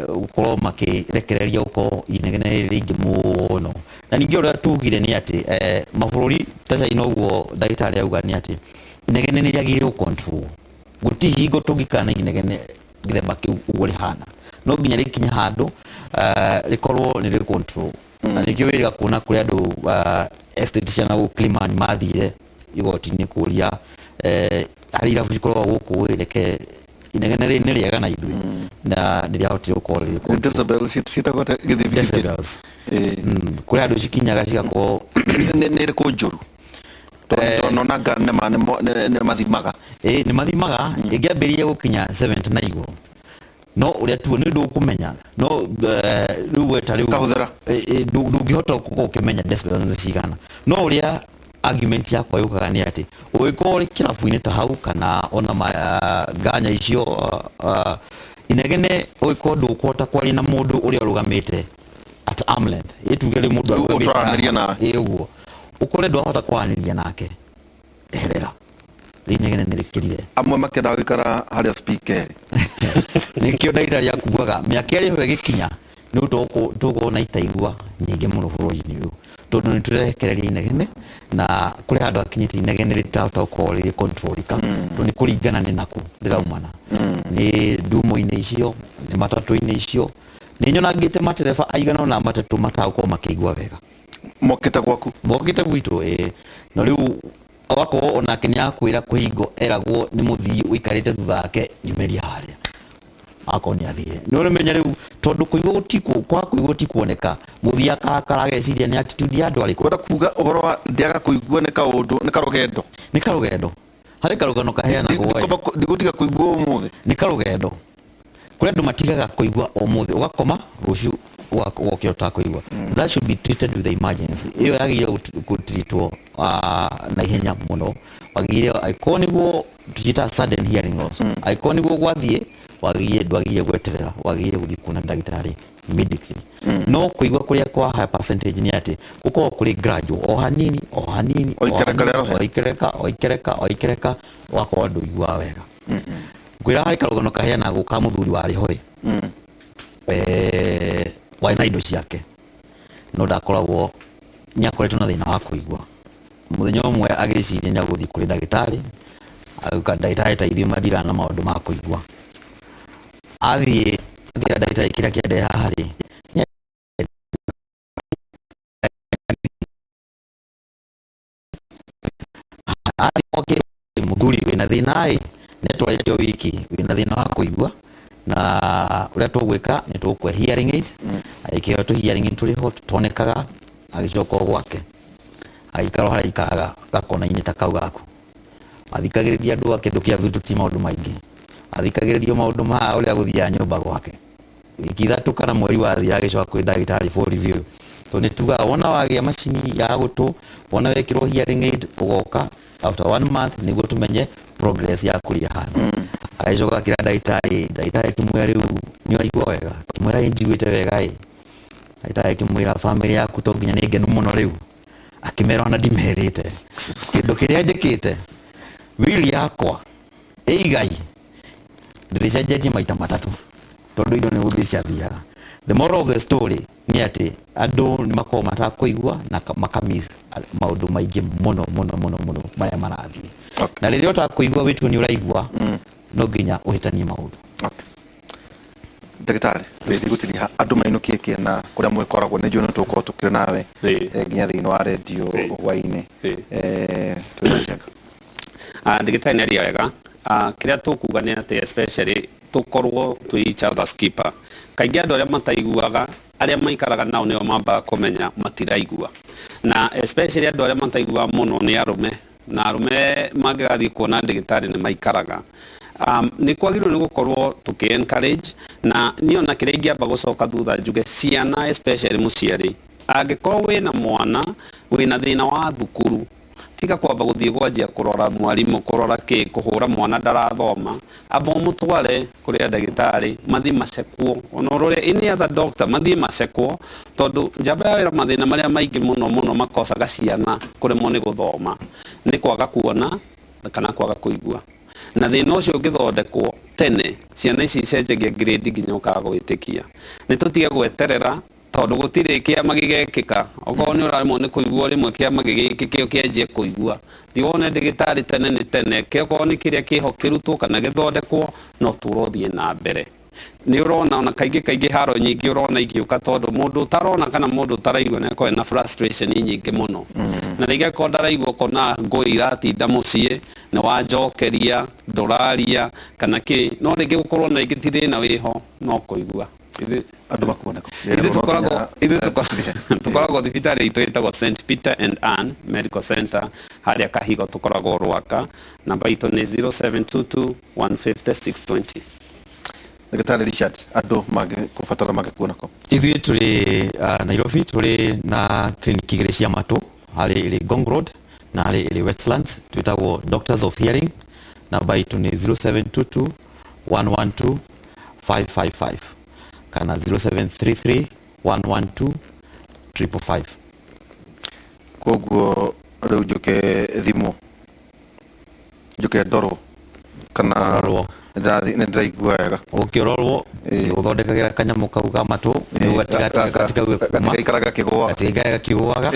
gũkorwo makĩrekereria gũkorwo inegene rĩrĩ rĩingĩ mũno. Na ningĩ ũrĩa tugire nĩ atĩ mabũrũri ta China ũguo ndagĩtarĩ auga nĩ atĩ inegene nĩ rĩagĩrĩire gũ-control. Gũtirĩ hingo tũngĩikara na inegene gĩthemba kĩu ũguo rĩhana, no nginya rĩkinye handũ rĩkorwo nĩ rĩ control. Na nĩkĩo wĩrĩga kuona kũrĩ andũ estate cia na gũkũ Kilimani mathire igoti-inĩ kũria harĩ irabu cikoragwo gũkũ ĩ, reke inegene rĩrĩ nĩ rĩega na ithuĩ, na nĩ rĩahotire gũkorwo rĩrĩ Decibel ciĩtagwo atĩa gĩthimi? Decibels. Kũrĩ handũ cikinyaga cigakorwo Nĩ ĩrĩkũ njũru? Tondũ nonaga nĩ mathimaga. Ĩ, nĩ mathimaga. Ĩngĩambĩrĩria gũkinya 70 na igũrũ, no ũrĩa tu nĩ ndũkũmenya, no rĩu weta rĩu Kahũthĩra. Ndũngĩhota gũkorwo ũkĩmenya decibels nĩ cigana. No ũrĩa argument yakwa yũkaga nĩ atĩ ũngĩkorwo ũrĩ kĩrabu-inĩ ta hau kana ona nganya icio inegene, ũngĩkorwo ndũkũhota kwaria na mũndũ ũrĩa ũrũgamĩte at arm length, ĩ tuge rĩu mũndũ Rĩu arũgamĩte ũtũranĩria haha, nawe. Ĩ ũguo ũkore ndwahota kwaranĩria nake, eherera, rĩu inegene nĩ rĩkĩrire. Amwe makĩendaga gũikara harĩa speaker ĩrĩ. Nĩkĩo ndagĩtarĩ akuaga mĩaka ĩrĩa ĩho ĩgĩkinya nĩ tũgũkorwo na itaigua nyingĩ mũno bũrũri-inĩ ũyũ, tondũ nĩ tũrekereria inegene na kũrĩ handũ hakinyĩte inegene rĩtirahota gũkorwo rĩrĩ controlika, tondũ nĩ kũringana nĩ nakũ rĩraumana, nĩ ndumo-inĩ icio, nĩ matatũ-inĩ icio. Nĩ nyonangĩte matereba aigana ũna matatũ matagũkorwo makĩigua wega. Mokĩte gwaku? Mokĩte gwitũ, ĩĩ. No rĩu agakorwo onake nĩ akwĩra kũhingo eragwo nĩ mũthii ũikarĩte thutha wake, nyumĩria harĩa, akorwo nĩ athire. Nĩ ũramenya rĩu tondũ kũigua gũtikũ kwa kũigua gũtikuoneka, mũthii akarakara ageciria nĩ attitude ya andũ arĩkũ. Kwenda kuga ũhoro wa ndiaga kũigua nĩ kaũndũ, nĩ karũgendo? Nĩ karũgendo, harĩ karũgano kaheanagwo ĩ. Ndigũtiga kũigua ũmũthĩ. Nĩ karũgendo kũrĩ andũ matigaga kũigua ũmũthĩ, ũgakoma rũciũ ũgokĩra ũtakũigua. That should be treated with the emergency. Ĩyo yagĩrĩire gũtritwo na ihenya mũno. Wagĩrĩire angĩkorwo nĩguo tũciĩtaga sudden hearing loss, angĩkorwo nĩguo gwathiĩ, wagĩrĩire ndwagĩrĩire gweterera, wagĩrĩire gũthiĩ kuona ndagĩtarĩ immediately. No kũigua kũrĩa kwa high percentage nĩ atĩ gũkoragwo kũrĩ gradual, o hanini o hanini, o ikereka rĩa roho. O ikereka, o ikereka, o ikereka, ũgakorwo ndũiguaga wega. Ngwĩra harĩ karũgano kaheanagwo ka mũthuri warĩ ho ĩ, warĩ na indo ciake, no ndakoragwo nĩ akoretwo na thĩna wa kũigua. Mũthenya ũmwe agĩciria nĩ agũthiĩ kũrĩ ndagĩtarĩ, agĩũka ndagĩtarĩ ta ithuĩ mandiraga na maũndũ ma kũigua. Athiĩ akĩra ndagĩtarĩ kĩrĩa kĩandehe haha rĩ, athiĩ gwake, mũthuri wĩna thĩna ĩ, nĩ atwarĩte o wiki, wĩna thĩna wa kũigua, na ũrĩa tũgwĩka nĩ tũgũkũhe hearing aid. Agĩkĩheo tũ hearing aid tũrĩ ho tũtonekaga. Agĩcoka o gwake, agĩikara o harĩa aikaraga gakona-inĩ ta kau gaku, athikagĩrĩria andũ a kĩndũ kĩa thuthu ti maũndũ maingĩ, athikagĩrĩrio maũndũ ma ũrĩa gũthiaga nyũmba gwake. Wiki 3 kana mweri wathiĩ, agĩcoka kwĩ ndagĩtarĩ for review, tondũ nĩ tugaga wona wagĩa macini ya gũtũ, wona wekĩrwo hearing aid, ũgoka after one month nĩguo tũmenye progress yaku ũrĩa ĩhana. Agĩcoka akĩra ndagĩtarĩ, ndagĩtarĩ akĩmwĩra, "Rĩu nĩ ũraigua wega?" Akĩmwĩra, "Ĩ, njiguĩte wega." Ĩ, ndagĩtarĩ akĩmwĩra, "Bamĩrĩ yaku to nginya nĩ ngenu mũno rĩu?" Akĩmera, "Ona ndimerĩte kĩndũ kĩrĩa njĩkĩte, will yakwa ĩ igai ndĩrĩcenjetie maita matatũ, tondũ indo nĩ gũthiĩ ciathiaga." The moral of the story nĩ atĩ andũ nĩ makoragwo matakũigua na makamiss maũndũ maingĩ mũno mũno mũno mũno marĩa marathiĩ. Na rĩrĩa ũtakũigua wĩtue nĩ ũraigua, no nginya ũhĩtanie maũndũ. Ndagĩtarĩ, ndigũtiria andũ mainũkie kĩena kũrĩa mwĩkoragwo. Nĩ njũĩ no tũgũkorwo tũkĩrĩ nawe nginya thĩinĩ wa redio hwainĩ. Twĩna Ndagĩtarĩ nĩ aria wega. Kĩrĩa tũkuga nĩ atĩ especially tũkorwo twĩ each other's keeper. Kaingĩ andũ arĩa mataiguaga, arĩa maikaraga nao nĩo mambaga kũmenya matiraigua, na especially andũ arĩa mataiguaga mũno nĩ arũme, na arũme mangĩgathiĩ kuona ndagĩtarĩ nĩ maikaraga. Nĩ kwagĩrĩirwo nĩ gũkorwo tũkĩ encourage, na niĩ ona kĩrĩa ingĩamba gũcoka thutha njuge, ciana especially, mũciari angĩkorwo wĩna mwana wĩna thĩna wa thukuru. Tiga kwamba gũthiĩ kwanjia kũrora mwarimũ, kũrora kĩ, kũhũra mwana ndarathoma, amba ũmũtware kũrĩ ndagĩtarĩ mathiĩ macekwo, ona ũrore any other doctor mathiĩ macekwo, tondũ njamba ya wĩra mathĩna marĩa maingĩ mũno mũno makosaga ciana kũremwo nĩ gũthoma nĩ kwaga kuona kana kwaga kũigua. Na thĩna ũcio ũngĩthondekwo tene, ciana ici icenjagia grade nginya ũkaga gwĩtĩkia. Nĩ tũtige gweterera, tondũ gũtirĩ kĩama gĩgekĩka. Okorwo nĩ ũraremwo nĩ kũigua rĩmwe kĩama gĩgĩkĩke ũkĩanjie kũigua, thiĩ wone ndagĩtarĩ tene nĩ tene. Okorwo nĩ kĩrĩa kĩho kĩrutwo kana gĩthondekwo, no tũra ũthiĩ na mbere. Nĩ ũrona ona kaingĩ kaingĩ haro nyingĩ ũrona igĩũka tondũ mũndũ ũtarona kana mũndũ ũtaraigua nĩ akoragwo na frustration nyingĩ mũno. Na rĩngĩ akorwo ndaraigua, ũkona ngũĩ iratinda mũciĩ, nĩ wanjokeria, ndũraria kana kĩ, no rĩngĩ gũkorwo na ingĩ ti thĩna wĩho no kũigua. Andũ makuona kũ? Ithuĩ tũkoragwo thibitarĩ itũ ĩtagwo St Peter and Ann Medical Center harĩa Kahigo, tũkoragwo Rwaka. Namba itũ nĩ 0722 150 620. Ndagĩtarĩ Richard, andũ mangĩkũbatara mangĩkuona kũ? Ithuĩ tũrĩ Nairobi, tũrĩ na clinic igĩrĩ cia matũ, harĩ ĩrĩ Ngong Road na harĩ ĩrĩ Westlands. Twĩtagwo Doctors of Hearing. Namba itũ nĩ 0722 112 555 kana 0733 112 555. Koguo rĩu njũke thimũ, njũke ndorwo kana Ũrorwo. Nĩ ndĩraigua wega? Ũkĩrorwo ũthondekagĩra kanyamũ kau ga matũ nĩguo gatikauge kuma. Gatigaikara gakĩgũaga. Gatigaikare gakĩgũaga,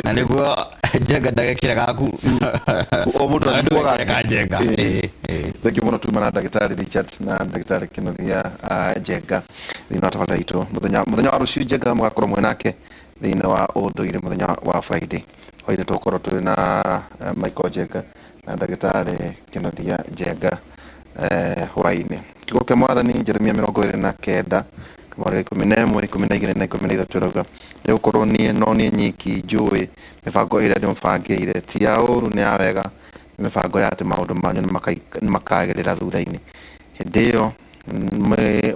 na nĩguo njenga ndagekĩra gaku. O mũndũ Andũ athiaga ekĩre ka njenga. Ĩĩ. Thengiũ mũno. Tuma na ndagĩtarĩ Richard na ndagĩtarĩ Kĩnuthia Njenga thĩinĩ wa tabarĩra itũ. Mũthenya wa rũciũ Njenga mũgakorwo mwĩ nake thĩinĩ wa ũndũire. Mũthenya wa Friday hwainĩ tũgũkorwo tũrĩ na Michael Njenga na ndagĩtarĩ Kĩnuthia Njenga hwainĩ. Kiugo kĩa Mwathani, Jeremia 29 kamweri ga 11, 12 na 13, ĩrauga, "Nĩgũkorwo niĩ no niĩ nyiki njũĩ mĩbango ĩrĩa ndĩmũbangĩire, ti ya ũũru, nĩ ya wega, nĩ mĩbango ya atĩ maũndũ manyu nĩmakagĩrĩra thutha-inĩ. Hĩndĩ ĩyo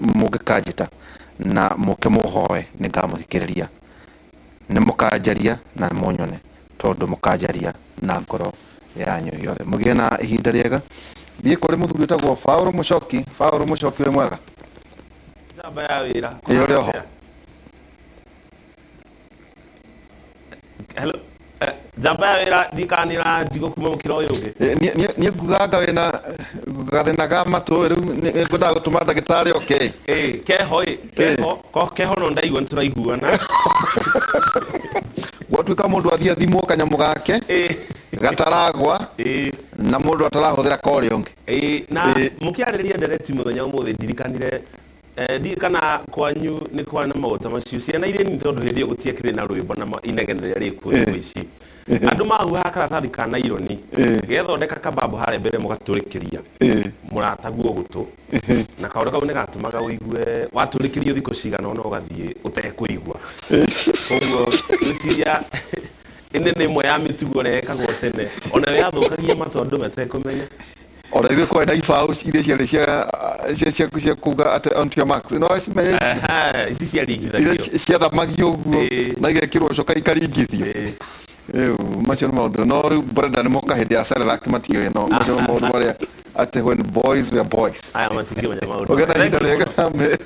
mũngĩkanjĩta na mũke mũhoe, nĩngamũthikĩrĩria. Nĩ mũkanjaria na mũnyone, tondũ mũkanjaria na ngoro yanyu yothe." Mũgĩe na ihinda rĩega. Thiĩ kũrĩ mũthuri wĩtagwo Paũlũ Mũcoki. Paũlũ Mũcoki, wĩ mwega? Njamba ya wĩra. Ĩ, ũrĩ oho? Hello. Njamba ya wĩra, ndikanĩra njigũ kuma mũkĩra ũyũ ũngĩ. Niĩ nguganga wĩna gathĩna ga matũ, rĩu nĩ ngwendaga gũtũma ndagĩtarĩ oke. Ĩ, keho ĩ keho keho, no ndaigua nĩ tũraiguana. Gwatuĩka mũndũ athiĩ athimwo kanyamũ gake gataragwa na mũndũ atarahũthĩra korĩa ũngĩ. Ĩ, na mũkĩarĩrĩria ndereti mũthenya ũmũthĩ, ndirikanire ndiĩ kana kwanyu nĩ kwarĩ na maũndũ ta macio ciana irĩ nini, tondũ hĩndĩ ĩyo gũtiakĩrĩ na rwĩmbo na inegene rĩrĩa rĩkuo thikũ ici. Andũ mahuhaga karatathi ka naironi gethondeka kabambo harĩa mbere, mũgatũrĩkĩria mũrataguo gũtũ, na kaũndũ kau nĩ gatũmaga ũigue watũrĩkĩrio thikũ cigana ũna ũgathiĩ ũtekũigua. Koguo ngwĩciria ĩno nĩ ĩmwe ya mĩtugo ĩrĩa yekagwo tene, onayo yathũkagia matũ andũ matekũmenya. Ona ithuĩ kwarĩ na ibaũ iria ciarĩ cia kuga atĩ "On to your marks", no cimenye icio. Aha, ici ciaringithagio. Iria ciathamagio ũguo na igekĩrwo coka ikaringithio. Rĩu macio nĩ maũndũ, no rĩu Brenda nĩ moka hĩndĩ ya Cerelac, matiũĩ, no macio nĩ maũndũ marĩa atĩ when boys were boys. Aya matingĩmenya maũndũ. Ũgĩe na ihinda rĩega,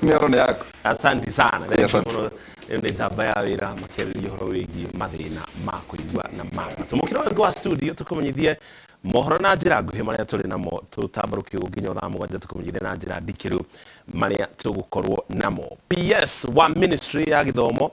mĩaro nĩ yaku. Asante sana. Ĩ, asante. Mũno. Ĩyo nĩ njamba ya wĩra makĩarĩrĩria ũhoro wĩgiĩ mathĩna ma kũigua na ma matũ. Mũkĩra ũyũ wa studio, tũkũmenyithie mohoro na njĩra nguhĩ marĩa tũrĩ namo, tũtambũrũkio nginya thaa 7, tũkũmenyithie na njĩra ndikĩru marĩa tũgũkorwo namo. PS wa Ministry ya Gĩthomo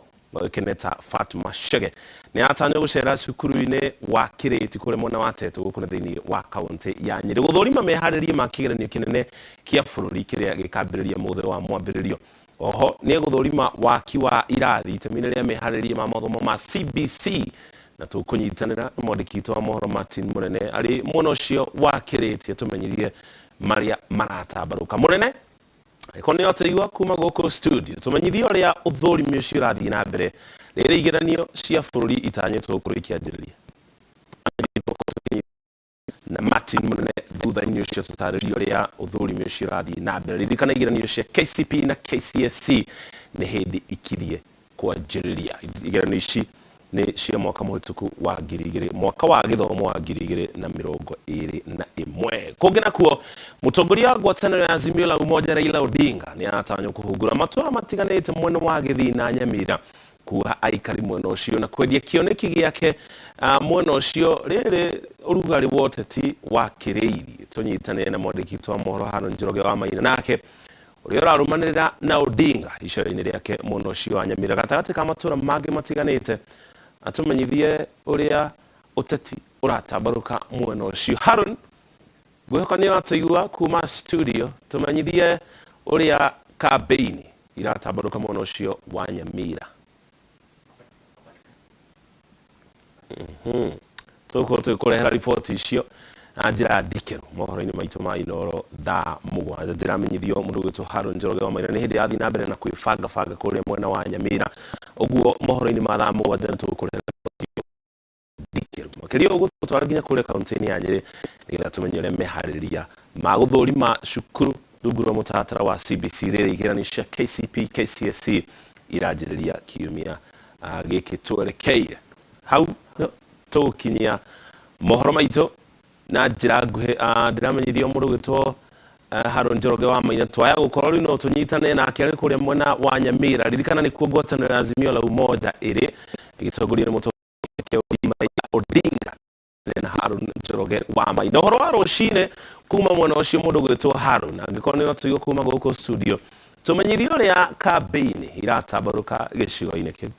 Keneta Fatuma Chege nĩ atanywo gũcera cukuru-inĩ wa Kĩrĩti kũrĩa mwena wa Tetu gũkũ nĩ thĩinĩ wa kaunti ya Nyĩrĩ gũthũrima meharĩria ma kĩgeranio kĩnene kĩa bũrũri kĩrĩa gĩkambĩrĩria mũthĩ wa mwambĩrĩrio. Oho nĩ egũthũrima waki wa irathi itemi-inĩ rĩa meharĩria ma mathomo ma CBC, na tũkũnyitanĩra na mwandĩki witũ wa mohoro Martin Mũnene arĩ mwena ũcio wa Kĩrĩti atũmenyithie marĩa maratambarũka. Mũnene, angĩkorwo nĩ ũtũigua kuma gũkũ studio, tũmenyithie ũrĩa ũthũrimi ũcio ũrathiĩ na mbere rĩrĩa igeranio cia bũrũri itanyĩtwo gũkorwo ikĩanjĩrĩria. Na Martin Mũnene thutha-inĩ ũcio tũtarĩrio ũrĩa ũthũrimi ũcio ũrathiĩ na mbere. Ririkana igeranio cia KCP na KCSE nĩ hĩndĩ ikirie kwanjĩrĩria. Igeranio ici Nĩ cia mwaka mũhĩtũku wa 2000, mwaka wa gĩthomo wa 2021. Kũngĩ nakuo, mũtongoria wa ngwatanĩro ya Azimio la Umoja Raila Odinga nĩ aratanywo kũhungura matũra matiganĩte mwena wa Gĩthii na Nyamira, kuha aikari mwena ũcio na kwendia kĩoneki gĩake mwena ũcio rĩrĩ ũrugarĩ wa ũteti wa kĩrĩiri. Tũnyitanĩre na mwandĩki witũ wa mohoro Haron Njoroge wa Maina, nake ũrĩa ũrarũmanĩrĩra na Odinga icera-inĩ rĩake mwena ũcio wa Nyamira gatagatĩ ka matũra mangĩ matiganĩte, atũmenyithie ũrĩa ũteti ũratambarũka mwena ũcio. Haron, ngwĩhoka nĩ ũratũigua kuma studio, tũmenyithie ũrĩa kambĩini iratambarũka mwena ũcio wa Nyamira. Tũgũkorwo tũgĩkũrehera riboti icio na njĩra ndikĩru mohoro-inĩ maitũ ma Inoro thaa 7. Ndĩramenyithio mũndũ ũgwĩtwo Haron Njoroge wa Maina nĩ hĩndĩ yathiĩ na mbere na kwĩbangabanga kũrĩa mwena wa Nyamira, ũguo mohoro-inĩ ma thaa 7 nĩ tũgũkũrehera ndikĩru makĩria ũguo, tũgũtwara nginya kũrĩa kaunti-inĩ ya Nyĩrĩ nĩgetha tũmenye ũrĩa meharĩrĩria ma gũthũrima cukuru rungu rwa mũtaratara wa CBC rĩrĩ igeranio cia KCP KCSE iranjĩrĩria kiumia gĩkĩ twerekeire. Hau tũgũkinyia mohoro maitũ na njĩra nguhĩ. Ndĩramenyithio mũndũ ũgwĩtwo Haron Njoroge wa Maina twaya gũkorwo rĩu no tũnyitane nake arĩ kũrĩa mwena wa Nyamira. Ririkana nĩkuo ngwatanĩro ya Azimio la Umoja ĩrĩ ĩgĩtongorio nĩ mũtongoria Odinga na Haron Njoroge wa Maina. Ũhoro wa rũcinĩ kuma mwena ũcio, mũndũ ũgwĩtwo Haron, angĩkorwo nĩ ũratũigua kuma gũkũ studio, tũmenyithie ũrĩa kambĩini iratambarũka gĩcigo-inĩ kĩu.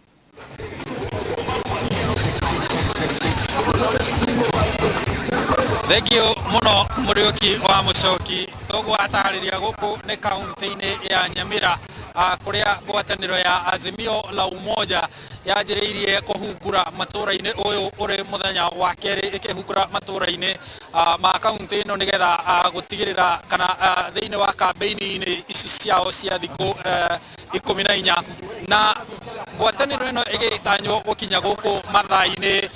Thengio muno, Muriuki wa Mucoki. Tũgwatarĩria gũkũ nĩ kaunti-inĩ ya Nyamira, kũrĩa ngwatanĩro ya Azimio la Umoja yanjĩrĩirie kũhungura matũra-inĩ. Ũyũ ũrĩ mũthenya wa kerĩ ĩkĩhungura matũra-inĩ ma kaunti ĩno, nĩgetha gũtigĩrĩra kana thĩinĩ wa kambĩini-inĩ ici ciao cia thikũ 14, na ngwatanĩro ĩno ĩgĩtanywo gũkinya gũkũ mathaa-inĩ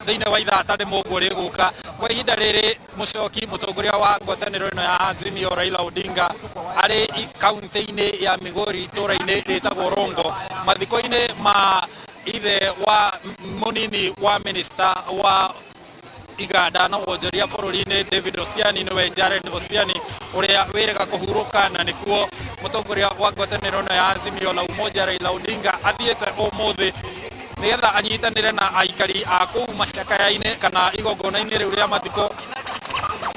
thĩinĩ wa ithaa ta rĩmwe ũguo rĩgũka. Kwa ihinda rĩrĩ, Mũcoki, mũtongoria wa ngwatanĩro ĩno ya Azimio Raila Odinga arĩ kaunti-inĩ ya Migori, itũra-inĩ rĩtagwo Rongo, mathiko-inĩ ma ithe wa mũnini wa minista wa iganda na wonjoria bũrũri-inĩ David Osiani, nĩwe Jared Osiani, ũrĩa wĩrĩga kũhurũka, na nĩkuo mũtongoria wa ngwatanĩro ĩno ya Azimio la Umoja Raila Odinga athiĩte ũmũthĩ nĩgetha anyitanĩre na aikari a kũu macakaya-inĩ kana igongona-inĩ rĩu rĩa mathiko,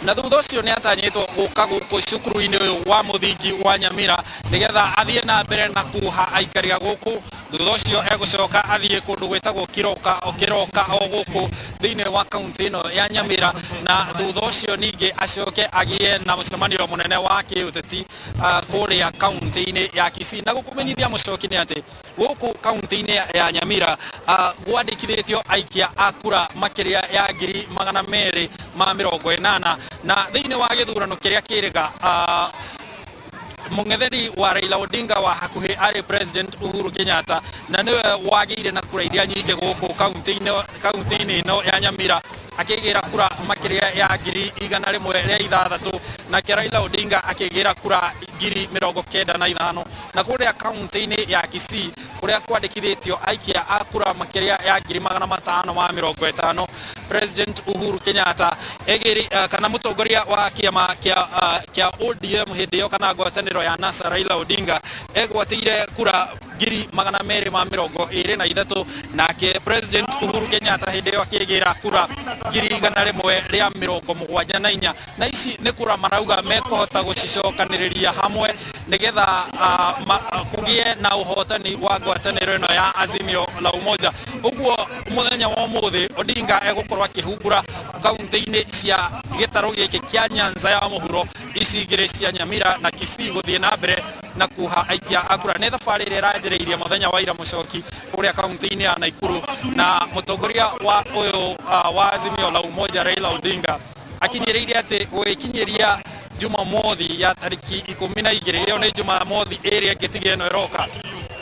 na thutha ũcio nĩ atanyĩtwo gũka gũkũ cukuru-inĩ ũyũ wa mũthingi wa Nyamira nĩgetha athiĩ na mbere na kuha aikari a gũkũ. Thutha ũcio egũcoka athiĩ kũndũ gwĩtagwo Kiroka o Kiroka o gũkũ thĩinĩ wa kaunti ĩno ya Nyamira, na thutha ũcio ningĩ acoke agĩe na mũcemanio mũnene wa kĩũteti kũrĩa kaunti-inĩ ya Kisii. Na gũkũmenyithia, Mũcoki, nĩ atĩ gũkũ kaunti-inĩ ya Nyamira gwandĩkithĩtio aikia a kura makĩria ya 280,000, na thĩinĩ wa gĩthurano kĩrĩa kĩrĩga mũng'etheri wa Raila Odinga wa hakuhĩ arĩ President Uhuru Kenyatta, na nĩwe wagĩire na kura iria nyingĩ gũkũ kaunti-inĩ ĩno ya Nyamira, akĩgĩra kura makĩria ya 106,000, nake Raila Odinga akĩgĩra kura 95,000. Na kũrĩa kaunti-inĩ ya Kisii, kũrĩa kwandĩkithĩtio aikia a kura makĩria ya 550,000, President Uhuru Kenyatta egĩri kana mũtongoria wa kĩama kĩa ODM hĩndĩ ĩyo kana ngwatanĩro ya NASA Raila Odinga egwatĩire kura 223,000, nake President Uhuru Kenyatta hĩndĩ ĩyo akĩgĩra kura 174,000. Na ici nĩ kura marauga mekũhota gũcicokanĩrĩria hamwe nĩgetha kũgĩe na ũhotani wa ngwatanĩro ĩno ya Azimio la Umoja. Ũguo mũthenya wa ũmũthĩ Odinga egũkorwo akĩhungura kaunti-inĩ cia gĩtarũ gĩkĩ kĩa Nyanza ya mũhuro, ici igĩrĩ cia Nyamira na Kisii, gũthiĩ na mbere na kuha aikia a kura. Nĩ thabarĩ ĩrĩa ĩranjĩrĩirie mũthenya wa ira, Mũcoki, kũrĩa kaunti-inĩ ya Nakuru, na mũtongoria wa ũyũ wa Azimio la Umoja Raila Odinga akinyĩrĩire atĩ gũgĩkinyĩria Jumamothi ya tarĩki 12, ĩyo nĩ Jumamothi ĩrĩa ĩngĩ tiga ĩno ĩroka,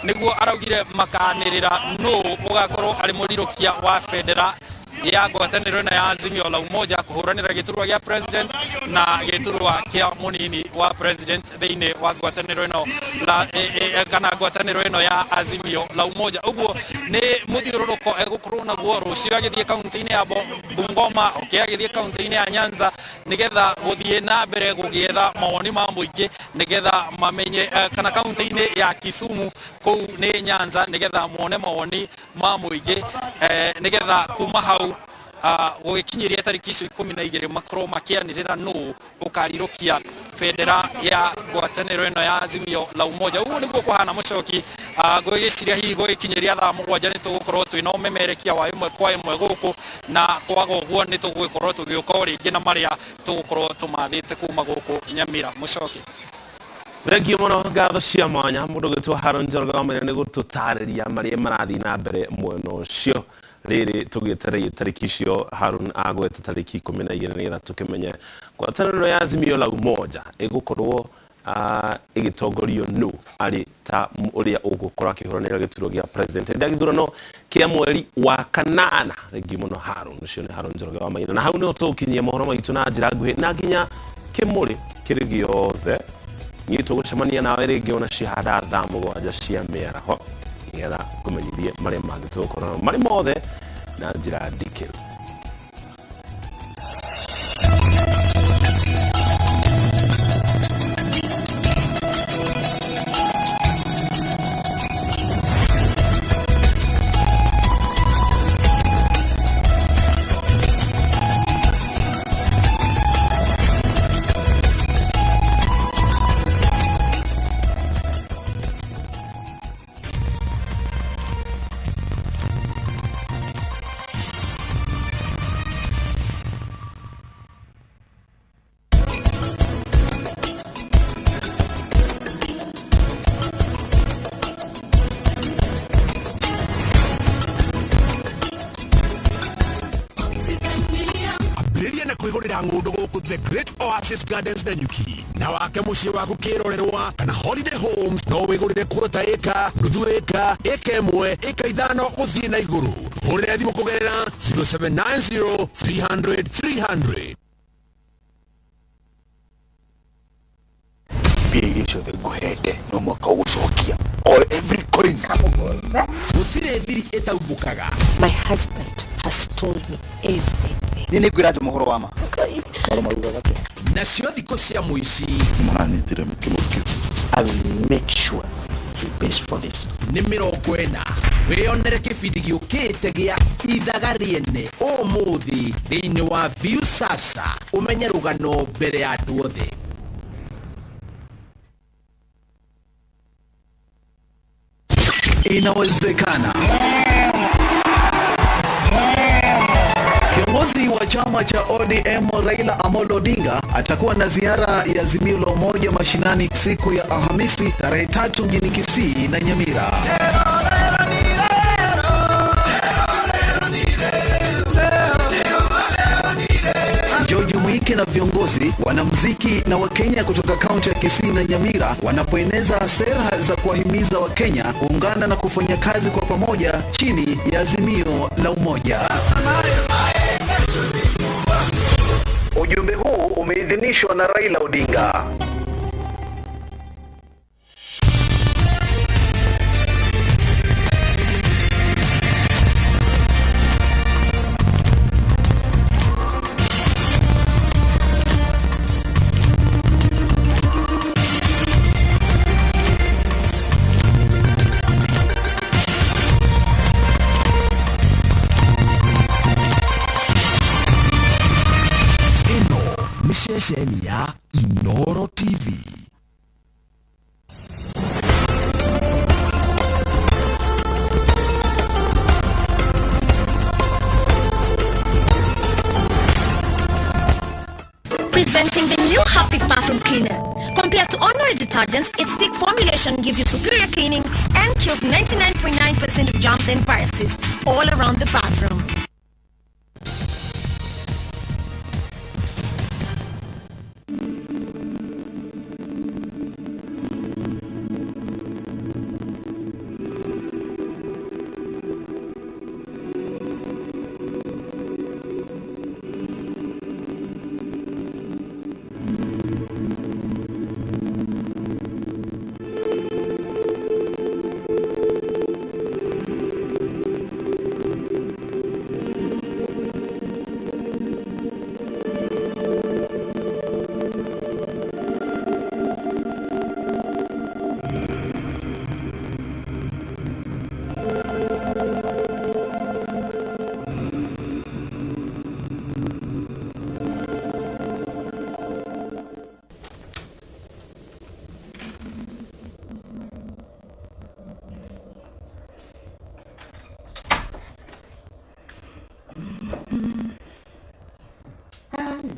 nĩguo araugire makanĩrĩra nũ ũgakorwo arĩ mũrirũkia wa bendera ya ngwatanĩro ĩno ya Azimio la Umoja kũhũranĩra gĩturwa gĩa president na gĩturwa kĩa mũnini wa president thĩinĩ wa ngwatanĩro ĩno la, kana ngwatanĩro ĩno ya Azimio la Umoja. Ũguo Nĩ mũthiũrũrũko egũkorwo naguo rũciũ agĩthiĩ kaunti-inĩ ya Bungoma, ũkĩ agĩthiĩ kaunti-inĩ ya Nyanza, nĩgetha gũthiĩ na mbere gũgĩetha mawoni ma mũingĩ, nĩgetha mamenye kana kaunti-inĩ ya Kisumu kũu nĩ Nyanza, nĩgetha mone mawoni ma mũingĩ, nĩgetha kuma hau gũgĩkinyĩria tarĩki icio 12 makorwo makĩanĩrĩra nũ ũkarirũkia bendera ya ngwatanĩro ĩno ya Azimio la Umoja. Ũguo nĩguo kũhana mũcoki. Ngwĩciria hihi gũgĩkinyĩria thaa 7 nĩ tũgũkorwo twĩna ũmemerekia wa ĩmwe kwa ĩmwe gũkũ, na kwaga ũguo nĩ tũgũgĩkorwo tũgĩũka o rĩngĩ na marĩa tũgũkorwo tũmathĩte kuma gũkũ Nyamira. Mũcoki, Thengiũ mũno, ngatho cia mwanya mũndũ ũgĩtwo Haron Njoroge wa Maina nĩ gũtũtarĩria marĩa marathiĩ na mbere mwena ũcio. Rĩrĩ tũgĩetereire tarĩki icio Harun agwete tarĩki 12 nĩgetha tũkĩmenye ngwatanĩro ya Azimio la Umoja ĩgũkorwo ĩgĩtongorio nũ arĩ ta ũrĩa ũgũkorwo akĩhũranĩra gĩturwa gĩa president hĩndĩ ya gĩthurano kĩa mweri wa kanana. Thengiũ mũno Harun, ũcio nĩ Harun Njoroge wa Maina. Na hau nĩho tũgũkinyia mohoro maitũ na njĩra nguhĩ na nginya kĩmũrĩ kĩrĩ gĩothe. Niĩ tũgũcemania nawe rĩngĩ ona cihanda thaa 7 cia mĩaraho nĩgetha ngũmenyithie marĩa mangĩ tũgũkorwo namo marĩ mothe na njĩra ndikĩru. Ambĩrĩria na kwĩgũrĩra ng'ũndũ gũkũ The Great Oasis Gardens Nanyuki, na wake mũciĩ waku kĩrorerwa kana holiday homes. No wĩgũrĩre quarter ĩka, nuthu ĩka, ĩka 1, ĩka 5 gũthiĩ na igũrũ. Hũrĩra thimũ kũgerera 0790 300 300. Mbia iria ciothe ngũhete no mwaka ũgũcokia o every coin. Gũtirĩ thiri ĩtaumbũkaga. My husband has told me everything. Niĩ nĩ ngwĩra Njuma ũhoro wa ma. Marũ marugaga atĩa? Nacio thikũ cia mũici Maranyitire mũkĩmũkĩ. I will make sure he pays for this. Nĩ 40. Wĩyonere kĩbindi gĩũkĩte gĩa Ithaga Rĩene ũmũthĩ thĩinĩ wa Viusasa, ũmenye rũgano mbere ya andũ othe. Inawezekana. Kiongozi wa chama cha ODM Raila Amolo Odinga atakuwa na ziara ya Azimio la Umoja mashinani siku ya Alhamisi tarehe 3 mjini Kisii na Nyamira. Njoo jumuike na viongozi, wanamuziki na Wakenya kutoka kaunti ya Kisii na Nyamira wanapoeneza sera za kuwahimiza Wakenya kuungana na kufanya kazi kwa pamoja chini ya Azimio la Umoja. Ujumbe huu umeidhinishwa na Raila Odinga. Ceceni ya Inoro TV. Presenting the new Harpic bathroom cleaner. Compared to ordinary detergents, its thick formulation gives you superior cleaning and kills 99.9% of germs and viruses all around the bathroom.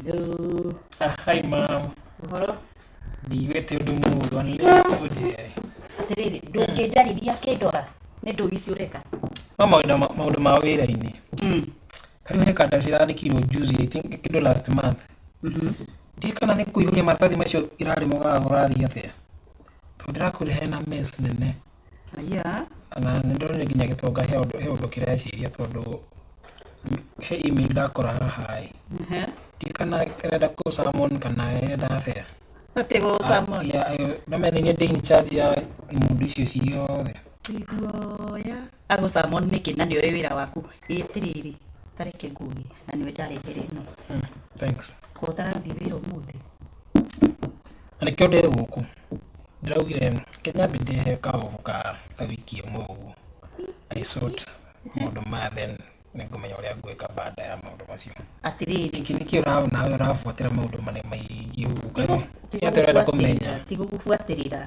Hello. Ah, hi ma'am. Ũhoro? Ndiguĩte ũndũ mũũru unless ũnjĩre. Atĩrĩrĩ, ndũngĩnjarĩria kĩndora nĩ ndũ ici ũreka. No maũndũ ma wĩra-inĩ. Ta rĩu he kandarathi irandĩkirwo juzi, I think kĩndũ last month. Ndiũĩ kana nĩ kũihũria maratathi macio ĩrarĩ mũgago ũrathiĩ atĩa. Tondũ ndĩrakwĩra hena mess nene. Aya. Na nĩ ndĩronire nginya gĩtonga he ũndũ kĩreciria tondũ he email ndakora haha ĩ. Ndiũĩ kana ĩrenda kũ summon kana ĩrenda atĩa. Atĩ gũ summon. Ndamenya nĩ niĩ ndĩ in charge ya imundu icio ciothe. Guoya. Agũ summon nĩkĩ na nĩoĩ wĩra waku. Ĩ atĩrĩrĩ, ta reke nguge na nĩwe ndarehere ĩno. Thanks. Ko ũtarathiĩ wĩra ũmũthĩ? Na nĩkĩo ndĩ gũkũ. Ndĩraugire Kenya ndĩhe kaobu ka ta wiki ĩmwe ũguo. I sort maũndũ maya then nĩngũmenya ũrĩa ngwĩka baada ya maũndũ macio. Atĩrĩrĩ. Nĩkĩ nĩkĩ nawe ũrabuatĩra maũndũ marĩa maingĩ ũguo? Nĩ atĩa ũrenda kũmenya? Ti gũgũbuatĩrĩra.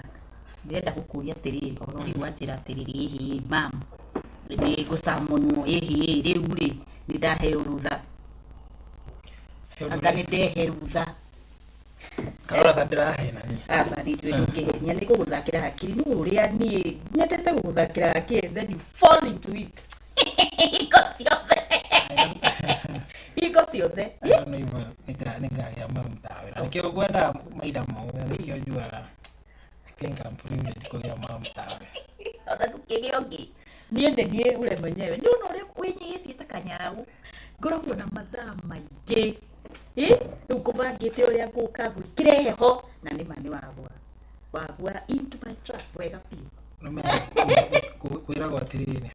Ndĩrenda gũkũria atĩrĩrĩ, ono rĩu wanjĩra atĩrĩrĩ, ĩhĩ mam, nĩ ngũcamonwo, ĩhĩ rĩu rĩ, nĩ ndaheo rũtha. Anga nĩ ndehe rũtha. Karora ta ndĩrahenania. Aca nĩ njũĩ ndũngĩhenia, nĩ ngũgũthakĩra hakiri. Nĩ ũrĩa niĩ nyendete gũgũthakĩra hakiri, then you fall into it. Hingo ciothe. Hingo ciothe. I don't know if nĩngagĩa mamu tawe. Na nĩkĩo ngwendaga mahinda mothe, nĩkĩo njugaga I think I'm privileged kũgĩa mamu tawe. Ona ndũkĩgĩa ũngĩ. Niĩ nĩ niĩ ule mwenyewe. Nĩ ũna ũrĩa wĩnyihĩtie ta kanyau. Ngoragwo na mathaa maingĩ. Ĩ, rĩu ngũbangĩte ũrĩa ngũka ngwĩkĩre heho na nĩ ma nĩ wagwa. Wagwa into my trap wega biũ. Kwĩragwo atĩrĩrĩ,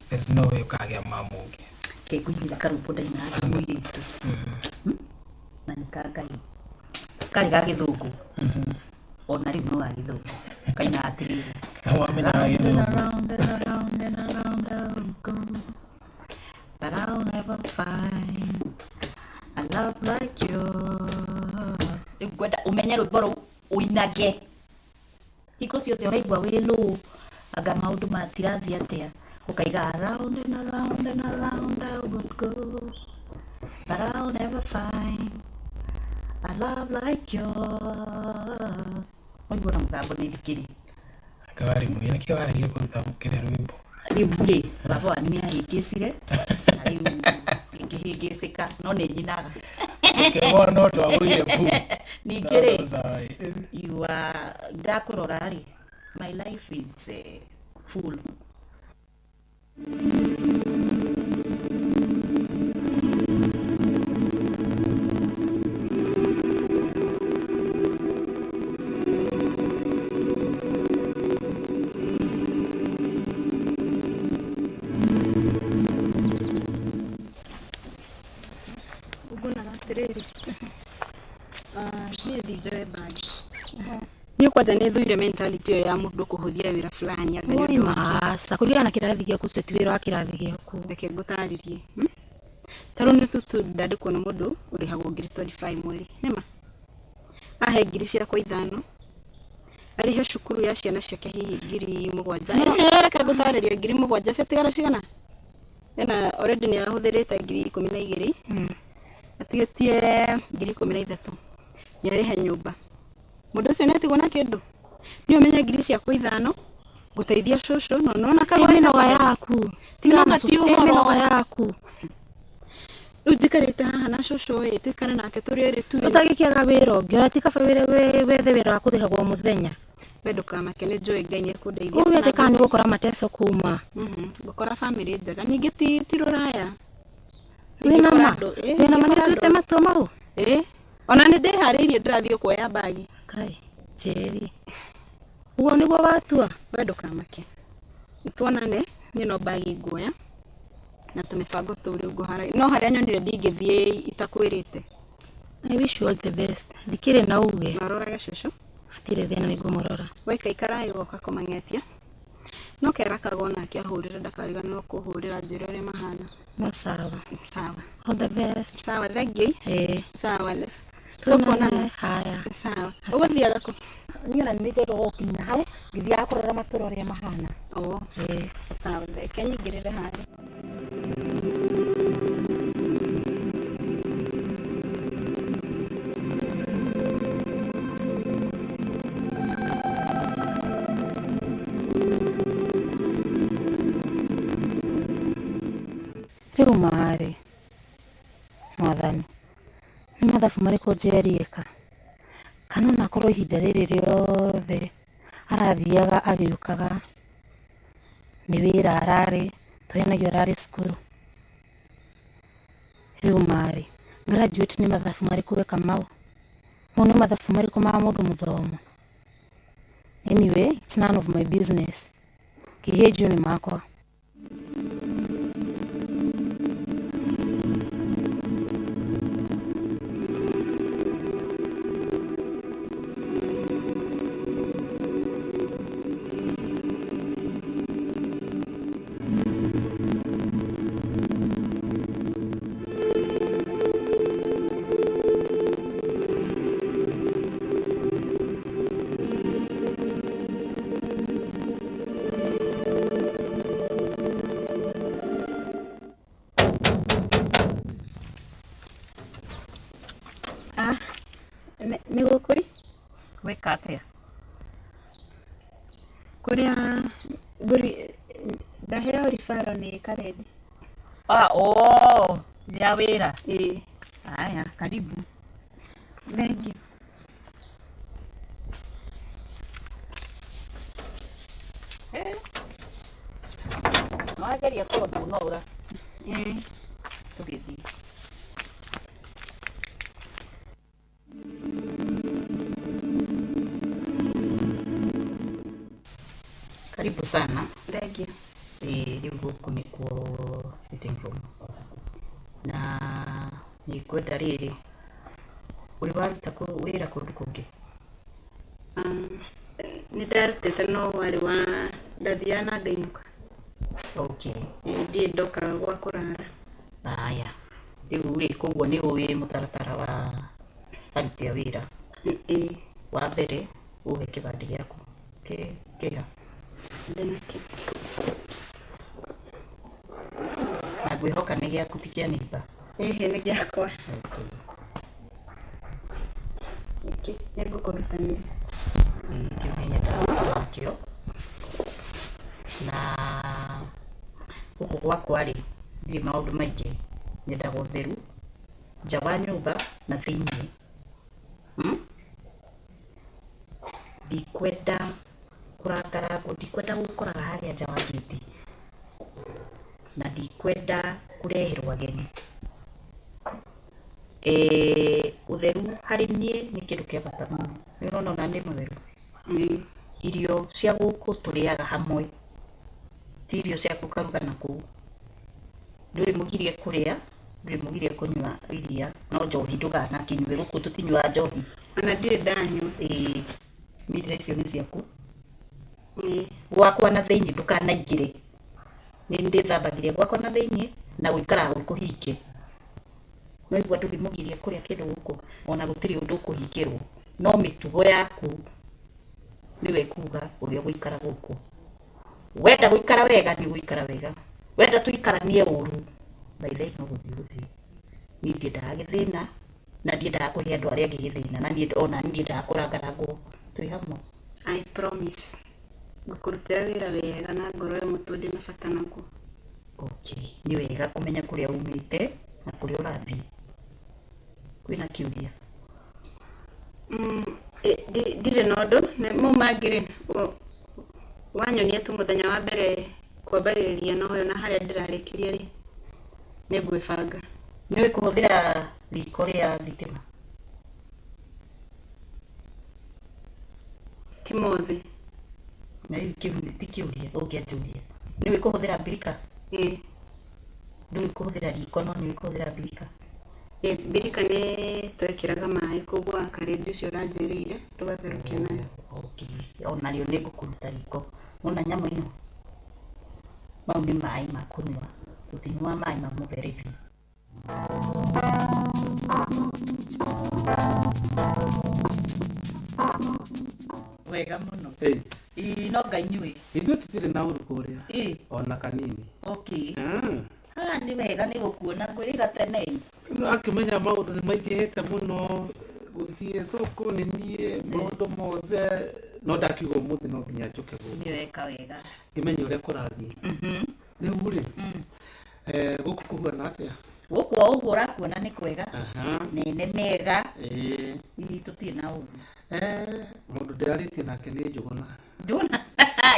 there's no way ũkagĩa mamu ũngĩ. Kengũinĩra karwĩmbo ndainaga ndĩ mũirĩtu. Na nĩ ka Ngai. Karĩ ga gĩthũngũ. Ona rĩu no ga gĩthũngũ. Kainaga atĩrĩrĩ. Na wamenyaga gĩthũngũ. Around and around and around I will go, but I'll never find a love like yours. Rĩu ngwenda ũmenye rwĩmbo rũu ũinage. Hingo ciothe ũraigua wĩ low, anga maũndũ matirathiĩ atĩa, ũkaiga around and around and around I would go, but I'll never find a love like yours. Waigua na mũgambo nĩ thikĩri. Kawarĩ mũgĩ, nĩkĩo waregire kũruta kĩrĩa rwĩmbo. Rĩu rĩ, baba wanyu nĩ ahĩngĩcire, na rĩu ngĩhĩngĩcĩka, no nĩ nyinaga. Ũkĩmwona no ndwagũire bu. Ningĩ rĩ, No, sawa. you are, ndakũrora rĩ, my life is full. Nguonaga atĩrĩrĩ, niĩ thiĩ njoe bag. Niĩ kwanja nĩ thũire mentality ĩyo ya mũndũ kũhũthia wĩra fulani anga nĩ Oi ũndũ wake. maca kũringana na kĩrathi gĩaku ũcio ti wĩra wa kĩrathi gĩaku. Reke ngũtarĩrie. Ta rĩu nĩ tutu ndandĩkwo nĩ mũndũ ũrĩhagwo ngiri 25 mweri. Nĩma? Ahe ngiri ciakwa 5. Arĩhe cukuru ya ciana ciake hihi ngiri 7. Reke ngũtarĩrie ngiri 7 ciatigara cigana? Ena already nĩ ahũthĩrĩte ngiri 12. Atigĩtie ngiri 13. Nĩ arĩhe nyũmba. Mũndũ ũcio nĩ atigwo na kĩndũ. Niĩ ũmenye ngiri ciakwa 5 ngũteithia cũcũ no nona Ĩ kagũra mĩnoga yaku. Mĩnoga ti Ĩ mĩnoga ũhoro. yaku. Rĩu njikarĩte haha na cũcũ ĩ tũikare nake tũrĩ erĩ tu ĩ. Ũtangĩkĩaga wĩra ũngĩ ona ti kaba wĩra wethe wĩra wa kũrĩhagwo mũthenya. We ndũkamake nĩ njũĩ Ngai nĩ ekũndeithia. Uge atĩ kana nĩ gũkora mateso kuma. Ngũkora bamĩrĩ njega ningĩ ti rũraya. Wĩna ma? Wĩna ma nĩ ũtuĩte matua mau? Ĩ ona nĩ ndĩharĩirie ndĩrathiĩ kuoya bagi. Kai Njeri. Ũguo nĩguo watua? We ndũkamake. Tuonane niĩ no bagi nguoya na tũmĩbango tũu rĩu ngũhara. No harĩa nyonire ndingĩthiĩ itakwĩrĩte. I wish you all the best. Ndikĩrĩ na uge. Na ũrorage cũcũ. Hatirĩ thĩna nĩ ngũmũrora. Waikaikara ĩ woka kũmang'etia. No kera kagwo nake ahũrĩre ndakariganĩrwo kũhũrĩra njĩre ũrĩa mahana. No sawa. Sawa. All the best. Sawa, thengiũ. Ĩ. Sawa. Tuonane. Tũkuonana. Haya. Sawa. Ũgũthiaga kũ? Niĩ ona nĩ njendaga gũkinya hau ngĩthiaga kũrora matũra ũrĩa mahana. Oh. Ĩ. Sawa, reke nyingĩrĩre harĩa. Rĩu marĩ mwathani nĩ mathabu marĩkũ Njeri eka kana onakorwo ihinda rĩrĩ rĩothe arathiaga agĩũkaga nĩ wĩra ararĩ tũhenagio ararĩ cukuru rĩu marĩ graduate nĩ mathabu marĩkũ we Kamau mau nĩ mathabu marĩkũ ma mũndũ mũthomu anyway it's none of my business kĩhĩnjio nĩ makwa. Ah, nĩ gũkũ rĩ? Gwĩka atĩa? Kũrĩa ngũri ndaheo referral nĩ Karendi. Ah, oh, ya wĩra? Ĩĩ. Haya, karibu. Thank you. Eh. Wageria kũndũng'ũra. Ĩĩ. Tũgĩthiĩ. Karibu sana. Thank you. Ĩĩ, rĩu gũkũ nĩkuo sitting room. Na nĩngwenda rĩrĩ, ũrĩ waruta wĩra kũndũ kũngĩ? Nĩ ndarutĩte no warĩ wa ndathiaga na ngainũka. Okay. Ndirĩ ndoka gwa kũrara. Haya. Rĩu rĩ, koguo nĩ ũĩ mũtaratara wa aruti a wĩra? Ĩĩ. Wa mbere, ũhe kĩbandĩ gĩaku. Kĩha? Ndĩnakĩo. Na ngwĩhoka nĩ gĩaku ti kĩa neighbor. Ĩhĩ nĩ gĩakwa. Okay. Gĩkĩ nĩngũkũrutanĩria. Kĩu nĩ nyendaga gũkorwo nakĩo. Na gũkũ gwakwa rĩ, ndirĩ maũndũ maingĩ, nyendaga ũtheru nja wa nyũmba na thĩiniĩ. Ndikwenda kũrangarangwo, ndikwenda gũkoraga harĩa nja wa gate, na ndikwenda kũreherwo ageni. Ũtheru harĩ niĩ nĩ kĩndũ kĩa bata mũno. Nĩ ũrona ona ndĩ mũtheru? Irio cia gũkũ tũrĩaga hamwe, ti irio ciaku ũkaruga na kũu. Ndũrĩ mũgirie kũrĩa, ndũrĩ mũgirie kũnyua iria, no njohi ndũganakĩnyue, gũkũ tũtinyuaga njohi. Ona ndirĩ ndanyua. Ĩĩ, mĩndĩre icio nĩ ciaku. Ĩĩ. Gwakwa na thĩiniĩ ndũkanaingĩre. Nĩ ndĩthambagiria gwakwa na thĩiniĩ na gũikaraga gwĩ kũhinge. No igua ndũrĩ mũgirie kũrĩa kĩndũ gũkũ, ona gũtirĩ ũndũ ũkũhingĩrwo. No mĩtugo yaku nĩwe ĩkuga ũrĩa ũgũikara gũkũ. Wenda gũikara wega nĩ ũgũikara wega. Wenda tũikaranie ũru, by the way no gũthiĩ ũgũthiĩ. Niĩ ndiendaga gĩthĩna, na ndiendaga kũhe andũ arĩa angĩ gĩthĩna, na niĩ ona niĩ ndiendaga kũrangarangwo twĩ hamwe. I promise. Ngũkũrutĩra wĩra wega na ngoro ĩmwe tondũ ndĩna bata naguo. Okay, nĩ wega kũmenya kũrĩa umĩte na kũrĩa ũrathiĩ. Kwĩna kĩũria? Ndirĩ na ũndũ, mau mangĩ rĩ, wanyonia tu mũthenya wa mbere kwambagĩrĩria na ũyũ na harĩa ndĩrarĩkĩria rĩ, nĩ ngwĩbanga. Nĩ ũĩ kũhũthĩra riko rĩa thitima? Ti mothe. Na rĩu kĩu ti kĩũria ũngĩanjũria. Nĩ ũĩ kũhũthĩra mbirika? Ĩĩ. Ndũĩ kũhũthĩra riko no nĩ ũĩ kũhũthĩra mbirika? Ĩĩ, mbirika nĩ twekĩraga maĩ koguo karĩndi ũcio ũranjĩrĩire tũgatherũkia nayo. Okay. Ona rĩo nĩ ngũkũruta riko. Wona nyamũ ĩno? Mau nĩ maĩ ma kũnyua. Tũtinyuaga maĩ ma mũberethi. Wega mũno. Ĩĩ. Ĩĩ no ngai inyuĩ. Ithuĩ tũtirĩ na ũru kũrĩa. Ĩĩ. Ona kanini. Okay. Haha nĩ wega nĩ gũkuona ngwĩrĩga tene. Rĩu akĩmenya maũndũ nĩ maingĩhĩte mũno, gũthiĩ thoko nĩ niĩ, maũndũ mothe, no ndakiuga ũmũthĩ no nginya njũke gũkũ. Nĩ weka wega. Ngĩmenye ũrĩa kũrathiĩ. Rĩu rĩ, Gũkũ kũhuana atĩa? Gũkũ o ũguo ũrakuona nĩ kwega. Aha. Nĩ nĩ mega. Ĩĩ. Ithuĩ tũtirĩ na ũru. Mũndũ ndĩrarĩtie nake nĩ Njũgũna. Njũgũna?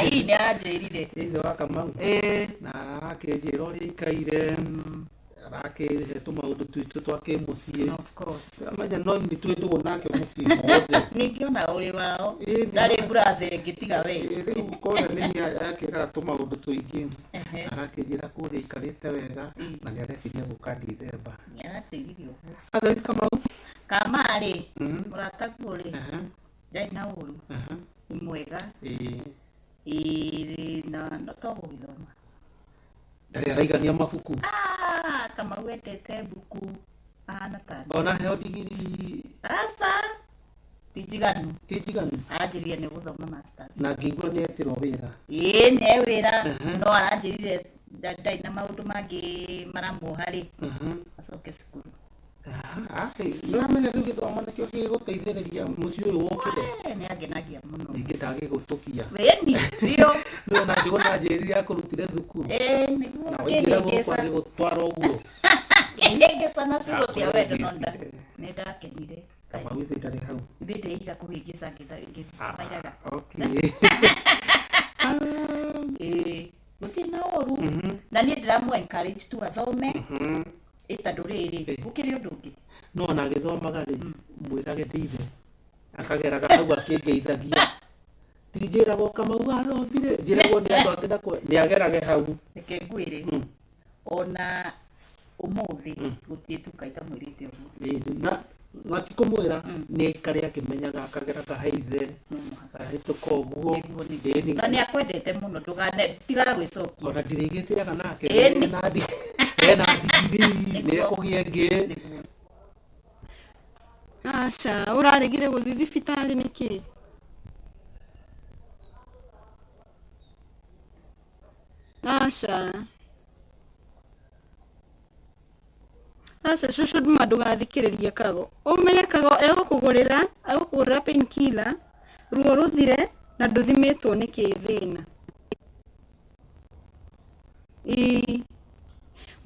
Ii nĩ aranjĩrire. Ithe wa Kamau. Ĩĩ. Na arakĩnjĩra ũrĩa aikaire, arakĩhe tũmaũndũ twitũ twa kĩmũciĩ. Of course. Amenya no nĩ twĩ ndũgũ nake mũciĩ wothe. Ningĩ ona ũrĩ wao. Ndarĩ mbura thengĩ tiga we. Rĩu kũrĩa nĩ niĩ arakĩraga tũmaũndũ tũingĩ. Ehe. Arakĩnjĩra kũrĩa aikarĩte wega na nĩ areciria gũka Dithemba. Nĩ aranjĩrire ũguo. Otherwise Kamau? Kama rĩ, Mhm. mũrataguo rĩ, Aha. ndarĩ na ũru. Aha. Nĩ mwega. Ĩĩ. Ĩĩ na no to gũgĩthoma. Ndarĩ araigania mabuku. Ah, Kamau endete mbuku ahana ta Ona heo ndigiri. Aca. Ti njiganu. Ti njiganu. Aranjĩrire nĩ gũthoma masters. Na ngĩigua nĩ etĩrwo wĩra. Ĩĩ nĩ wĩra no aranjĩrire ndarĩ na maũndũ mangĩ maramuoha rĩ acoke cukuru. Nĩũramenya rĩu gĩthomo nĩkĩo gĩgũteithĩrĩria mũciĩ ũyũ wũkĩre. Nĩ angenagia mũno. Ningĩ ndagĩgũtũkia. Wĩni biũ. Nĩwe na Njũgũna anjĩrire akũrutire thukuru. Ĩĩ nĩguo. Na waingĩra gũkũ agĩgũtwara ũguo. Kĩhĩngĩca na ciugo cia wendo no nĩ ndakenire. Kamau ithe ndarĩ hau. Ithe ndĩiga kũhĩngĩca ngĩcibairaga. Okay. Ĩĩ gũtirĩ na ũru. Na niĩ ndĩramũ encourage tu athome. Ĩ tondũ rĩrĩ gũkĩrĩ ũndũ ũngĩ. No ona agĩthomaga rĩ, mwĩrage ndĩ ithe. Akageraga hau akĩngeithagia. Ti njĩragwo Kamau athomire, njĩragwo nĩ andũ angĩ na nĩ agerage hau. Reke ngwĩre, ona ũmũthĩ gũtirĩ nduka itamwĩrĩte ũguo. Ĩĩ, na ti kũmwĩra, nĩ aikare akĩmenyaga akageraga he ithe, ahĩtũka ũguo. Ĩĩ, Na nĩ akwendete mũno ndũgane tigaga gwĩcokia. Ona ndirĩgĩtĩaga nake. Ĩĩ, Ena ndigiri, nĩ ekũgĩa ĩngĩ. Aca, ũraregire gũthiĩ thibitarĩ nĩkĩ? Aca. Aca cũcũ nduma ndũgathikĩrĩrie Kago. Ũmenye Kago egũkũgũrĩra painkiller, ruo rũthire na ndũthimĩtwo nĩkĩ thĩna. Ĩĩ.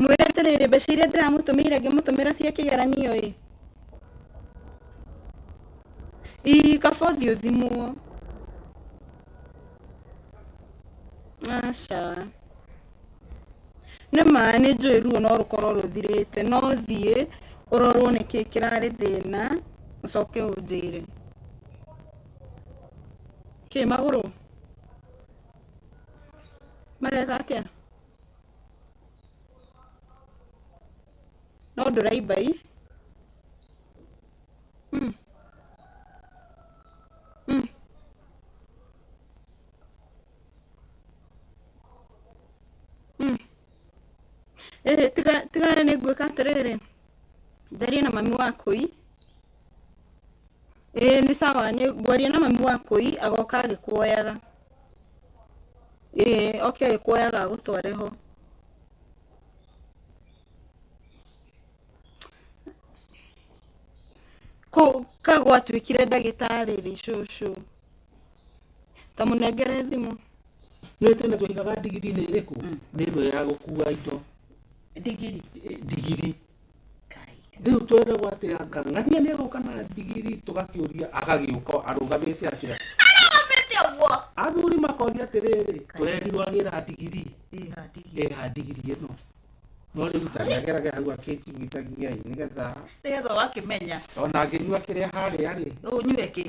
Mwĩre atĩrĩrĩ mbeca iria ndĩramũtũmĩire ngĩmũtũmĩra cia kĩgeranio ĩ. Ĩĩ kaba ũthiĩ ũthimwo. Aca. Nĩ ma nĩ njũĩ ruo no rũkorwo rũthirĩte no thiĩ ũrorwo nĩkĩ kĩrarĩ thĩna ũcoke ũnjĩre. Kĩ magũrũ? Mareka atĩa? No ndũraimba ĩ? Ĩhĩ tiga nĩ ngwĩka atĩrĩrĩ, njarie na mami waku ĩ. Ĩĩ nĩ sawa nĩ ngwaria na mami waku ĩ agoka agĩkuoyaga. Ĩĩ oke agĩkuoyaga agũtware ho. Kago atuĩkire ndagĩtarĩ rĩ cũcũ. Ta mũnengere thimũ. Nĩ tene twaigaga ndigiri nĩ ĩrĩkũ? Nĩ ĩno ya gũkua indo. Ndigiri? Ndigiri. Rĩu tweragwo atĩ anga ng'ania nĩ agoka na ndigiri tũgakĩũria agagĩũka arũgamĩte atĩa? Arũgamĩte ũguo. Athuri makoria atĩrĩrĩ, tũrerirwo agĩra ndigiri. Ĩha ndigiri ĩno. No rĩu ta nĩagerage hau akĩnjiguithagia ĩ, nĩgetha Nĩgetha ũgakĩmenya. Ona angĩnyua kĩrĩa harĩa rĩ. Ũnyue kĩ?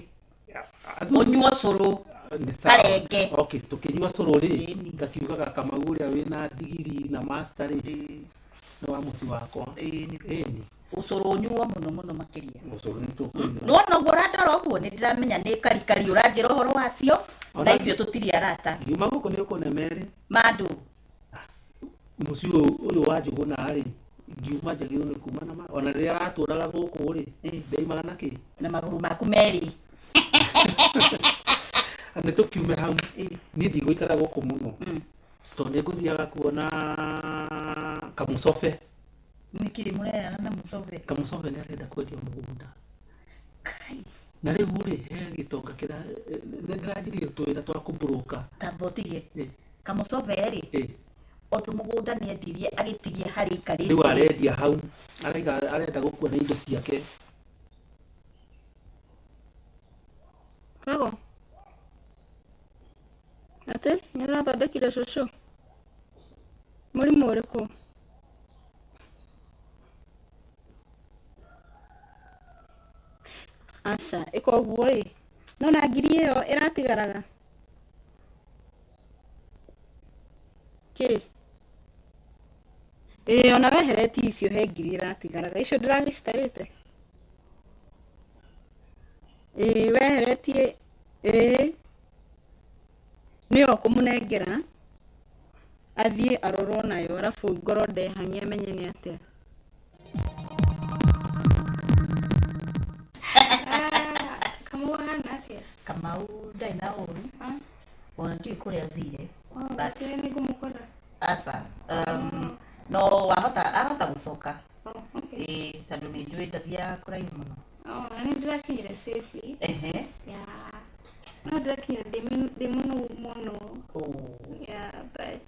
Athuri- Ũnyue ũcũrũ. Nĩ sawa. Karenge. Okay, tũkĩnyua cũrũ rĩ, ngakiugaga Kamau ũrĩa wĩna ndigiri na master rĩ, nĩ wa mũciĩ wakwa. Ĩni. Ũcũrũ ũnyuo mũno mũno makĩria. Ũcũrũ nĩ tũkũnyua. Nĩwona ũguo ũrandora ũguo nĩ ndĩramenya nĩ karikari ũranjĩra ũhoro wacio na Ona icio tũtirĩ arata. Ngiuma gũkũ nĩ ũkũne merĩ. Mandũ. Mũciĩ ũyũ wa Njũgũna rĩ, ngiuma njagĩrĩirwo nĩ kuma na ona rĩrĩa aratũraga gũkũ rĩ, ndaimaga na kĩ? Na magũrũ maku merĩ. Nĩ tũkiume hau. Niĩ ndigũikara gũkũ mũno. Tondũ nĩ ngũthiaga kuona Kamũcobe. Nĩkĩ mũrerana na Mũcobe? Kamũcobe nĩ arenda kwendia mũgũnda. Na rĩu rĩ, he gĩtonga kĩra, nĩ ndĩranjirie tũwĩra twa kũmburũka. Tamba ũtige. Kamũcobe rĩ, Tondũ mũgũnda nĩ endirie agĩtigia harĩa aikarĩte. Rĩu arendia hau, araiga arenda gũkua na indo ciake. Wago. Atĩ nĩ ũrathondekire cũcũ? Mũrimũ ũrĩkũ? Aca, ĩka ũguo ĩ. No na ngiri ĩyo ĩratigaraga? Kĩ? Ĩĩ ona weheretie icio he ngiri ĩratigaraga. Icio ndĩragĩcitarĩte? Ĩĩ weheretie ĩĩ nĩyo ũkũmũnengera athiĩ arorwo nayo arabu ngorwo ndehang'ia menye nĩ atĩa. Kamau ahana atĩa? Kamau ndarĩ na ũru ona ndiũĩ kũrĩa athire. Oh, ngwĩciria nĩ ngũmũkora. Aca, no wahota ahota gũcoka. Oh, okay. Ĩĩ tondũ nĩ njũĩ ndathiaga kũraihu mũno. Oh, na nĩ ndĩrakinyire safely. Ehe. Yeah. No ndĩrakinyire ndĩ mũnogu mũno. Oh. Yeah, but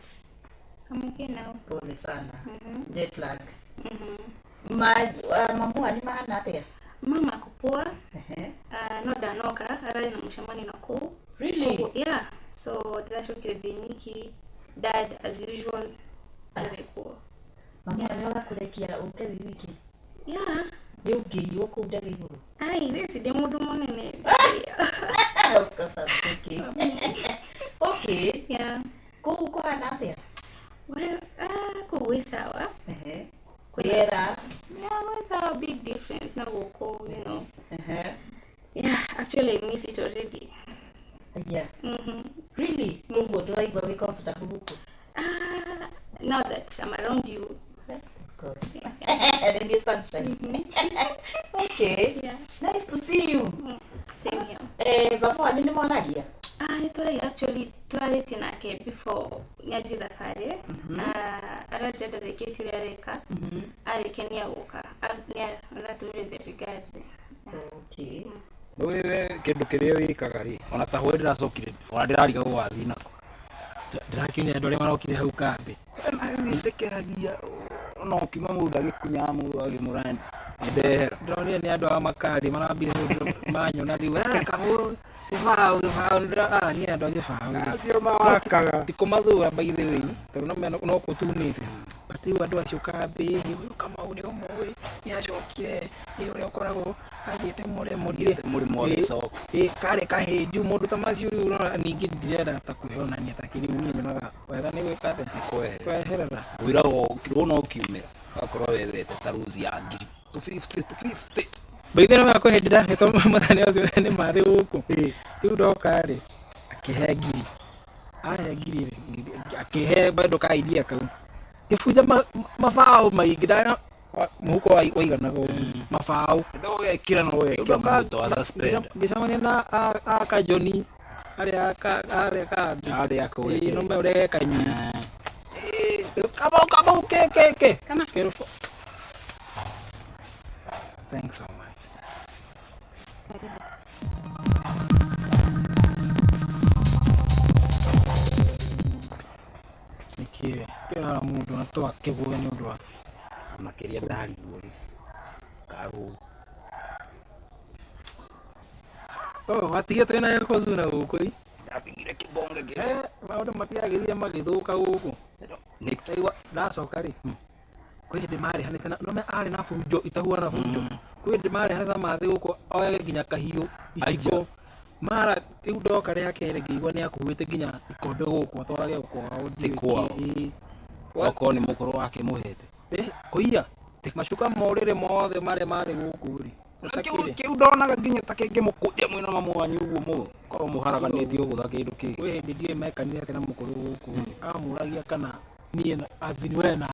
I'm okay now. Pole sana. Mhm. Jet lag. Mhm. Ma, mamu wanyu mahana atĩa? Mama ako poa. Ehe. No ndanoka ararĩ na mũcemanio na kũu. Really? Koguo- Yeah. So ndĩracokire ndĩ nyiki. Dad as usual ndarĩ kuo. Mamu wanyu agakũrekia ũke wĩ wiki? Yeah. Nĩ ũngĩiywo kũu ndege igũrũ? Ai, we si ndĩ mũndũ mũnene. Of course I'm joking. Okay. Yeah. Kũu kũhana atĩa? Well, kũu gwĩ sawa. Ehe. Rĩera? Yeah, gwĩ sawa, big difference na gũkũ. Ehe. Yeah, actually I miss it already. Yeah. Mhm. Really? Koguo ndũraigua wĩ comfortable gũkũ? Ah, now that I'm around you. Of course. Radio Sunshine. Okay. Yeah. Nice to see you. Same here. Eh, baba wanyu nĩ mwaragia? Ah, nĩ tũragia actually tũrarĩtie nake before nyanjie thabarĩ. Ah, aranjia ndarĩkĩtie ũrĩa areka. Arĩkia nĩ agũka. Nĩ aratũrire the regards. Okay. Wewe kĩndũ kĩrĩa wĩkaga rĩ ona ta hwe ndĩracokire ona ndĩrarigagwo wathiĩ nako ndĩrakĩonia andũ arĩa marokire hau kambĩ wĩcekeragia ona ũkiuma mũndũ agĩkunyaga mũndũ agĩmũra nĩndehera ndĩronire nĩ andũ a makari marambire hau manyona rĩu "Eh, Kamau gĩbaũ gĩbaũ nĩ andũ a gĩbaũ Acio mawakaga. ti kũmathũra by the way tondũ no mena no kũtunĩte but rĩu andũ acio kambĩ ũyũ Kamau nĩ ũmũĩ nĩ acokire nĩ ũrĩa ũkoragwo athiĩte mũrĩmo Athiĩte mũrĩmo agĩcoka. ĩ karĩ kahĩnju mũndũ ta macio rĩu ũrona ningĩ ndirenda ta kwĩonania ta kĩrĩu niĩ nyonaga wega nĩ gwĩka atĩa kweherera Wĩragwo wona ũkiumĩra ũgakorwo wethete ta ruzi ya ngiri 250 250 Baithe no kwĩ hĩndĩ ndahetwo mũthenya ũcio nĩ marĩ gũkũ rĩu ndoka rĩ akĩhe ngiri ahe ngiri rĩ akĩhe bado ka idea kau ngĩbunja mabaũ maingĩ ndana mũhuko waiganaga ũguo mabaũ Ndũgekĩra no wekĩra mũhuto wa suspender. Ngĩcemania na akajoni arĩa arĩa kangĩ Arĩa kũrĩa. Ĩĩ, no ũrĩa kanyi Kamau Kamau ke ke ke Kama. Thanks so much. Nĩkĩ kĩrora mũndũ na twakĩgũe nĩ ũndũ wa Makĩria ndarigwo rĩ karũ Oh, watigire twĩna Yokozuna gũkũ ĩ. Ndatigire kĩbonge kĩrĩa. Eh, maũndũ matiagĩrire magĩthũka gũkũ. Ndaigua ndacoka rĩ kwĩ hĩndĩ marĩhanĩte na no arĩ na bunjo itahuana bunjo kwĩ hĩndĩ marĩhanĩte na mathĩ gũkũ oyage nginya kahiũ iciko mara rĩu ndoka rĩa kerĩ ngĩigua nĩ akuĩte nginya ikondo gũkũ atwarage kwao Ti kwao. Okorwo nĩ mũkũrũ wake mũhete. Kũiya macuka morĩrĩ mothe marĩa marĩ gũkũ rĩ Kĩu ndonaga nginya ta kĩngĩmũkũnja mwĩna mamu wanyu ũguo mũkorwo mũharaganĩtie ũgũtha kĩndũ kĩngĩ. Kwĩ hĩndĩ ndiũĩ mekanire atĩa na mũkũrũ gũkũ amũragia kana niĩ na as in we na